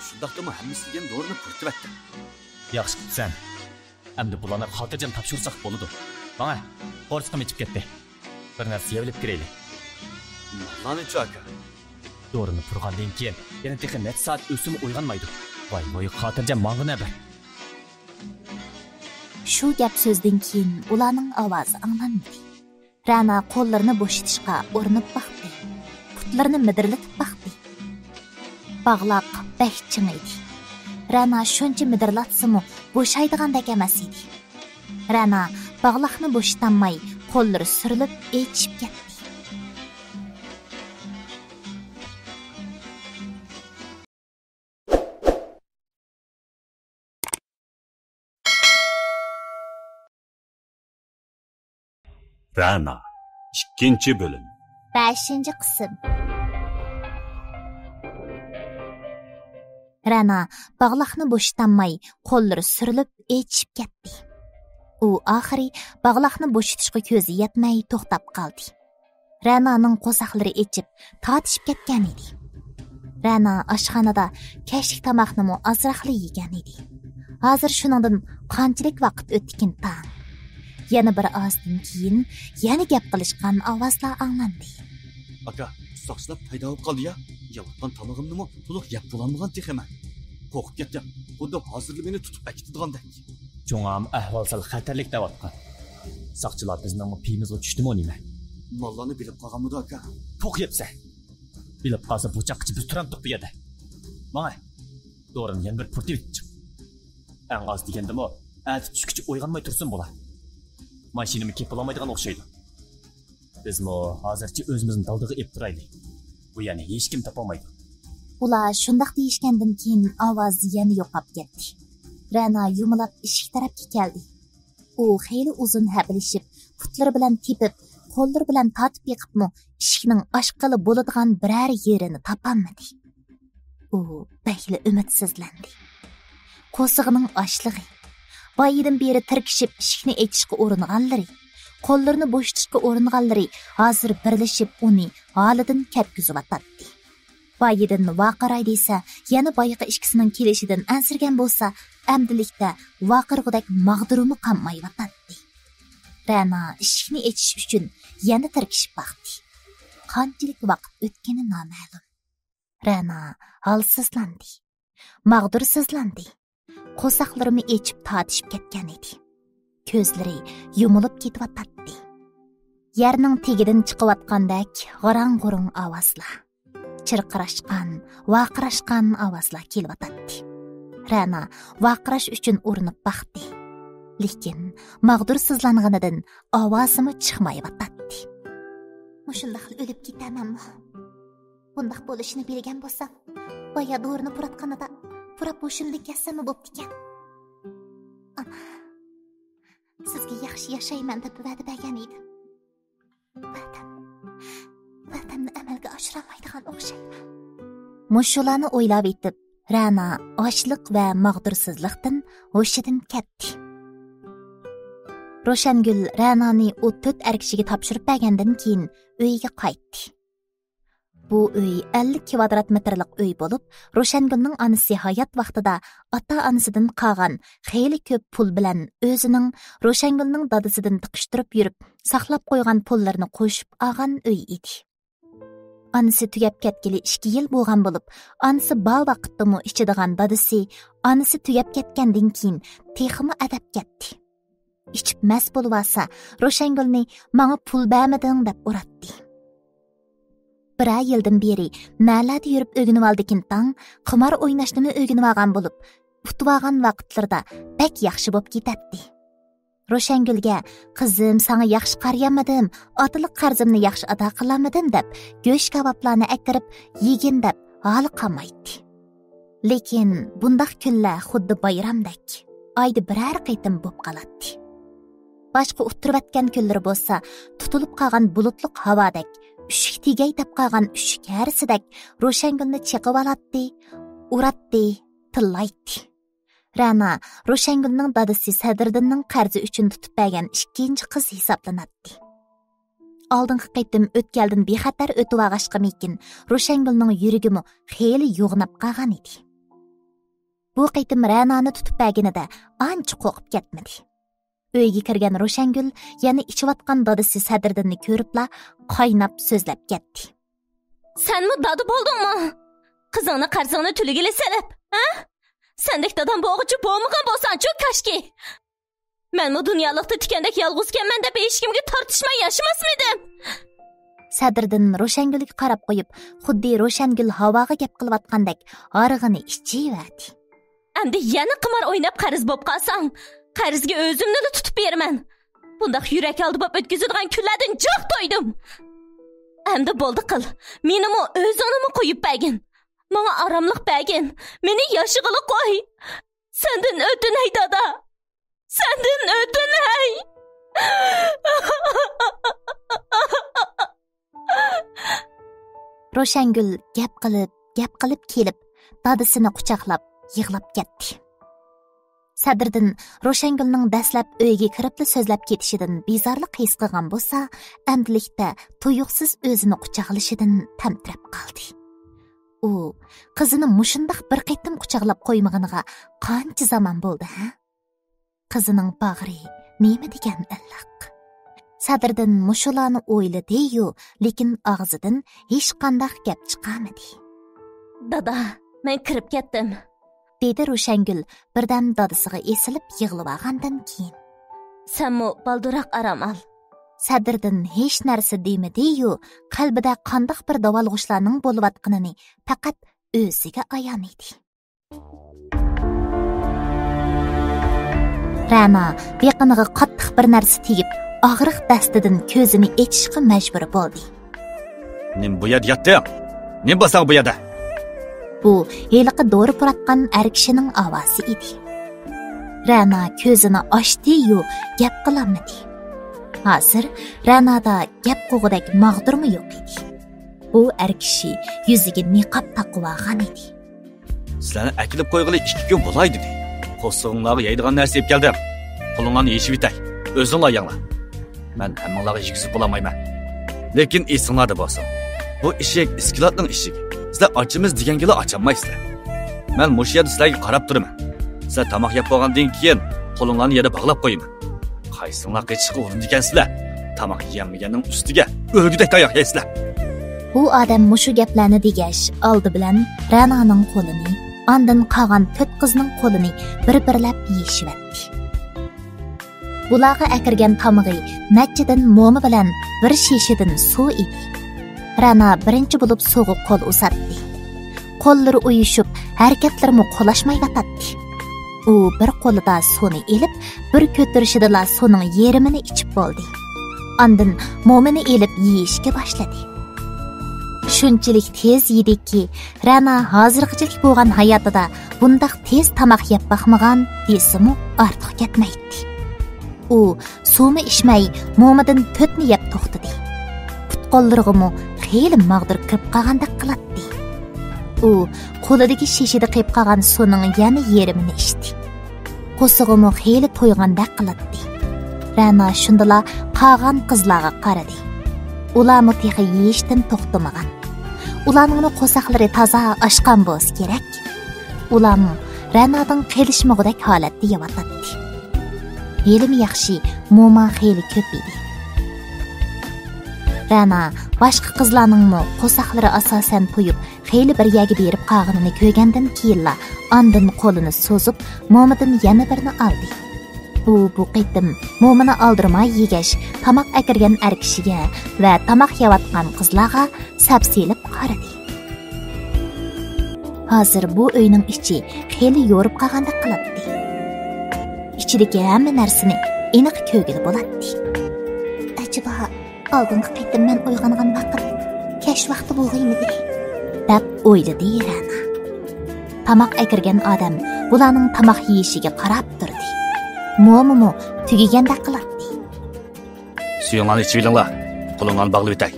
شۇنداقتىمۇ ھەممىسى دېگەن دورىنى پۇرىتىۋەتتىم. ياخشى قىپسەن. ئەمدى بۇلارنى خاتىرجەم تاپشۇرساق بولىدۇ. ماڭە، قورسىقىم ئېچىپ كەتتى. بىر نەرسە يەۋېلىپ كىرەيلى. ماللارنىچۇ ئاكا؟ دورىنى پۇرىغاندىن كېيىن يەنە تېخى نەچچە سائەت ئۆتسىمۇ ئويغانمايدۇ. ۋاي ۋاي، خاتىرجەم ماڭغىنە بىر. شۇ گەپ سۆزدىن كېيىن ئۇلارنىڭ ئاۋازى ئاڭلانمىدى. رەنا قوللىرىنى بوشىتىشقا ئۇرۇنۇپ باقتى. پۇتلىرىنى مىدىرلىتىپ باقتى. باغلاق بەك چىڭ ئىدى. رەنا شۇنچە مىدىرلاتسىمۇ بوشايدىغاندەك ئەمەس ئىدى. رەنا باغلاقنى بوشىتالماي، قوللىرى سۈرۈلۈپ ئېچىشىپ كەتتى. رەنا، ئىككىنچى بۆلۈم. بەشىنچى قىسىم. رەنا باغلاقنى بوشىتالماي، قوللىرى سۈرۈلۈپ ئېچىشىپ كەتتى. ئۇ ئاخىرى باغلاقنى بوشىتىشقا كۆزى يەتمەي توختاپ قالدى. رەنانىڭ قورساقلىرى ئېچىپ، تارتىشىپ كەتكەن ئىدى. رەنا ئاشخانىدا كەچلىك تاماقنىمۇ ئازراقلا يېگەن ئىدى. ھازىر شۇنىڭدىن قانچىلىك ۋاقىت ئۆتتىكىن تاڭ. يەنە بىر ئازدىن كېيىن يەنە گەپ قىلىشقان ئاۋازلار ئاڭلاندى. ئاكا، ساقچىلار پەيدا بولۇپ قالدى يا. يەۋاتقان تامىقىمنىمۇ تولۇق يەپ بولالمىغان تېخى مەن. قورقۇپ كەتتىم. خۇددى ھازىرلا مېنى تۇتۇپ ئەكېتىدىغاندەك. چوڭام ئەھۋال سەل خەتەرلىك دەۋاتقان. ساقچىلار بىزنىڭ پېيىمىزغا چۈشتىمۇ نېمە؟ ماللارنى بىلىپ قالغانمىدۇ ئاكا؟ پوق يەپسەن. بىلىپ قالسا بۇ چاغقىچە بىز تۇرامتۇق بۇ يەردە. ماڭە. دورىنى يەنە بىر پۇرىتىۋېتىپ چىق. ئەڭ ئاز دېگەندىمۇ ئەتە چۈشكىچە ئويغانماي تۇرسۇن بۇلار. ماشىنىمۇ كېپىلالمايدىغان ئوخشايدۇ. بىزمۇ ھازىرچە ئۆزىمىزنى دالدىغا ئېلىپ تۇرايلى. بۇ يەرنى ھېچكىم تاپالمايدۇ. ئۇلار شۇنداق دېيىشكەندىن كېيىن ئاۋاز يەنە يوقاپ كەتتى. رەنا يۇمىلاپ ئىشىك تەرەپكە كەلدى. ئۇ خېلى ئۇزۇن ھەپىلىشىپ، پۇتلىرى بىلەن تېپىپ، قوللىرى بىلەن تارتىپ بېقىپمۇ ئىشىكنىڭ ئاچقىلى بولىدىغان بىرەر يېرىنى تاپالمىدى. ئۇ بەكلا ئۈمىدسىزلەندى. قورسىقىنىڭ ئاچلىقى، بايىدىن بېرى تىركىشىپ ئىشىكنى ئېچىشقا ئۇرۇنغانلىرى، قوللىرىنى بوشىتىشقا ئۇرۇنغانلىرى ھازىر بىرلىشىپ ئۇنى ھالىدىن كەتكۈزۈۋاتاتتى. بايىدىن ۋارقىراي دېسە، يەنە بايىقى ئىككىسىنىڭ كېلىشىدىن ئەنسىرىگەن بولسا، ئەمدىلىكتە ۋارقىرىغۇدەك ماغدۇرىمۇ قالمايۋاتاتتى. رەنا ئىشىكنى ئېچىش ئۈچۈن يەنە تىركىشىپ باقتى. قانچىلىك ۋاقىت ئۆتكىنى نامەلۇم. رەنا ھالسىزلاندى. ماغدۇرسىزلاندى. قورساقلىرىمۇ ئېچىپ تارتىشىپ كەتكەن ئىدى. كۆزلىرى يۇمۇلۇپ كېتىۋاتاتتى. يەرنىڭ تېگىدىن چىقىۋاتقاندەك غاراڭ-غۇرۇڭ ئاۋازلار، چىرقىراشقان، ۋارقىراشقان ئاۋازلار كېلىۋاتاتتى. رەنا ۋارقىراش ئۈچۈن ئۇرۇنۇپ باقتى. لېكىن ماغدۇرسىزلانغىنىدىن ئاۋازىمۇ چىقمايۋاتاتتى. مۇشۇنداقلا ئۆلۈپ كېتەمەنمۇ؟ بۇنداق بولۇشىنى بىلگەن بولسام، بايا دورىنى پۇراتقىنىدا پۇراپ ھوشۇمدىن كەتسەممۇ بوپتىكەن. ئانا، سىزگە ياخشى ياشايمەن دەپ ۋەدە بەرگەن ئىدىم. ۋەدەم، ۋەدەمنى ئەمەلگە ئاشۇرالمايدىغان ئوخشايمەن. مۇشۇلارنى ئويلاۋېتىپ، رەنا ئاچلىق ۋە ماغدۇرسىزلىقتىن ھوشىدىن كەتتى. روشەنگۈل رەنانى ئۇ تۆت ئەر كىشىگە تاپشۇرۇپ بەرگەندىن كېيىن ئۆيىگە قايتتى. بۇ ئۆي ئەللىك كىۋادرات مېتىرلىق ئۆي بولۇپ، روشەنگۈلنىڭ ئانىسى ھايات ۋاقتىدا ئاتا-ئانىسىدىن قالغان خېلى كۆپ پۇل بىلەن ئۆزىنىڭ، روشەنگۈلنىڭ دادىسىدىن تىقىشتۇرۇپ يۈرۈپ ساقلاپ قويغان پۇللىرىنى قوشۇپ ئالغان ئۆي ئىدى. ئانىسى تۈگەپ كەتكىلى ئىككى يىل بولغان بولۇپ، ئانىسى بار ۋاقىتتىمۇ ئىچىدىغان دادىسى ئانىسى تۈگەپ كەتكەندىن كېيىن تېخىمۇ ئەدەپ كەتتى. ئىچىپ مەست بولۇۋالسا، روشەنگۈلنى «ماڭا پۇل بەرمىدىڭ» دەپ ئۇراتتى. بىرەر يىلدىن بېرى نەلەردە يۈرۈپ ئۆگىنىۋالدىكىن تاڭ، قىمار ئويناشنىمۇ ئۆگىنىۋالغان بولۇپ، ئۇتۇۋالغان ۋاقىتلىرىدا بەك ياخشى بولۇپ كېتەتتى. روشەنگۈلگە «قىزىم، ساڭا ياخشى قارىيالمىدىم، ئاتىلىق قەرزىمنى ياخشى ئادا قىلالمىدىم» دەپ، گۆش كاۋاپلارنى ئەكىرىپ يېگىن دەپ ھالى قالمايتتى. لېكىن بۇنداق كۈنلەر خۇددى بايرامدەك، ئايدا بىرەر قېتىم بوپ قالاتتى. باشقا ئۇتتۇرۇۋەتكەن كۈنلىرى بولسا، تۇتۇلۇپ قالغان بۇلۇتلۇق ھاۋادەك، ئۈششۈك تېگەي دەپ قالغان ئۈششۈك ھەرىسىدەك روشەنگۈلنى چېقىۋالاتتى، ئۇراتتى، تىللايتتى. رەنا روشەنگۈلنىڭ دادىسى سەدرىدىننىڭ قەرزى ئۈچۈن تۇتۇپ بەرگەن ئىككىنچى قىز ھېسابلىناتتى. ئالدىنقى قېتىم ئۆتكەلدىن بىخەتەر ئۆتۈۋالغاچقىمىكىن، روشەنگۈلنىڭ يۈرىكىمۇ خېلى يوغىناپ قالغان ئىدى. بۇ قېتىم رەنانى تۇتۇپ بەرگىنىدە ئانچە قورقۇپ كەتمىدى. ئۆيگە كىرگەن روشەنگۈل يەنە ئىچىۋاتقان دادىسى سەدرىدىننى كۆرۈپلا قايناپ سۆزلەپ كەتتى. سەنمۇ دادا بولدۇڭمۇ؟ قىزىڭنى قەرزىڭنى تۆلىگىلى سېلىپ، ھە؟ سەندەك دادام بولغۇچە بولمىغان بولساڭچۇ كاشكى! مەنمۇ دۇنيالىقتا تىكەندەك يالغۇزكەنمەن دەپ ھېچكىمگە تارتىشماي ياشىماسمىدىم؟ سەدرىدىن روشەنگۈلگە قاراپ قويۇپ، خۇددى روشەنگۈل ھاۋاغا گەپ قىلىۋاتقاندەك ھارغىنى ئىچىۋەردى. ئەمدى يەنە قىمار ئويناپ قەرز بوپ قالساڭ، قەرزگە ئۆزۈمنىلا تۇتۇپ بېرىمەن. بۇنداق يۈرەك ھالدا بوپ ئۆتكۈزىدىغان كۈنلەردىن جىق تويدۇم. ئەمدى بولدى قىل، مېنىمۇ ئۆزۈڭنىمۇ قويۇپ بەرگىن. ماڭا ئاراملىق بەرگىن، مېنى ياشىغىلى قوي. سەندىن ئۆتۈنەي دادا، سەندىن ئۆتۈنەي. روشەنگۈل گەپ قىلىپ، گەپ قىلىپ كېلىپ، دادىسىنى قۇچاقلاپ يىغلاپ كەتتى. سەدرىدىن روشەنگۈلنىڭ دەسلەپ ئۆيگە كىرىپلا سۆزلەپ كېتىشىدىن بىزارلىق ھېس قىلغان بولسا، ئەمدىلىكتە تۇيۇقسىز ئۆزىنى قۇچاقلىشىدىن تەمتىرەپ قالدى. ئۇ قىزىنى مۇشۇنداق بىر قېتىم قۇچاقلاپ قويمىغىنىغا قانچە زامان بولدى، ھە؟ قىزىنىڭ باغرى نېمە دېگەن ئىللىق. سەدرىدىن مۇشۇلارنى ئويلىدى-يۇ، لېكىن ئاغزىدىن ھېچقانداق گەپ چىقارمىدى. دادا، مەن كىرىپ كەتتىم. دېدى روشەنگۈل بىردەم دادىسىغا ئېسىلىپ يىغلىۋالغاندىن كېيىن. سەنمۇ بالدۇرراق ئارام ئال. سەدرىدىن ھېچ نەرسە دېمىدى-يۇ، قەلبىدە قانداق بىر داۋالغۇشلارنىڭ بولۇۋاتقىنىنى پەقەت ئۆزىگە ئايان ئىدى. رەنا بېقىنىغا قاتتىق بىر نەرسە تېگىپ، ئاغرىق دەستىدىن كۆزىنى ئېچىشقا مەجبۇر بولدى. نېمە بۇ يەردە ياتتىڭ؟ نېمە بار ساڭا بۇ يەردە؟ بۇ ھېلىقى دورا پۇراتقان ئەر كىشىنىڭ ئاۋازى ئىدى. رەنا كۆزىنى ئاچتى-يۇ، گەپ قىلالمىدى. ھازىر رەنادا گەپ قىلغۇدەك ماغدۇرمۇ يوق ئىدى. بۇ ئەر كىشى يۈزىگە نىقاب تاقىۋالغان ئىدى. سىلەرنى ئەكېلىپ قويغىلى ئىككى كۈن بولاي دېدى. قورسىقىڭلارغا يەيدىغان نەرسە ئېلىپ كەلدىم. قولۇڭلارنى يېشىۋېتەي. ئۆزۈڭلار يەڭلار. مەن ھەممىڭلارغا يېگۈزۈپ بولالمايمەن. لېكىن ئېسىڭلاردا بولسۇن، بۇ ئىشىك ئىسكىلاتنىڭ ئىشىكى. سىلەر ئاچىمىز دېگەنگىلا ئاچالمايسىلەر. مەن مۇشۇ يەردە سىلەرگە قاراپ تۇرىمەن. سىلەر تاماق يەپ بولغاندىن كېيىن قولۇڭلارنى يەردە باغلاپ قويىمەن. قايسىڭلار قېچىشقا ئۇرۇنىدىكەنسىلەر؟ تاماق يېمىگەننىڭ ئۈستىگە ئۆلگۈدەك تاياق يەيسىلەر. بۇ ئادەم مۇشۇ گەپلەرنى دېگەچ، ئالدى بىلەن رەنانىڭ قولىنى، ئاندىن قالغان تۆت قىزنىڭ قولىنى بىر-بىرلەپ يېشىۋەتتى. بۇلارغا ئەكىرگەن تامىقى نەچچىدىن موما بىلەن بىر شېشىدىن سۇ ئىدى. رەنا بىرىنچى بولۇپ سۇغا قول ئۇزاتتى. قوللىرى ئۇيۇشۇپ، ھەرىكەتلىرىمۇ قولاشمايۋاتاتتى. ئۇ بىر قولىدا سۇنى ئېلىپ، بىر كۆتۈرۈشىدىلا سۇنىڭ يېرىمىنى ئىچىپ بولدى. ئاندىن مومىنى ئېلىپ يېيىشكە باشلىدى. شۇنچىلىك تېز يېدىكى، رەنا ھازىرغىچىلىك بولغان ھاياتىدا بۇنداق تېز تاماق يەپ باقمىغان دېسىمۇ ئارتۇق كەتمەيتتى. ئۇ سۇمۇ ئىچمەي، مومىدىن تۆتنى يەپ توختىدى. پۇت-قوللىرىغىمۇ خېلى ماغدۇر كىرىپ قالغاندەك قىلاتتى. ئۇ قولىدىكى شېشىدە قېلىپ قالغان سۇنىڭ يەنە يېرىمىنى ئىچتى. قورسىقىمۇ خېلى تويغاندەك قىلاتتى. رەنا شۇندىلا قالغان قىزلارغا قارىدى. ئۇلارمۇ تېخى يېيىشتىن توختىمىغان. ئۇلارنىڭمۇ قورساقلىرى تازا ئاچقان بولسا كېرەك. ئۇلارمۇ رەنادىن قېلىشمىغۇدەك ھالەتتە يەۋاتاتتى. ھېلىمۇ ياخشى، موما خېلى كۆپ ئىدى. رەنا باشقا قىزلارنىڭمۇ قورساقلىرى ئاساسەن تويۇپ، خېلى بىر يەرگە بېرىپ قالغىنىنى كۆرگەندىن كېيىنلا، ئاندىن قولىنى سوزۇپ، مومىدىن يەنە بىرنى ئالدى. ئۇ بۇ قېتىم مومىنى ئالدىرىماي يېگەچ، تاماق ئەكىرگەن ئەر كىشىگە ۋە تاماق يەۋاتقان قىزلارغا سەپسېلىپ قارىدى. ھازىر بۇ ئۆينىڭ ئىچى خېلى يورۇپ قالغاندەك قىلاتتى. ئىچىدىكى ھەممە نەرسىنى ئېنىق كۆرگىلى بولاتتى. ئەجەبا، ئالدىنقى قېتىم مەن ئويغانغان ۋاقىت كەچ ۋاقتى بولغىيمىدى؟ دەپ ئويلىدى رەنا. تاماق ئەكىرگەن ئادەم بۇلارنىڭ تاماق يېيىشىگە قاراپ تۇردى. مومىمۇ تۈگىگەندەك قىلاتتى. سۈيۈڭلارنى ئىچىۋېلىڭلار، قولۇڭلارنى باغلىۋېتەي.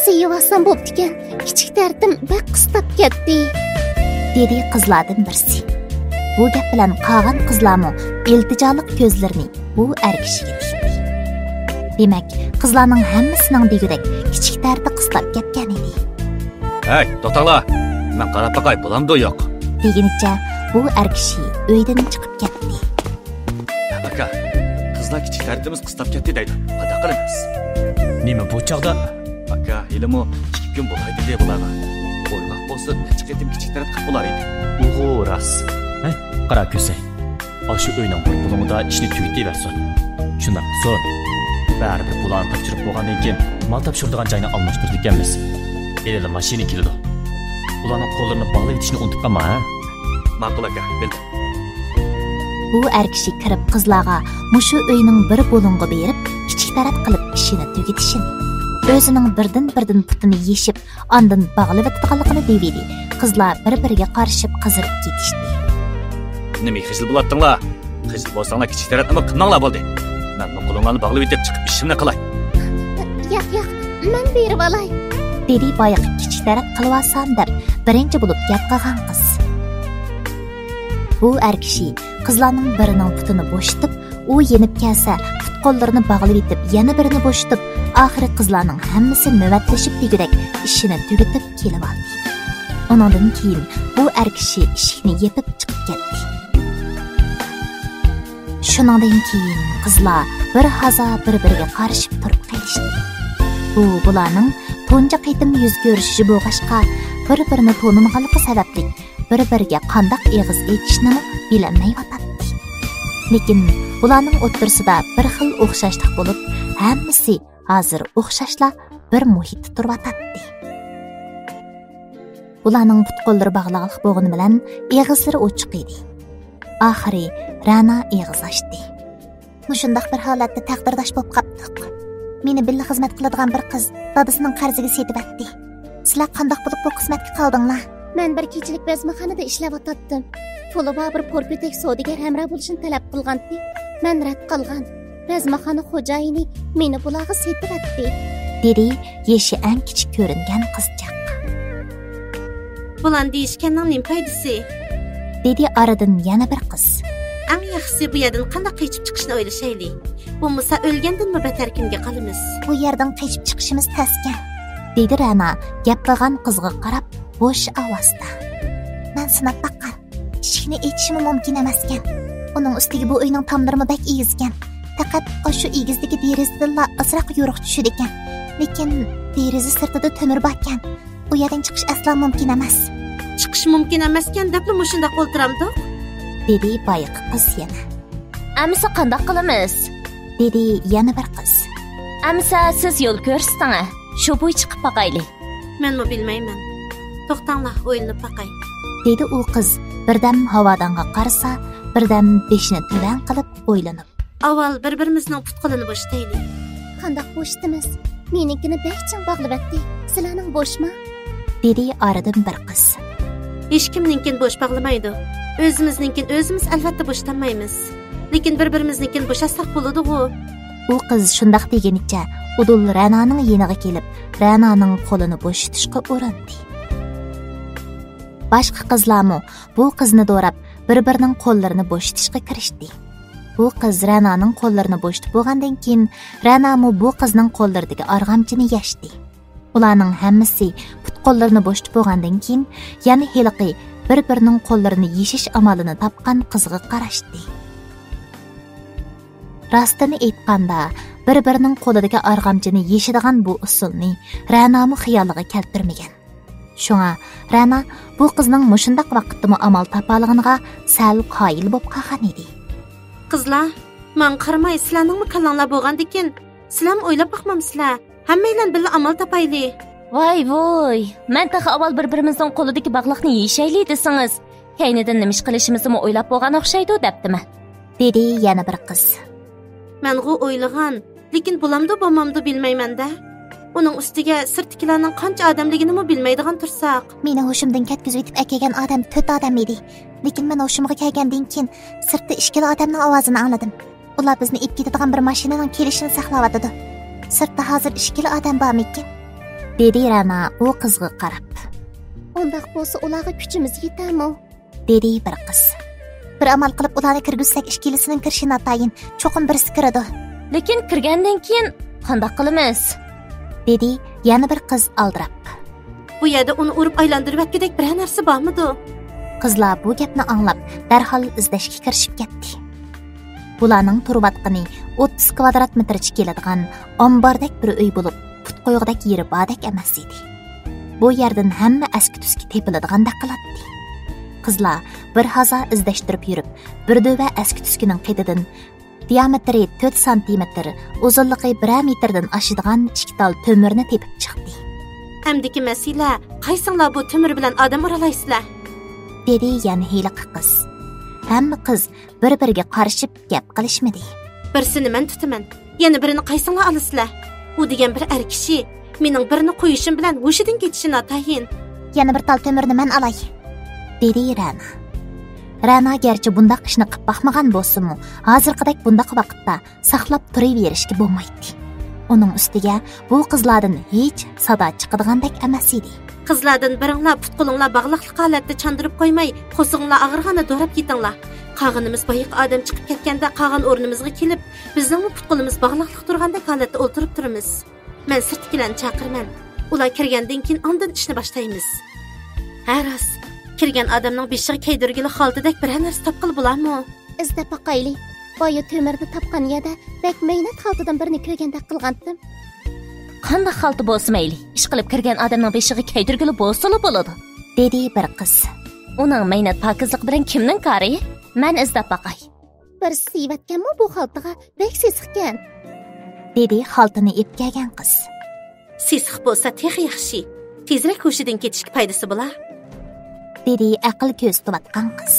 سىيىۋالسام بوپتىكەن، كىچىك تەرىتىم بەك قىستاپ كەتتى، دېدى قىزلاردىن بىرسى. بۇ گەپ بىلەن قالغان قىزلارمۇ ئىلتىجالىق كۆزلىرىنى بۇ ئەر كىشىگە تىكتى. دېمەك، قىزلارنىڭ ھەممىسىنىڭ دېگۈدەك كىچىك تەرىتى قىستاپ كەتكەن ئىدى. ھەي، توختاڭلار! مەن قاراپ باقاي، بولامدۇ يوق؟ دېگىنىچە بۇ ئەر كىشى ئۆيدىن چىقىپ كەتتى. ئاكا، قىزلار كىچىك تەرىتىمىز قىستاپ كەتتى دەيدۇ. قانداق قىلىمىز؟ نېمە بۇ چاغدا؟ ئاكا، ھېلىمۇ ئىككى كۈن بولاي دېدى بۇلارغا. ئويلاپ بولسا نەچچە قېتىم كىچىك تەرىت قىلىپ بولار ئىدى. ئۇغۇ راست. ھە، قارا كۆسەي. ئاشۇ ئۆينىڭ بىر بۇلۇڭىدا ئىشنى تۈگىتىۋەرسۇن. شۇنداق قىلسۇن. بەرىبىر بۇلارنى تاپشۇرۇپ بولغاندىن كېيىن مال تاپشۇرىدىغان جاينى ئالماشتۇرىدىكەنمىز. ھېلىلا ماشىنا كېلىدۇ. ئۇلارنىڭ قوللىرىنى باغلىۋېتىشنى ئۇنتۇپ قالما، ھە؟ ماقۇل ئاكا، بىلدىم. بۇ ئەر كىشى كىرىپ قىزلارغا مۇشۇ ئۆينىڭ بىر بۇلۇڭىغا بېرىپ كىچىك تەرەت قىلىپ ئىشىنى تۈگىتىشىنى، ئۆزىنىڭ بىردىن بىردىن پۇتىنى يېشىپ ئاندىن باغلىۋېتىدىغانلىقىنى دېۋىدى. قىزلار بىر بىرىگە قارىشىپ قىزىرىپ كېتىشتى. نېمە خىجىل بولاتتىڭلار؟ خىجىل بولساڭلار كىچىك تەرەتنىمۇ قىلماڭلار بولدى. مەنمۇ قولۇڭلارنى باغلىۋېتىپ چىقىپ ئىشىمنى قىلاي. ياق، ياق، مەن بېرىۋالاي، دېدى بايىقى كىچىك تەرەت قىلىۋالسام دەپ بىرىنچى بولۇپ گەپ قىلغان قىز. بۇ ئەر كىشى قىزلارنىڭ بىرىنىڭ پۇتىنى بوشىتىپ، ئۇ يېنىپ كەلسە، پۇت-قوللىرىنى باغلىۋېتىپ، يەنە بىرىنى بوشىتىپ، ئاخىرى قىزلارنىڭ ھەممىسى نۆۋەتلىشىپ دېگۈدەك ئىشىنى تۈگىتىپ كېلىۋالدى. ئۇنىڭدىن كېيىن بۇ ئەر كىشى ئىشىكنى يېپىپ چىقىپ كەتتى. شۇنىڭدىن كېيىن قىزلار بىر ھازا بىر-بىرىگە قارىشىپ تۇرۇپ قېلىشتى. بۇ بۇلارنىڭ تۇنجى قېتىم يۈز كۆرۈشۈشى بولغاچقا، بىر-بىرىنى تونۇمىغانلىقى سەۋەبلىك بىر-بىرىگە قانداق ئېغىز ئېچىشنىمۇ بىلەلمەيۋاتاتتى. لېكىن بۇلارنىڭ ئوتتۇرىسىدا بىر خىل ئوخشاشلىق بولۇپ، ھەممىسى ھازىر ئوخشاشلا بىر مۇھىتتا تۇرۇۋاتاتتى. بۇلارنىڭ پۇت-قوللىرى باغلاقلىق بولغىنى بىلەن ئېغىزلىرى ئوچۇق ئىدى. ئاخىرى رەنا ئېغىز ئاچتى. مۇشۇنداق بىر ھالەتتە تەقدىرداش بولۇپ قاپتۇق. مېنى بىللە خىزمەت قىلىدىغان بىر قىز دادىسىنىڭ قەرزىگە سېتىۋەتتى. سىلەر قانداق بولۇپ بۇ قىسمەتكە قالدىڭلار؟ مەن بىر كېچىلىك بەزمىخانىدا ئىشلەۋاتاتتىم. پۇلى بار بىر پوركۆتەك سودىگەر ھەمراھ بولۇشنى تەلەپ قىلغانتى. مەن رەت قىلغان. بەزمىخانا خوجايىنى مېنى بۇلارغا سېتىۋەتتى، دېدى يېشى ئەڭ كىچىك كۆرۈنگەن قىزچاق. بۇلارنى دېيىشكەننىڭ نېمە پايدىسى؟ دېدى ئارىدىن يەنە بىر قىز. ئەڭ ياخشىسى بۇ يەردىن قانداق قېچىپ چىقىشنى ئويلىشايلى. بولمىسا ئۆلگەندىنمۇ بەتەر كۈنگە قالىمىز. بۇ يەردىن قېچىپ چىقىشىمىز تەسكەن، دېدى رەنا گەپ قىلغان قىزغا قاراپ بوش ئاۋازدا. مەن سىناپ باققان. ئىشىكنى ئېچىشمۇ مۇمكىن ئەمەسكەن. ئۇنىڭ ئۈستىگە بۇ ئۆينىڭ تاملىرىمۇ بەك ئېگىزكەن. پەقەت ئاشۇ ئېگىزدىكى دېرىزىدىنلا ئازراق يورۇق چۈشىدىكەن. لېكىن دېرىزە سىرتىدا تۆمۈر باركەن. ئۇ يەردىن چىقىش ئەسلا مۇمكىن ئەمەس. چىقىش مۇمكىن ئەمەسكەن دەپلا مۇشۇنداق ئولتۇرامدۇق؟ دېدى بايىقى قىز يەنە. ئەمىسە قانداق قىلىمىز؟ دېدى يەنە بىر قىز. ئەمىسە سىز يول كۆرسىتىڭە، شۇ بويىچە چىقىپ باقايلى. مەنمۇ بىلمەيمەن. توختاڭلار، ئويلىنىپ باقاي. دېدى ئۇ قىز بىردەم ھاۋادانغا قارىسا، بىردەم بېشىنى تۆۋەن قىلىپ ئويلىنىپ. ئاۋۋال بىر-بىرىمىزنىڭ پۇت-قولىنى بوشىتايلى. قانداق بوشىتىمىز؟ مېنىڭكىنى بەك چىڭ باغلىۋەتتى. سىلەرنىڭ بوشما؟ دېدى ئارىدىن بىر قىز. ھېچكىمنىڭكىنى بوش باغلىمايدۇ. ئۆزىمىزنىڭكىنى ئۆزىمىز ئەلۋەتتە بوشىتالمايمىز. لېكىن بىر-بىرىمىزنىڭكىنى بوشاتساق بولىدىغۇ. ئۇ قىز شۇنداق دېگىنىچە ئۇدۇل رەنانىڭ يېنىغا كېلىپ، رەنانىڭ قولىنى بوشىتىشقا ئۇرۇندى. باشقا قىزلارمۇ بۇ قىزنى دوراپ، بىر-بىرىنىڭ قوللىرىنى بوشىتىشقا كىرىشتى. بۇ قىز رەنانىڭ قوللىرىنى بوشىتىپ بولغاندىن كېيىن، رەنامۇ بۇ قىزنىڭ قوللىرىدىكى ئارغامچىنى يەشتى. ئۇلارنىڭ ھەممىسى پۇت-قوللىرىنى بوشىتىپ بولغاندىن كېيىن، يەنە ھېلىقى بىر-بىرىنىڭ قوللىرىنى يېشىش ئامالىنى تاپقان قىزغا قاراشتى. راستىنى ئېيتقاندا، بىر-بىرىنىڭ قولىدىكى ئارغامچىنى يېشىدىغان بۇ ئۇسۇلنى رەنامۇ خىيالىغا كەلتۈرمىگەن. شۇڭا رەنا بۇ قىزنىڭ مۇشۇنداق ۋاقىتتىمۇ ئامال تاپالىغىنىغا سەل قايىل بولۇپ قالغان ئىدى. قىزلار، ماڭا قارىماي، سىلەرنىڭمۇ كاللاڭلار بولغاندىكىن، سىلەرمۇ ئويلاپ باقمامسىلەر؟ ھەممەيلەن بىللە ئامال تاپايلى. ۋاي ۋوي، مەن تېخى ئاۋۋال بىر-بىرىمىزنىڭ قولىدىكى باغلاقنى يېشەيلى دېسىڭىز، كەينىدىن نېمە ئىش قىلىشىمىزنىمۇ ئويلاپ بولغان ئوخشايدۇ دەپتىمەن. دېدى يەنە بىر قىز. مەنغۇ ئويلىغان، لېكىن بولامدۇ بولمامدۇ بىلمەيمەن-دە. ئۇنىڭ ئۈستىگە سىرتتىكىلەرنىڭ قانچە ئادەملىكىنىمۇ بىلمەيدىغان تۇرساق. مېنى ھوشۇمدىن كەتكۈزۈۋېتىپ ئەكەلگەن ئادەم تۆت ئادەم ئىدى. لېكىن مەن ھوشۇمغا كەلگەندىن كېيىن سىرتتا ئىككىلا ئادەمنىڭ ئاۋازىنى ئاڭلىدىم. ئۇلار بىزنى ئېلىپ كېتىدىغان بىر ماشىنىنىڭ كېلىشىنى ساقلاۋاتىدۇ. سىرتتا ھازىر ئىككىلا ئادەم بارمىكىن؟ دېدى رەنا ئۇ قىزغا قاراپ. ئۇنداق بولسا ئۇلارغا كۈچىمىز يېتەرمۇ؟ دېدى بىر قىز. بىر ئامال قىلىپ ئۇلارنى كىرگۈزسەك، ئىككىلىسىنىڭ كىرىشى ناتايىن. چوقۇم بىرسى كىرىدۇ. لېكىن كىرگەندىن كېيىن قانداق قىلىمىز؟ دېدى يەنە بىر قىز ئالدىراپ. بۇ يەردە ئۇنى ئۇرۇپ ئايلاندۇرۇۋەتكۈدەك بىرەر نەرسە بارمىدۇ؟ قىزلار بۇ گەپنى ئاڭلاپ، دەرھال ئىزدەشكە كىرىشىپ كەتتى. بۇلارنىڭ تۇرۇۋاتقىنى ئوتتۇز كۋادرات مېتىرچە كېلىدىغان ئامباردەك بىر ئۆي بولۇپ، پۇت قويغۇدەك يېرى باردەك ئەمەس ئىدى. بۇ يەردىن ھەممە ئەسكى-تۈسكى تېپىلىدىغاندەك قىلاتتى. قىزلار بىر ھازا ئىزدەشتۈرۈپ يۈرۈپ، بىر دۆۋە ئەسكى-تۈسكىنىڭ قېتىدىن دىيامېتىرى تۆت سانتىمېتىر، ئۇزۇنلۇقى بىرەر مېتىردىن ئاشىدىغان ئىككى تال تۆمۈرنى تېپىپ چىقتى. ئەمدىكى مەسىلە، قايسىڭلار بۇ تۆمۈر بىلەن ئادەم ئۇرالايسىلەر؟ دېدى يەنە ھېلىقى قىز. ھەممە قىز بىر-بىرىگە قارىشىپ گەپ قىلىشمىدى. بىرسىنى مەن تۇتىمەن، يەنە بىرىنى قايسىڭلار ئالىسىلەر؟ ئۇ دېگەن بىر ئەر كىشى مېنىڭ بىرنى قويۇشۇم بىلەن ھوشىدىن كېتىشى ناتايىن. يەنە بىر تال تۆمۈرنى مەن ئالاي، دېدى رەنا. رەنا گەرچە بۇنداق ئىشنى قىپ باقمىغان بولسىمۇ، ھازىرقىدەك بۇنداق ۋاقىتتا ساقلاپ تۇرۇۋېرىشكە بولمايتتى. ئۇنىڭ ئۈستىگە بۇ قىزلاردىن ھېچ سادا چىقىدىغاندەك ئەمەس ئىدى. قىزلاردىن بىرىڭلار پۇت-قولۇڭلار باغلاقلىق ھالەتتە چاندۇرۇپ قويماي، قورسىقىڭلار ئاغرىغاندا دوراپ كېتىڭلار. قالغىنىمىز بايىقى ئادەم چىقىپ كەتكەندە قالغان ئورنىمىزغا كېلىپ، بىزنىڭمۇ پۇت-قولىمىز باغلاقلىق تۇرغاندەك ھالەتتە ئولتۇرۇپ تۇرىمىز. مەن سىرتتىكىلەرنى چاقىرىمەن. ئۇلار كىرگەندىن كېيىن ئاندىن ئىشنى باشلايمىز. ھە، راست. كىرگەن ئادەمنىڭ بېشىغا كىيدۈرگىلى خالتىدەك بىرەر نەرسە تاپقىلى بولارمۇ؟ ئىزدەپ باقايلى. بايا تۆمۈرنى تاپقان يەردە بەك مەينەت خالتىدىن بىرنى كۆرگەندەك قىلغانتىم. قانداق خالتا بولسا مەيلى، ئىشقىلىپ كىرگەن ئادەمنىڭ بېشىغا كىيدۈرگىلى بولسىلا بولىدۇ، دېدى بىر قىز. ئۇنىڭ مەينەت پاكىزلىقى بىلەن كىمنىڭ كارى؟ مەن ئىزدەپ باقاي. بىرسى سېلىۋەتكەنمۇ بۇ خالتىغا، بەك سېسىقكەن، دېدى خالتىنى ئېلىپ كەلگەن قىز. سېسىق بولسا تېخى ياخشى. تېزرەك ھوشىدىن كېتىشكە پايدىسى بولا، دېدى ئەقىل كۆرسىتىۋاتقان قىز.